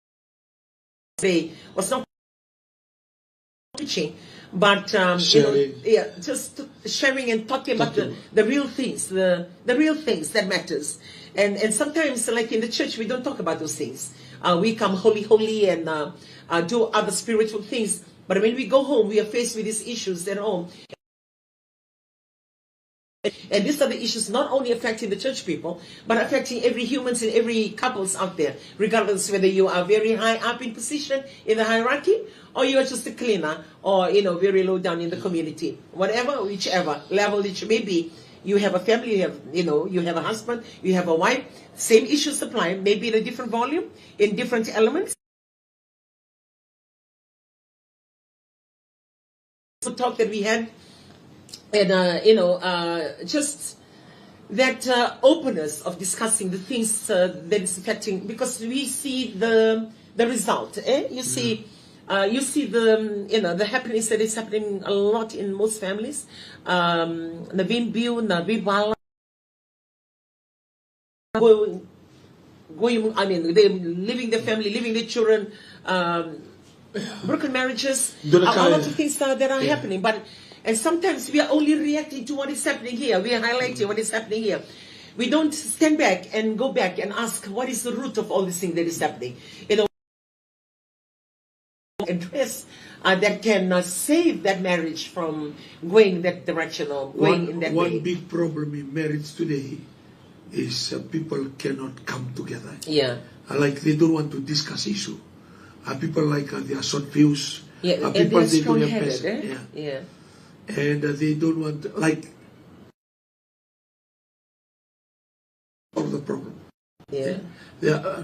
day was not preaching, but um, you know, sharing, yeah, just sharing and talking about the, talking, the real things, the the real things that matters. And and sometimes, like in the church, we don't talk about those things. Uh, we come holy, holy, and uh, uh, do other spiritual things. But when we go home, we are faced with these issues at home. And these are the issues not only affecting the church people, but affecting every humans and every couples out there, regardless whether you are very high up in position in the hierarchy or you are just a cleaner or, you know, very low down in the community. Whatever, whichever level it may be, you have a family, you have, you know, you have a husband, you have a wife, same issues apply, maybe in a different volume, in different elements. The talk that we had, and uh, you know, uh, just that uh, openness of discussing the things uh, that is affecting, because we see the the result. Eh? You see, uh, you see the um, you know, the happenings that is happening a lot in most families. Um, na veibiu, na veivala, going, going, I mean, they leaving their family, leaving their children, um, broken marriages, a, a lot of things that, that are happening. But and sometimes we are only reacting to what is happening here. We are highlighting what is happening here. We don't stand back and go back and ask what is the root of all this thing that is happening. You know, address uh, that can uh, save that marriage from going that direction or going one, in that one way. Big problem in marriage today is uh, people cannot come together. Yeah. Uh, like they don't want to discuss issue. Uh, people like uh, they are short fuse. Yeah, uh, and people they are strong-headed. Eh? Yeah. Yeah. And uh, they don't want like of the problem. Yeah. Yeah. Uh,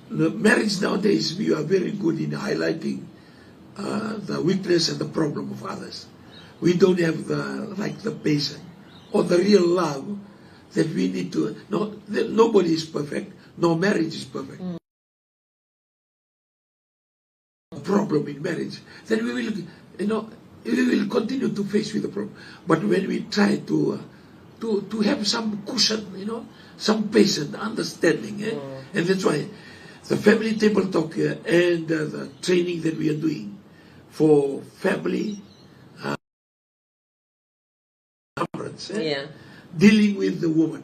the marriage nowadays, we are very good in highlighting uh, the weakness and the problem of others. We don't have the like the patience or the real love that we need to. No, the, nobody is perfect. No marriage is perfect. Mm. Problem in marriage, then we will, you know, we will continue to face with the problem. But when we try to uh, to to have some cushion, you know, some patience, understanding, eh? Mm. And that's why the family table talk uh, and uh, the training that we are doing for family, uh, eh? Yeah. Dealing with the woman,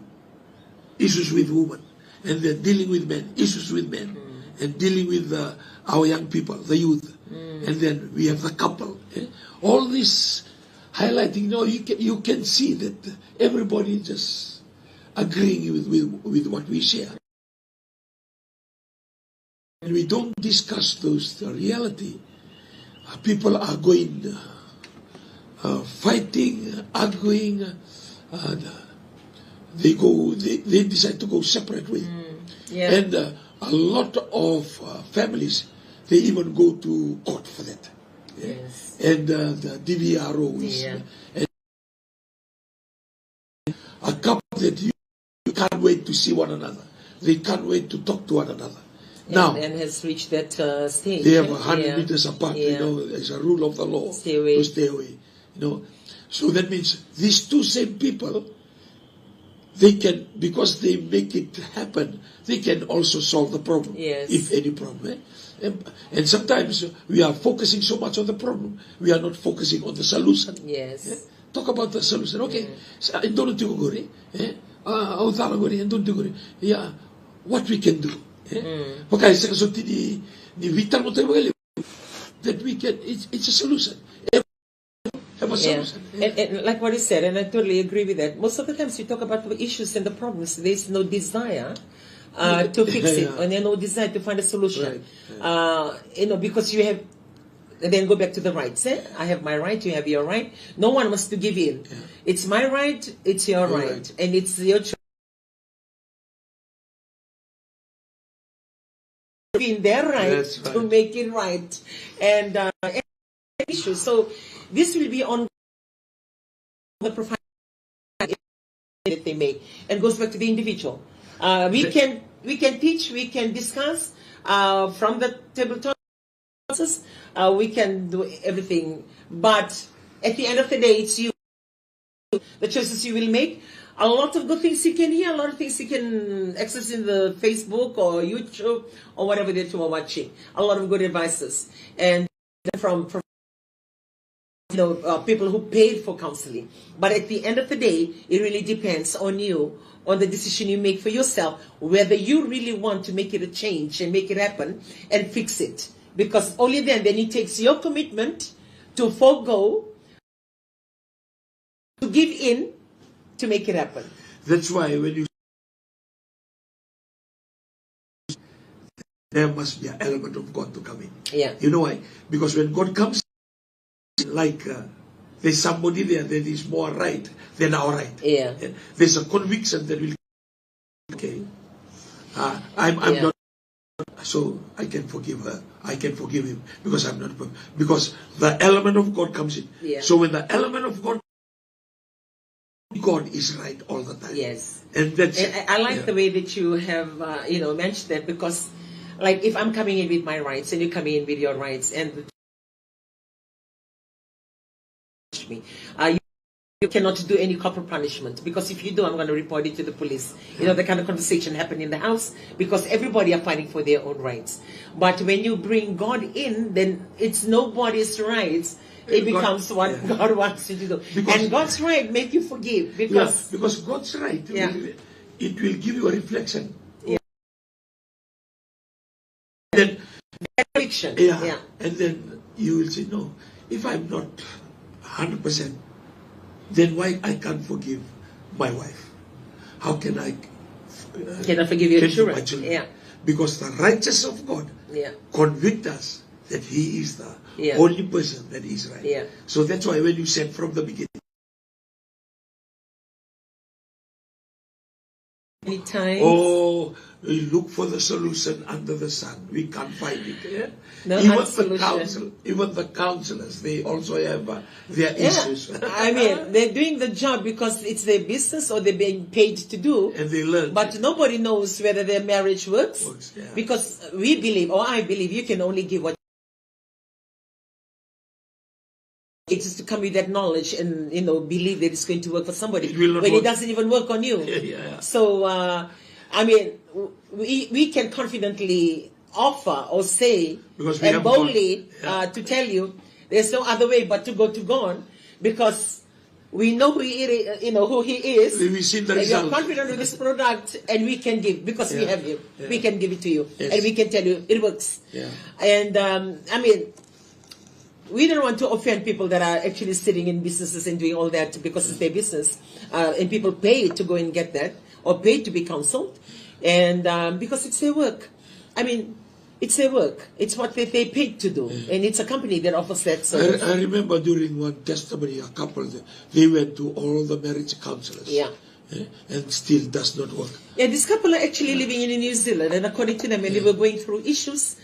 issues with women, and then dealing with men, issues with men, mm, and dealing with uh, our young people, the youth, mm, and then we have the couple. Eh? All this highlighting, you know, you can, you can see that everybody just agreeing with, with, with what we share. And we don't discuss those, the reality. Uh, people are going, uh, uh, fighting, arguing, uh, and uh, they go, they, they decide to go separate way. Mm, yeah. And uh, a lot of uh, families, they even go to court for that. Yeah. Yes. And uh, the D V R O is, yeah, and a couple that you, you can't wait to see one another. They can't wait to talk to one another. And, now, and has reached that uh, stage. They have a hundred, yeah, meters apart, yeah, you know, as a rule of the law. Stay away. To stay away. You know, so that means these two same people, they can, because they make it happen, they can also solve the problem. Yes. If any problem. Eh? And, and sometimes we are focusing so much on the problem, we are not focusing on the solution. Yes. Eh? Talk about the solution. Okay. Mm. Sa, e donu tiko qori, eh? Ah, au cala qori, e donu tiko qori. Yeah. What we can do, eh? Mm. Vaka e sega soti ni, ni veitalanoataki vakalevu. That we can, it's, it's a solution. Have a, yeah, solution. Yeah. And, and like what you said, and I totally agree with that. Most of the times you talk about the issues and the problems, there's no desire uh, to fix it, yeah, and there's no desire to find a solution. Right, right. Uh, you know, because you have And then go back to the rights. Eh? I have my right, you have your right. No one wants to give in. Yeah. It's my right, it's your, your right, right, and it's your choice. in their right to make it right. And uh, issues. So this will be on the profile that they make and goes back to the individual. Uh, we can we can teach, we can discuss uh, from the tabletop. Uh, we can do everything, but at the end of the day, it's you. The choices you will make. A lot of good things you can hear, a lot of things you can access in the Facebook or YouTube or whatever that you are watching. A lot of good advices and from from you know uh, people who paid for counseling. But at the end of the day, it really depends on you, on the decision you make for yourself, whether you really want to make it a change and make it happen and fix it. Because only then, then it takes your commitment to forego, to give in, to make it happen. That's why when you there must be an element of God to come in. Yeah. You know why? Because when God comes, like uh, there's somebody there that is more right than our right. Yeah. Yeah. There's a conviction that will okay. Uh, I'm I'm yeah. not so I can forgive her. I can forgive him because I'm not because the element of God comes in. Yeah. So when the element of God God is right all the time. Yes. And that's and I, I like yeah. the way that you have, uh, you know, mentioned that because, like, if I'm coming in with my rights and you're coming in with your rights, and me, uh, you, you cannot do any corporal punishment because if you do, I'm going to report it to the police. You know, the kind of conversation happened in the house because everybody are fighting for their own rights. But when you bring God in, then it's nobody's rights it becomes what yeah. God wants you to do. Because, and God's right make you forgive because yeah, because God's right yeah. will, it will give you a reflection. Yeah. Then, conviction. Yeah. yeah. And then you will say, no, if I'm not hundred percent, then why I can't forgive my wife? How can I uh, can I forgive your children? My children? Yeah. Because the righteousness of God yeah. convict us that he is the yeah. only person that is right. Yeah. So that's why when you said from the beginning, many times. Oh, we look for the solution under the sun. We can't find it. Yeah? No even the council, even the councillors, they also have uh, their yeah. issues. I mean, they're doing the job because it's their business or they're being paid to do. And they learn. But nobody knows whether their marriage works. works yeah. Because we believe, or I believe, you can only give what it is to come with that knowledge and you know believe that it's going to work for somebody it when work. It doesn't even work on you. Yeah, yeah, yeah. So uh, I mean, we we can confidently offer or say and boldly yeah. uh, to tell you there's no other way but to go to God because we know who he is, you know who he is. We, we see the and result. We are confident with this product, and we can give because yeah. we have him. Yeah. We can give it to you, yes. And we can tell you it works. Yeah. And um, I mean, we don't want to offend people that are actually sitting in businesses and doing all that because it's their business, uh, and people pay to go and get that or pay to be counseled, and um, because it's their work. I mean, it's their work. It's what they, they paid to do, yeah. And it's a company that offers that service. I, I remember during one testimony, a couple they, they went to all the marriage counselors. Yeah. Eh, and still does not work. Yeah, this couple are actually living in New Zealand, and according to them, when they were going through issues,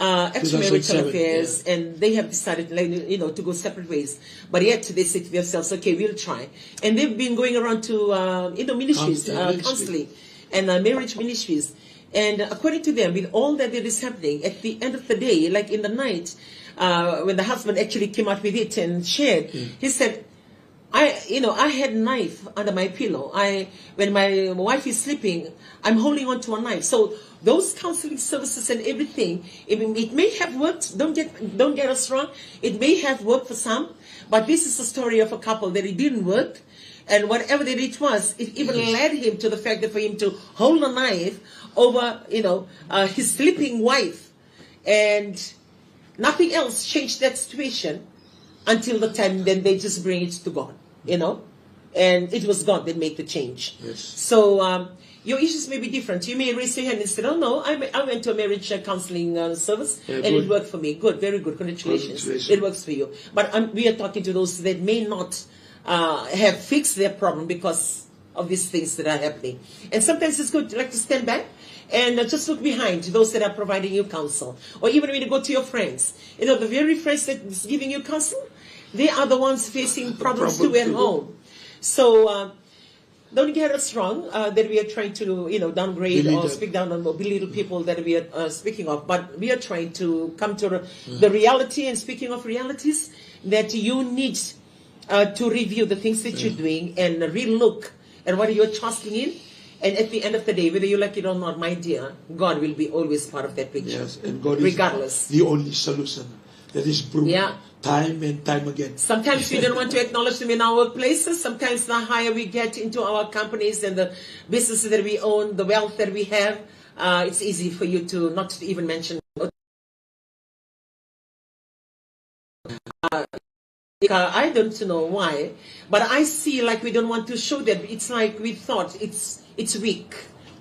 uh, extramarital affairs, yeah. And they have decided, like, you know, to go separate ways. But yet they say to themselves, "Okay, we'll try." And they've been going around to, uh, you know, ministries, uh, counseling, and uh, marriage ministries. And according to them, with all that is happening, at the end of the day, like in the night, uh, when the husband actually came out with it and shared, he said, I, you know, I had knife under my pillow. I, when my wife is sleeping, I'm holding on to a knife. So those counseling services and everything, it, it may have worked. Don't get, don't get us wrong. It may have worked for some, but this is a story of a couple that it didn't work, and whatever that it was, it even led him to the fact that for him to hold a knife over, you know, uh, his sleeping wife, and nothing else changed that situation until the time then they just bring it to God, you know? And it was God that made the change. Yes. So um, your issues may be different. You may raise your hand and say, "Oh, no, I, I went to a marriage uh, counseling uh, service yeah, and good. It worked for me." Good, very good. Congratulations. Congratulations. It works for you. But um, we are talking to those that may not uh, have fixed their problem because of these things that are happening. And sometimes it's good, like, to stand back and uh, just look behind to those that are providing you counsel. Or even when you go to your friends, you know, the very friends that is giving you counsel, they are the ones facing problems too at home. So uh, don't get us wrong uh, that we are trying to, you know, downgrade or speak down on or belittle people that we are uh, speaking of. But we are trying to come to the reality. And speaking of realities, that you need uh, to review the things that you're doing and relook at what you're trusting in. And at the end of the day, whether you like it or not, my dear, God will be always part of that picture. Yes, and God is regardless. The only solution that is proven time and time again. Sometimes we don't want to acknowledge them in our workplaces. Sometimes the higher we get into our companies and the businesses that we own, the wealth that we have, uh, it's easy for you to not even mention. Uh, I don't know why, but I see, like, we don't want to show that. It's like we thought it's it's weak.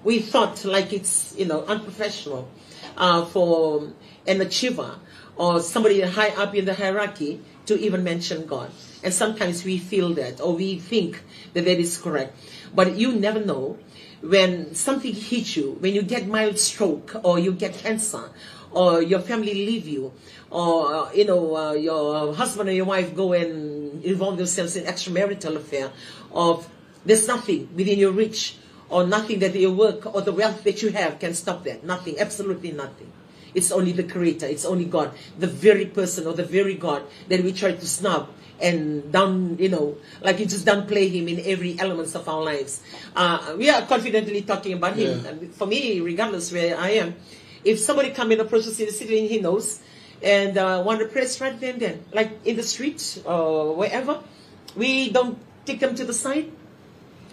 We thought, like, it's, you know, unprofessional uh, for an achiever or somebody high up in the hierarchy to even mention God. And sometimes we feel that, or we think that that is correct. But you never know when something hits you, when you get mild stroke or you get cancer or your family leave you, or uh, you know uh, your husband or your wife go and involve themselves in extramarital affair, or there's nothing within your reach, or nothing that your work or the wealth that you have can stop that. Nothing, absolutely nothing. It's only the Creator, it's only God, the very person or the very God that we try to snub and down, you know, like, you just downplay Him in every elements of our lives. Uh, we are confidently talking about Him. Yeah. And for me, regardless where I am, if somebody come and approach us in the city and he knows, and uh, want to press right then, then, like, in the street or wherever, we don't take them to the side.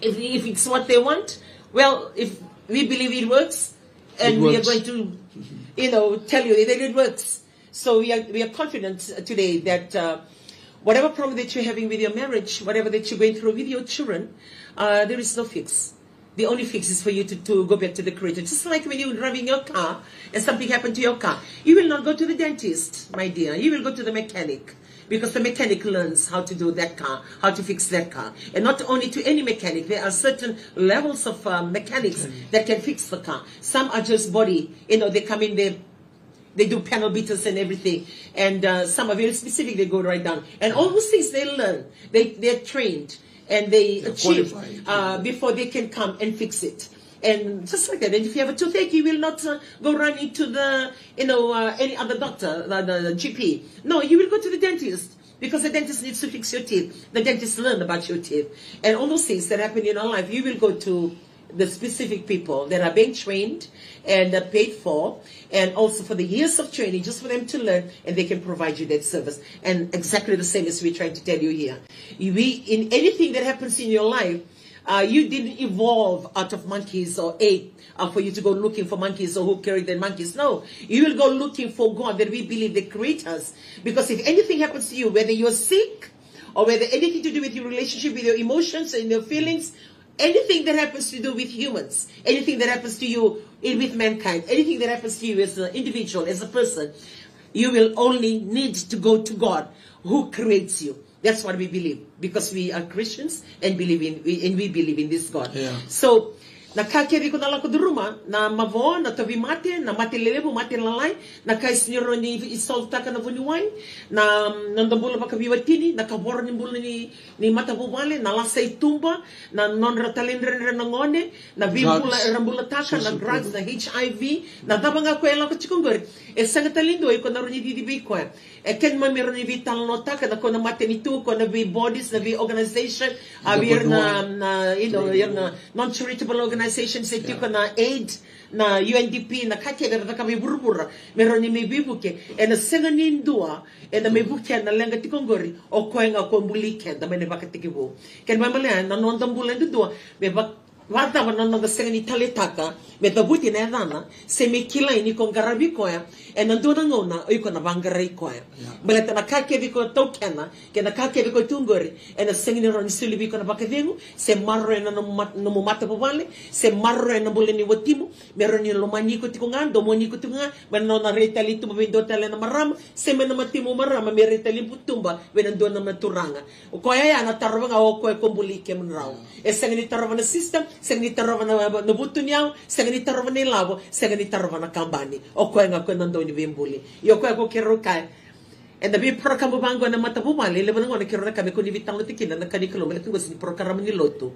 If, if it's what they want, well, if we believe it works, and we are going to, you know, tell you that it works. So we are, we are confident today that uh, whatever problem that you're having with your marriage, whatever that you're going through with your children, uh, there is no fix. The only fix is for you to, to go back to the Creator. Just like when you're driving your car and something happened to your car, you will not go to the dentist, my dear. You will go to the mechanic, because the mechanic learns how to do that car, how to fix that car. And not only to any mechanic, there are certain levels of uh, mechanics that can fix the car. Some are just body, you know, they come in, they they do panel beaters and everything. And uh, some are very specific, they go right down. And all those things they learn, they, they're trained and they achieve uh, before they can come and fix it. And just like that. And if you have a toothache, you will not uh, go running to the, you know, uh, any other doctor, the, the, the G P. No, you will go to the dentist because the dentist needs to fix your teeth. The dentist learn about your teeth. And all those things that happen in your life, you will go to the specific people that are being trained and uh, paid for, and also for the years of training, just for them to learn, and they can provide you that service. And exactly the same as we're trying to tell you here. We, in anything that happens in your life, uh, you didn't evolve out of monkeys or ape uh, for you to go looking for monkeys or who carried the monkeys. No, you will go looking for God that we believe that create us. Because if anything happens to you, whether you're sick or whether anything to do with your relationship, with your emotions and your feelings, anything that happens to do with humans, anything that happens to you in, with mankind, anything that happens to you as an individual, as a person, you will only need to go to God who creates you. That's what we believe because we are Christians and believe in we, and we believe in this God. Yeah. So na ka kece iko na lako curuma, na mavoa, na tauvimate, na mate lelevu, mate lalai, na ka e sega ni rawa ni isolvetaka na vuniwai, na noda bula vakaveiwatini, na kavoro ni bula ni, ni matavuvale, na lasa i tuba, na nodra talaidredre na gone, na veibula era bulataka, na drugs, na H I V, na cava ga koya e lako tiko qori. E sega tale ni dua iko na rawa ni cici vei koya. E keimami rawa ni veitalanoataka na kona matanitu, kona vei bodies, na vei organization, a vei ira na, na, you know, ira na non-charitable organizations, e tiko na aid, na U N D P, na ka kece era cakava i vuravura me rawa ni mai veivuke. Ena sega ni dua ena mai vukea na leqa tiko qori, o koya ga ko buli keda mai na ivakatekivu. Keimami malea na noda bula e dudua me vaka Vakacava na noda sega ni taleitaka me cavuti na yacana, se me kilai ni ko qaravi koya, ena dua na gauna o iko na vaqarai koya. Baleta na ka kece ko taukena, kei na ka kece ko tu qori, ena sega ni rawa ni soli vei iko na vakacegu, se maroroya na nomu mat-, nomu matavuvale, se maroroya na bula ni watimu, me rawa ni lomani iko tiko ga, domoni iko tiko ga, me na nona rai tale i tuba vei dua tale na marama, se me na matimu marama, me rai tale i tuba vei na dua na turaga. O koya ya na tarova ga o koya ko buli kemudrau. E sega ni tarova na system, sega ni tarova na, na vutuniyau, sega ni tarova na ilavo, sega ni tarova na kabani. O koya ga ko na dau ni veibuli. Io koya ko keirau kaya. Eda veiporakabu vaqo na matavuvale, e levu na gauna keirau na kaya me ko ni veitalanoataki kina na ka ni Kalou, baleta qo sega ni porokaramu ni lotu.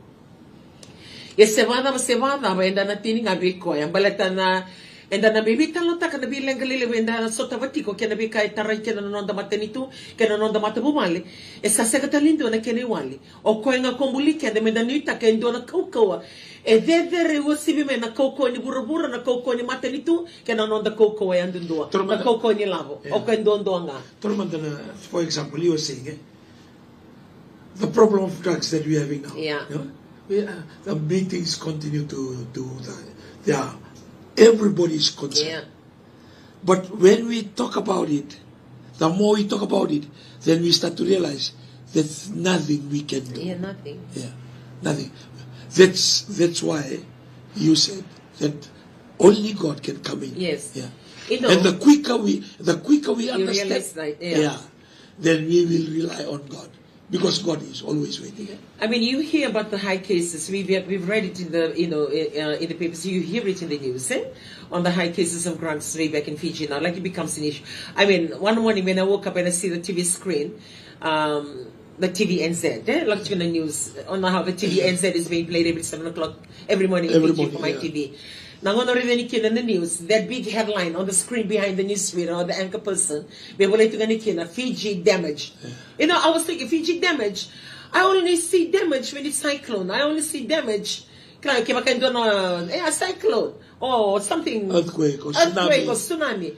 Ia se vakacava, se vakacava, eda na tini ga vei koya, baleta na, eda na mai veitalanoataka na veileqa lelevu eda sotava tiko, kei na veika e tarai kina na noda matanitu, kei na noda matavuvale. E sa sega tale ni dua na kena iwali. O koya ga ko buli keda, meda nuitaka e dua na kaukauwa e cecere uasivi mai na kaukauwa ni vuravura, na kaukauwa ni matanitu, kei na noda kaukauwa yadudua, na kaukauwa ni lavo. O koya duadua ga. Taura mada na, for example, you were saying, eh? The problem of drugs that we're having now. Yeah. You know? We, uh, the meetings continue to, to the, yeah, everybody is concerned. Yeah. But when we talk about it, the more we talk about it, then we start to realize there's nothing we can do. Yeah, nothing. Yeah, nothing. That's, that's why you said that only God can come in. Yes. Yeah. You know, and the quicker we, the quicker we understand, realize that, yeah, yeah, then we will rely on God, because God is always waiting. I mean, you hear about the high cases. We've, we've read it in the, you know, uh, in the papers. You hear it in the news, eh? On the high cases of drugs way back in Fiji now. Like, it becomes an issue. I mean, one morning when I woke up and I see the T V screen, um, the T V N Z, eh? Like, in the news, on how the T V N Z is being played every seven o'clock every morning in Fiji for my T V. Na gauna o raica ni kina na news, that big headline on the screen behind the news reader or the anchor person, me volai tu ga ni kina, Fiji damage. Yeah. You know, I was thinking, Fiji damage? I only see damage when it's cyclone. I only see damage. Kila, kevaka e dua na, eh, a cyclone or something. Earthquake or tsunami. Earthquake or tsunami.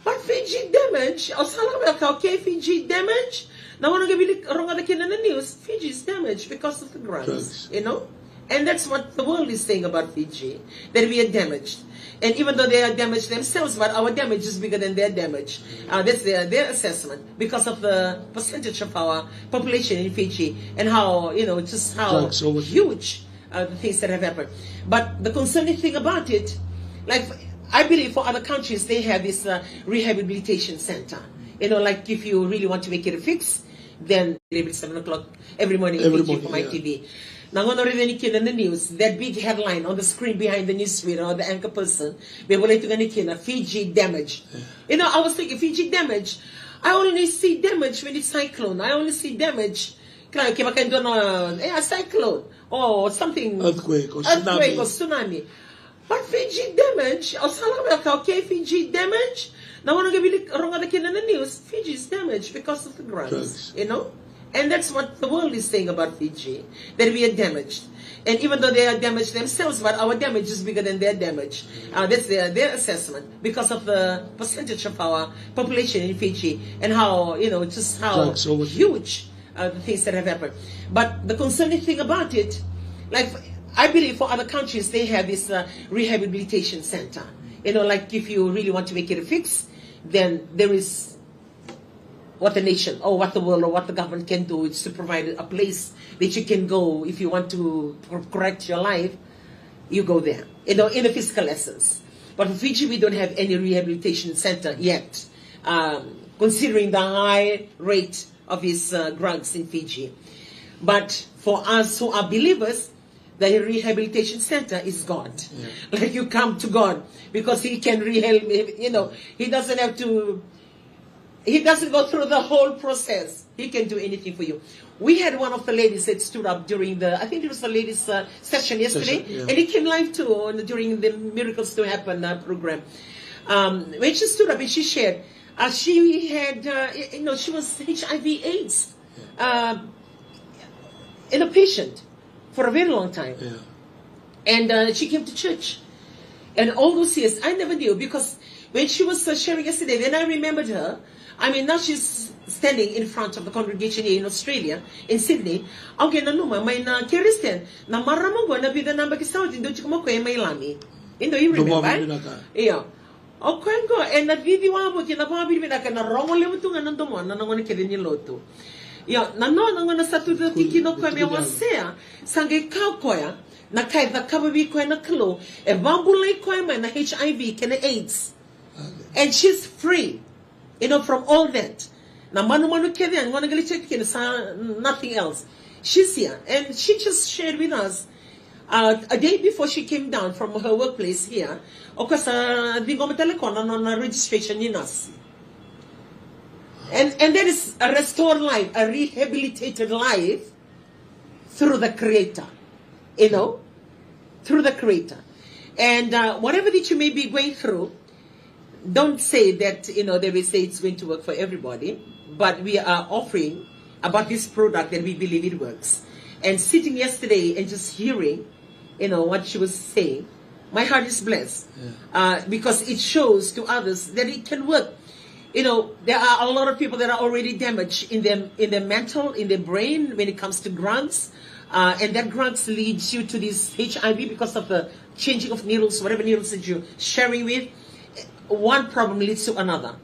But Fiji damage, o sa lako vei au, okay, Fiji damage. Na gauna ga vili rogoca kina na news, Fiji is damaged because of the drugs, you know? And that's what the world is saying about Fiji, that we are damaged. And even though they are damaged themselves, but our damage is bigger than their damage. Uh, that's their, their assessment because of the percentage of our population in Fiji and how, you know, just how huge uh, the things that have happened. But the concerning thing about it, like, I believe for other countries, they have this uh, rehabilitation center. You know, like, if you really want to make it a fix, then leave it seven o'clock every morning, every morning for my T V. Na gauna o raica ni kina na news, that big headline on the screen behind the news reader or the anchor person, me volai tu ga ni kina, Fiji damage. You know, I was thinking, Fiji damage? I only see damage when it's cyclone. I only see damage. Kila, kevaka e dua na, eh, a cyclone or something. Earthquake or tsunami. But Fiji damage, o sa lako vei au, okay, Fiji damage. Na gauna ga vili rogoca kina na news, Fiji is damaged because of the drugs, you know? And that's what the world is saying about Fiji, that we are damaged. And even though they are damaged themselves, but our damage is bigger than their damage. Uh, that's their, their assessment because of the percentage of our population in Fiji and how, you know, just how huge uh, the things that have happened. But the concerning thing about it, like, I believe for other countries, they have this uh, rehabilitation center. You know, like, if you really want to make it a fix, then there is what the nation or what the world or what the government can do is to provide a place that you can go if you want to cor- correct your life. You go there, you know, in a physical essence. But for Fiji, we don't have any rehabilitation center yet, um, considering the high rate of his uh, drugs in Fiji. But for us who are believers, the rehabilitation center is God. Like, you come to God because He can rehab. You know, He doesn't have to. He doesn't go through the whole process. He can do anything for you. We had one of the ladies that stood up during the, I think it was the ladies' uh, session yesterday, and he came live too on, during the Miracles to Happen uh, program. Um, when she stood up and she shared, uh, she had, uh, y- you know, she was H I V AIDS uh, in a patient for a very long time. And uh, she came to church. And all those years, I never knew because when she was uh, sharing yesterday, then I remembered her. I mean, now she's standing in front of the congregation here in Australia, in Sydney. Au qai nanuma, mai na Kerisitian, na marama qo na vica na yabaki sa oti dau tiko mai o koya mai Lami. Io, you remember, eh? Io. O koya qo, ena cici wavoki, ena vakavinavinaka, ena rogo levu tu ga na domona na gone kece ni lotu. Io, na nona gauna sa tucake kina o koya me wasea, sa qai kaya o koya, na ka e cakava vei koya na Kalou, e vakabulai koya mai na H I V kei na AIDS. And she's free, you know, from all that. Na manumanu kece, na gone qai lai check kina sa nothing else. She's here, and she just shared with us, uh, a day before she came down from her workplace here, o koya sa ciqoma tale o koya na nona registration ni nasi. And, and that is a restored life, a rehabilitated life through the Creator, you know, through the Creator. And, uh, whatever that you may be going through, don't say that, you know, they will say it's going to work for everybody, but we are offering about this product that we believe it works. And sitting yesterday and just hearing, you know, what she was saying, my heart is blessed, uh, because it shows to others that it can work. You know, there are a lot of people that are already damaged in their, in their mental, in their brain when it comes to drugs. Uh, and that drugs leads you to this H I V because of the changing of needles, whatever needles that you're sharing with. One problem leads to another.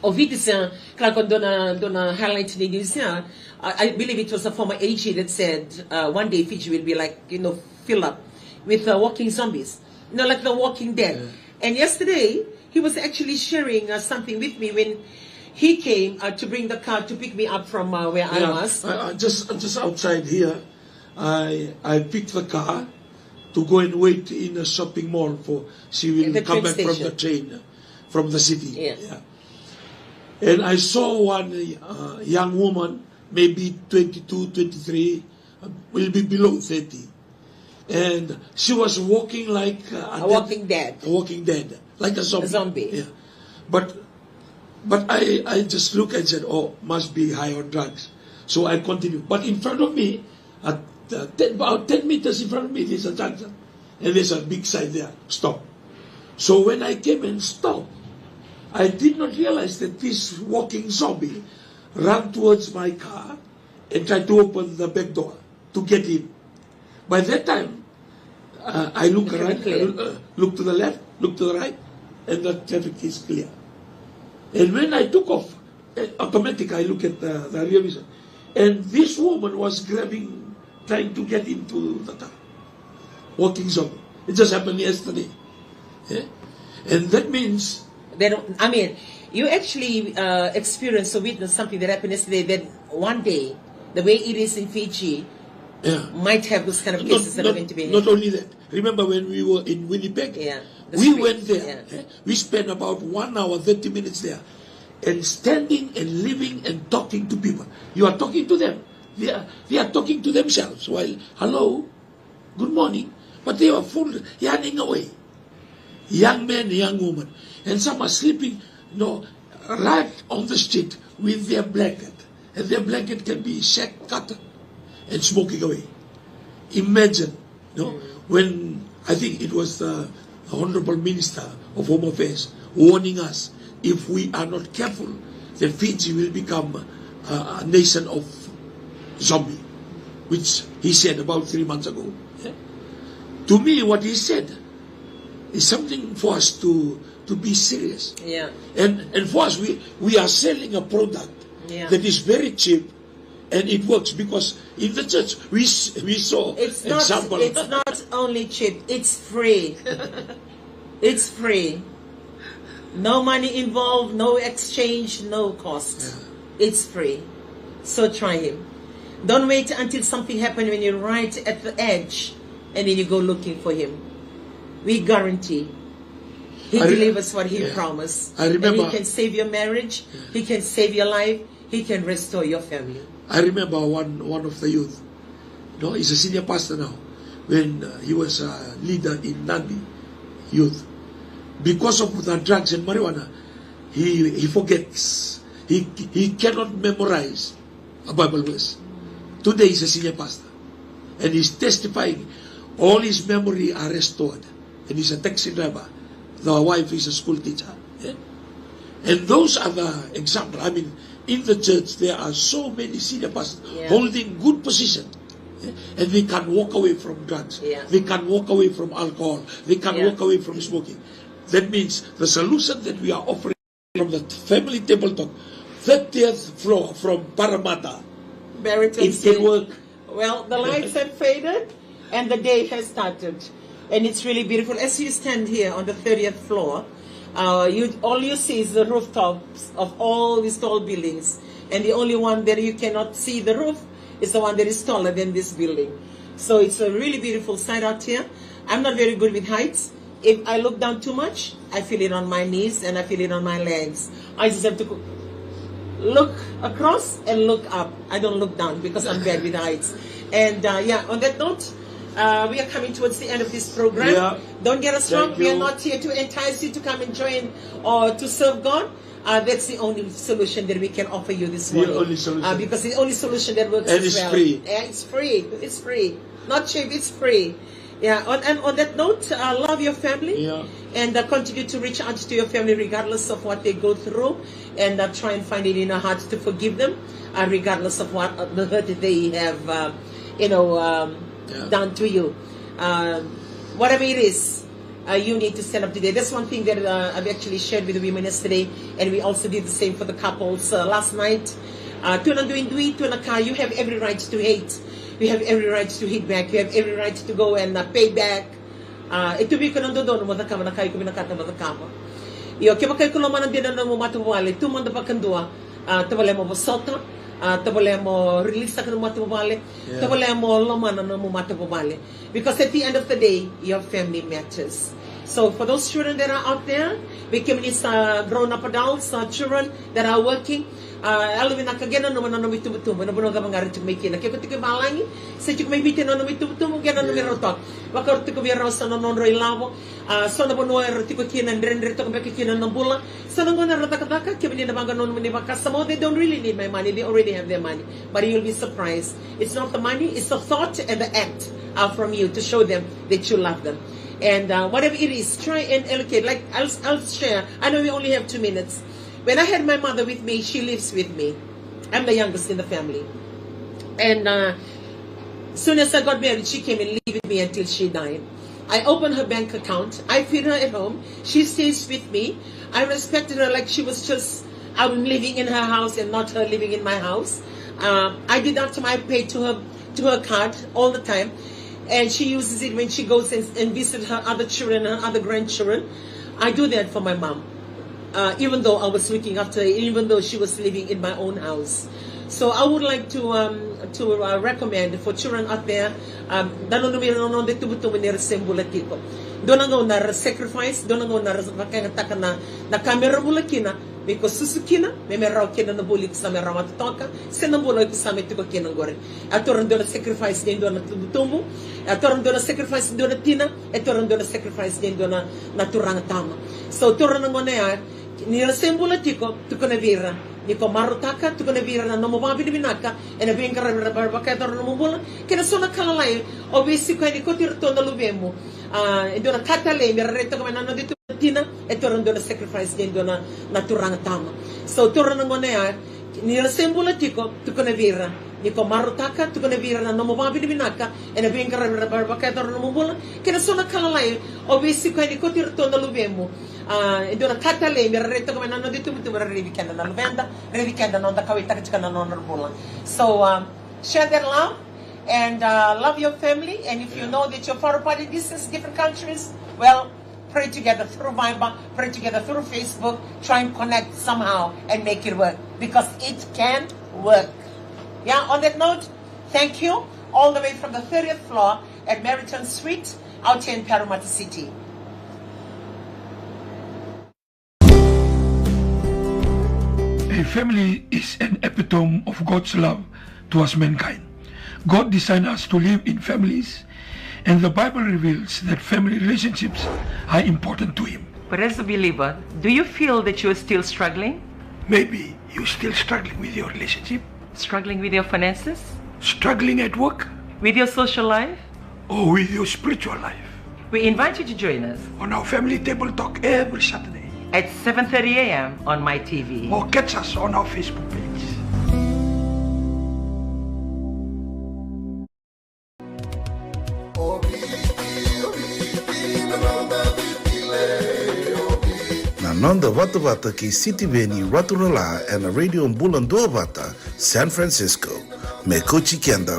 O Viti sa, kila ko dua na, dua na highlight ni news ya, I, I believe it was a former A G that said, uh, one day Fiji will be like, you know, fill up with, uh, walking zombies. You know, like the Walking Dead. And yesterday, he was actually sharing, uh, something with me when he came, uh, to bring the car to pick me up from, uh, where I was. I, I just, just outside here, I, I picked the car to go and wait in a shopping mall for she will come back from the train, from the city. Yeah. And I saw one, uh, young woman, maybe twenty-two, twenty-three, uh, will be below thirty. And she was walking like, uh, a dead, walking dead, a walking dead, like a zombie. A zombie. Yeah. But, but I, I just look and said, "Oh, must be high on drugs." So I continued. But in front of me, at, uh, ten, about ten meters in front of me, there's a junction. And there's a big sign there, "Stop." So when I came and stopped, I did not realize that this walking zombie ran towards my car and tried to open the back door to get in. By that time, uh, I look around, I look, uh, look to the left, look to the right, and the traffic is clear. And when I took off, eh, automatic, I look at the, the rear vision. And this woman was grabbing, trying to get into the car. Walking zombie. It just happened yesterday. Eh? And that means, then, I mean, you actually, uh, experienced or witnessed something that happened yesterday, that one day, the way it is in Fiji, might have those kind of cases that are going to be. Not only that. Remember when we were in Winnipeg? Yeah, the street. We went there. Yeah. Eh? We spent about one hour, thirty minutes there. And standing and living and talking to people. You are talking to them. They are, they are talking to themselves while, "Hello, good morning." But they are full, running away. Young men, young women. And some are sleeping, you know, right on the street with their blanket. And their blanket can be shake, cut, and smoking away. Imagine, you know, when I think it was the Honorable Minister of Home Affairs warning us, if we are not careful, then Fiji will become a, a nation of zombie, which he said about three months ago. Yeah? To me, what he said is something for us to, to be serious. Yeah. And, and for us, we, we are selling a product that is very cheap, and it works because in the church we s-, we saw example. It's not only cheap, it's free. It's free. No money involved, no exchange, no cost. Yeah. It's free. So try him. Don't wait until something happens when you're right at the edge and then you go looking for him. We guarantee he delivers what he promised. I remember. And he can save your marriage, he can save your life, he can restore your family. I remember one, one of the youth. No, he's a senior pastor now. When, uh, he was a leader in Nadi youth, because of the drugs and marijuana, he, he forgets. He, he cannot memorize a Bible verse. Today he's a senior pastor. And he's testifying. All his memory are restored. And he's a taxi driver. The wife is a school teacher. Eh? And those are the example. I mean, in the church, there are so many senior pastors, yeah, holding good position. Yeah? And they can walk away from drugs. Yeah. They can walk away from alcohol. They can, yeah, walk away from smoking. That means the solution that we are offering from the family table talk, thirtieth floor from Parramatta. Barrington Street. It can work. Well, the lights have faded and the day has started. And it's really beautiful. As you stand here on the thirtieth floor, uh, you, all you see is the rooftops of all these tall buildings. And the only one that you cannot see the roof is the one that is taller than this building. So it's a really beautiful sight out here. I'm not very good with heights. If I look down too much, I feel it on my knees and I feel it on my legs. I just have to go, look across and look up. I don't look down because I'm bad with heights. And, uh, yeah, on that note, uh, we are coming towards the end of this program. Yeah. Don't get us wrong. Thank you. We are not here to entice you to come and join or to serve God. Uh, that's the only solution that we can offer you this morning. The only solution. Uh, because the only solution that works as well. And it's free. Yeah, it's free. It's free. Not cheap, it's free. Yeah, on, and on that note, uh, love your family. Yeah. And, uh, continue to reach out to your family regardless of what they go through. And, uh, try and find it in your heart to forgive them, uh, regardless of what, uh, the hurt that they have, uh, you know, um, yeah, done to you. Um, whatever it is, uh, you need to stand up today. That's one thing that, uh, I've actually shared with the women yesterday, and we also did the same for the couples, uh, last night. Uh, tu na duidui, tu na ka, you have every right to hate. You have every right to hit back. You have every right to go and, uh, pay back. Uh, e tu vei iko na dodonu mo cakava na ka iko vinakata mo cakava. Io, kevaka iko lomana dina na nomu matavuvale, tu mada vakadua. Uh, tavale mo vosota. Uh, tavale mo release-taka na nomu matavuvale. Yeah. Tavale mo lomana na nomu matavuvale. Because at the end of the day, your family matters. So for those children that are out there, vei kemuni sa grown up adults, uh, children that are working, uh, yalovinaka qai nanuma na nomu itubutubu, na vanua cava ga era tiko mai kina. Ke ko tiko i valagi, se tiko mai Viti na nomu itubutubu, qai nanumi rau toka. Vakarau tiko vei rau sa na nodrau ilavo, uh, so na vanua era tiko kina, dredre toka beka kina na bula. So na gauna era cakacaka, kemuni na vaqa nomuni vakasama, they don't really need my money, they already have their money. But you'll be surprised. It's not the money, it's the thought and the act, uh, from you to show them that you love them. And, uh, whatever it is, try and allocate. Like, I'll, I'll share. I know we only have two minutes. When I had my mother with me, she lives with me. I'm the youngest in the family. And, uh, soon as I got married, she came and lived with me until she died. I opened her bank account. I feed her at home. She stays with me. I respected her like she was just, I'm living in her house and not her living in my house. Um, I deduct my pay to her, to her card all the time. And she uses it when she goes and, and visits her other children and other grandchildren. I do that for my mom. Uh, even though I was looking after her, even though she was living in my own house. So I would like to, um, to, uh, recommend for children out there, um, da nanumi na noda itubutubu ni ra se bula tiko. Dua na gauna ra sacrifice, dua na gauna ra vakayagataka na, na ka me ra bula kina, me ko susu kina, me me rawa kina na bula iko sa me rawata toka, se na bula iko sa me tiko kina qori. E taura dua na sacrifice ni dua na tubutubu, e taura dua na sacrifice ni dua na tina, e taura dua na sacrifice ni dua na, na turaga tama. So taura na gauna ya, ni ra se bula tiko, tukuna vei ira. Ni ko marautaka, tukuna vei ira na nomu vakavinavinaka ena veiqaravi era vakayacora na nomu bula. Kei na so na ka lalai o veisiko yani, kauti iratou na luvemu. A, e dua na ka talei me ra rai toka mai na noda tina, e taura dua na sacrifice ni dua na, na turaga tama. So taura na gauna ya, ni ra se bula tiko, tukuna vei ira. Ni ko marautaka, tukuna vei ira na nomu vakavinavinaka ena veiqaravi era vakayacora na nomu bula. Kei na so na ka lalai o veisiko yani, kauti iratou na luvemu. A, e dua na ka talei me ra rai toka mai na noda itubutubu, ra raici keda na luveda, raici keda na noda kauwaitaka tiko na nodra bula. So, um, share that love and, uh, love your family. And if you know that you're far apart in distance, different countries, well, pray together through Viber, pray together through Facebook, try and connect somehow and make it work, because it can work. Yeah, on that note, thank you all the way from the thirtieth floor at Meriton Suite out here in Parramatta City. A family is an epitome of God's love towards mankind. God designed us to live in families, and the Bible reveals that family relationships are important to Him. But as a believer, do you feel that you are still struggling? Maybe you're still struggling with your relationship. Struggling with your finances? Struggling at work? With your social life? Or with your spiritual life? We invite you to join us on our family table talk every Saturday. at seven thirty a m on my T V. Or catch us on our Facebook page. Na noda vatavata kei Sitiveni Raturala ena Radio Bula Duavata, San Francisco. Me kauti keda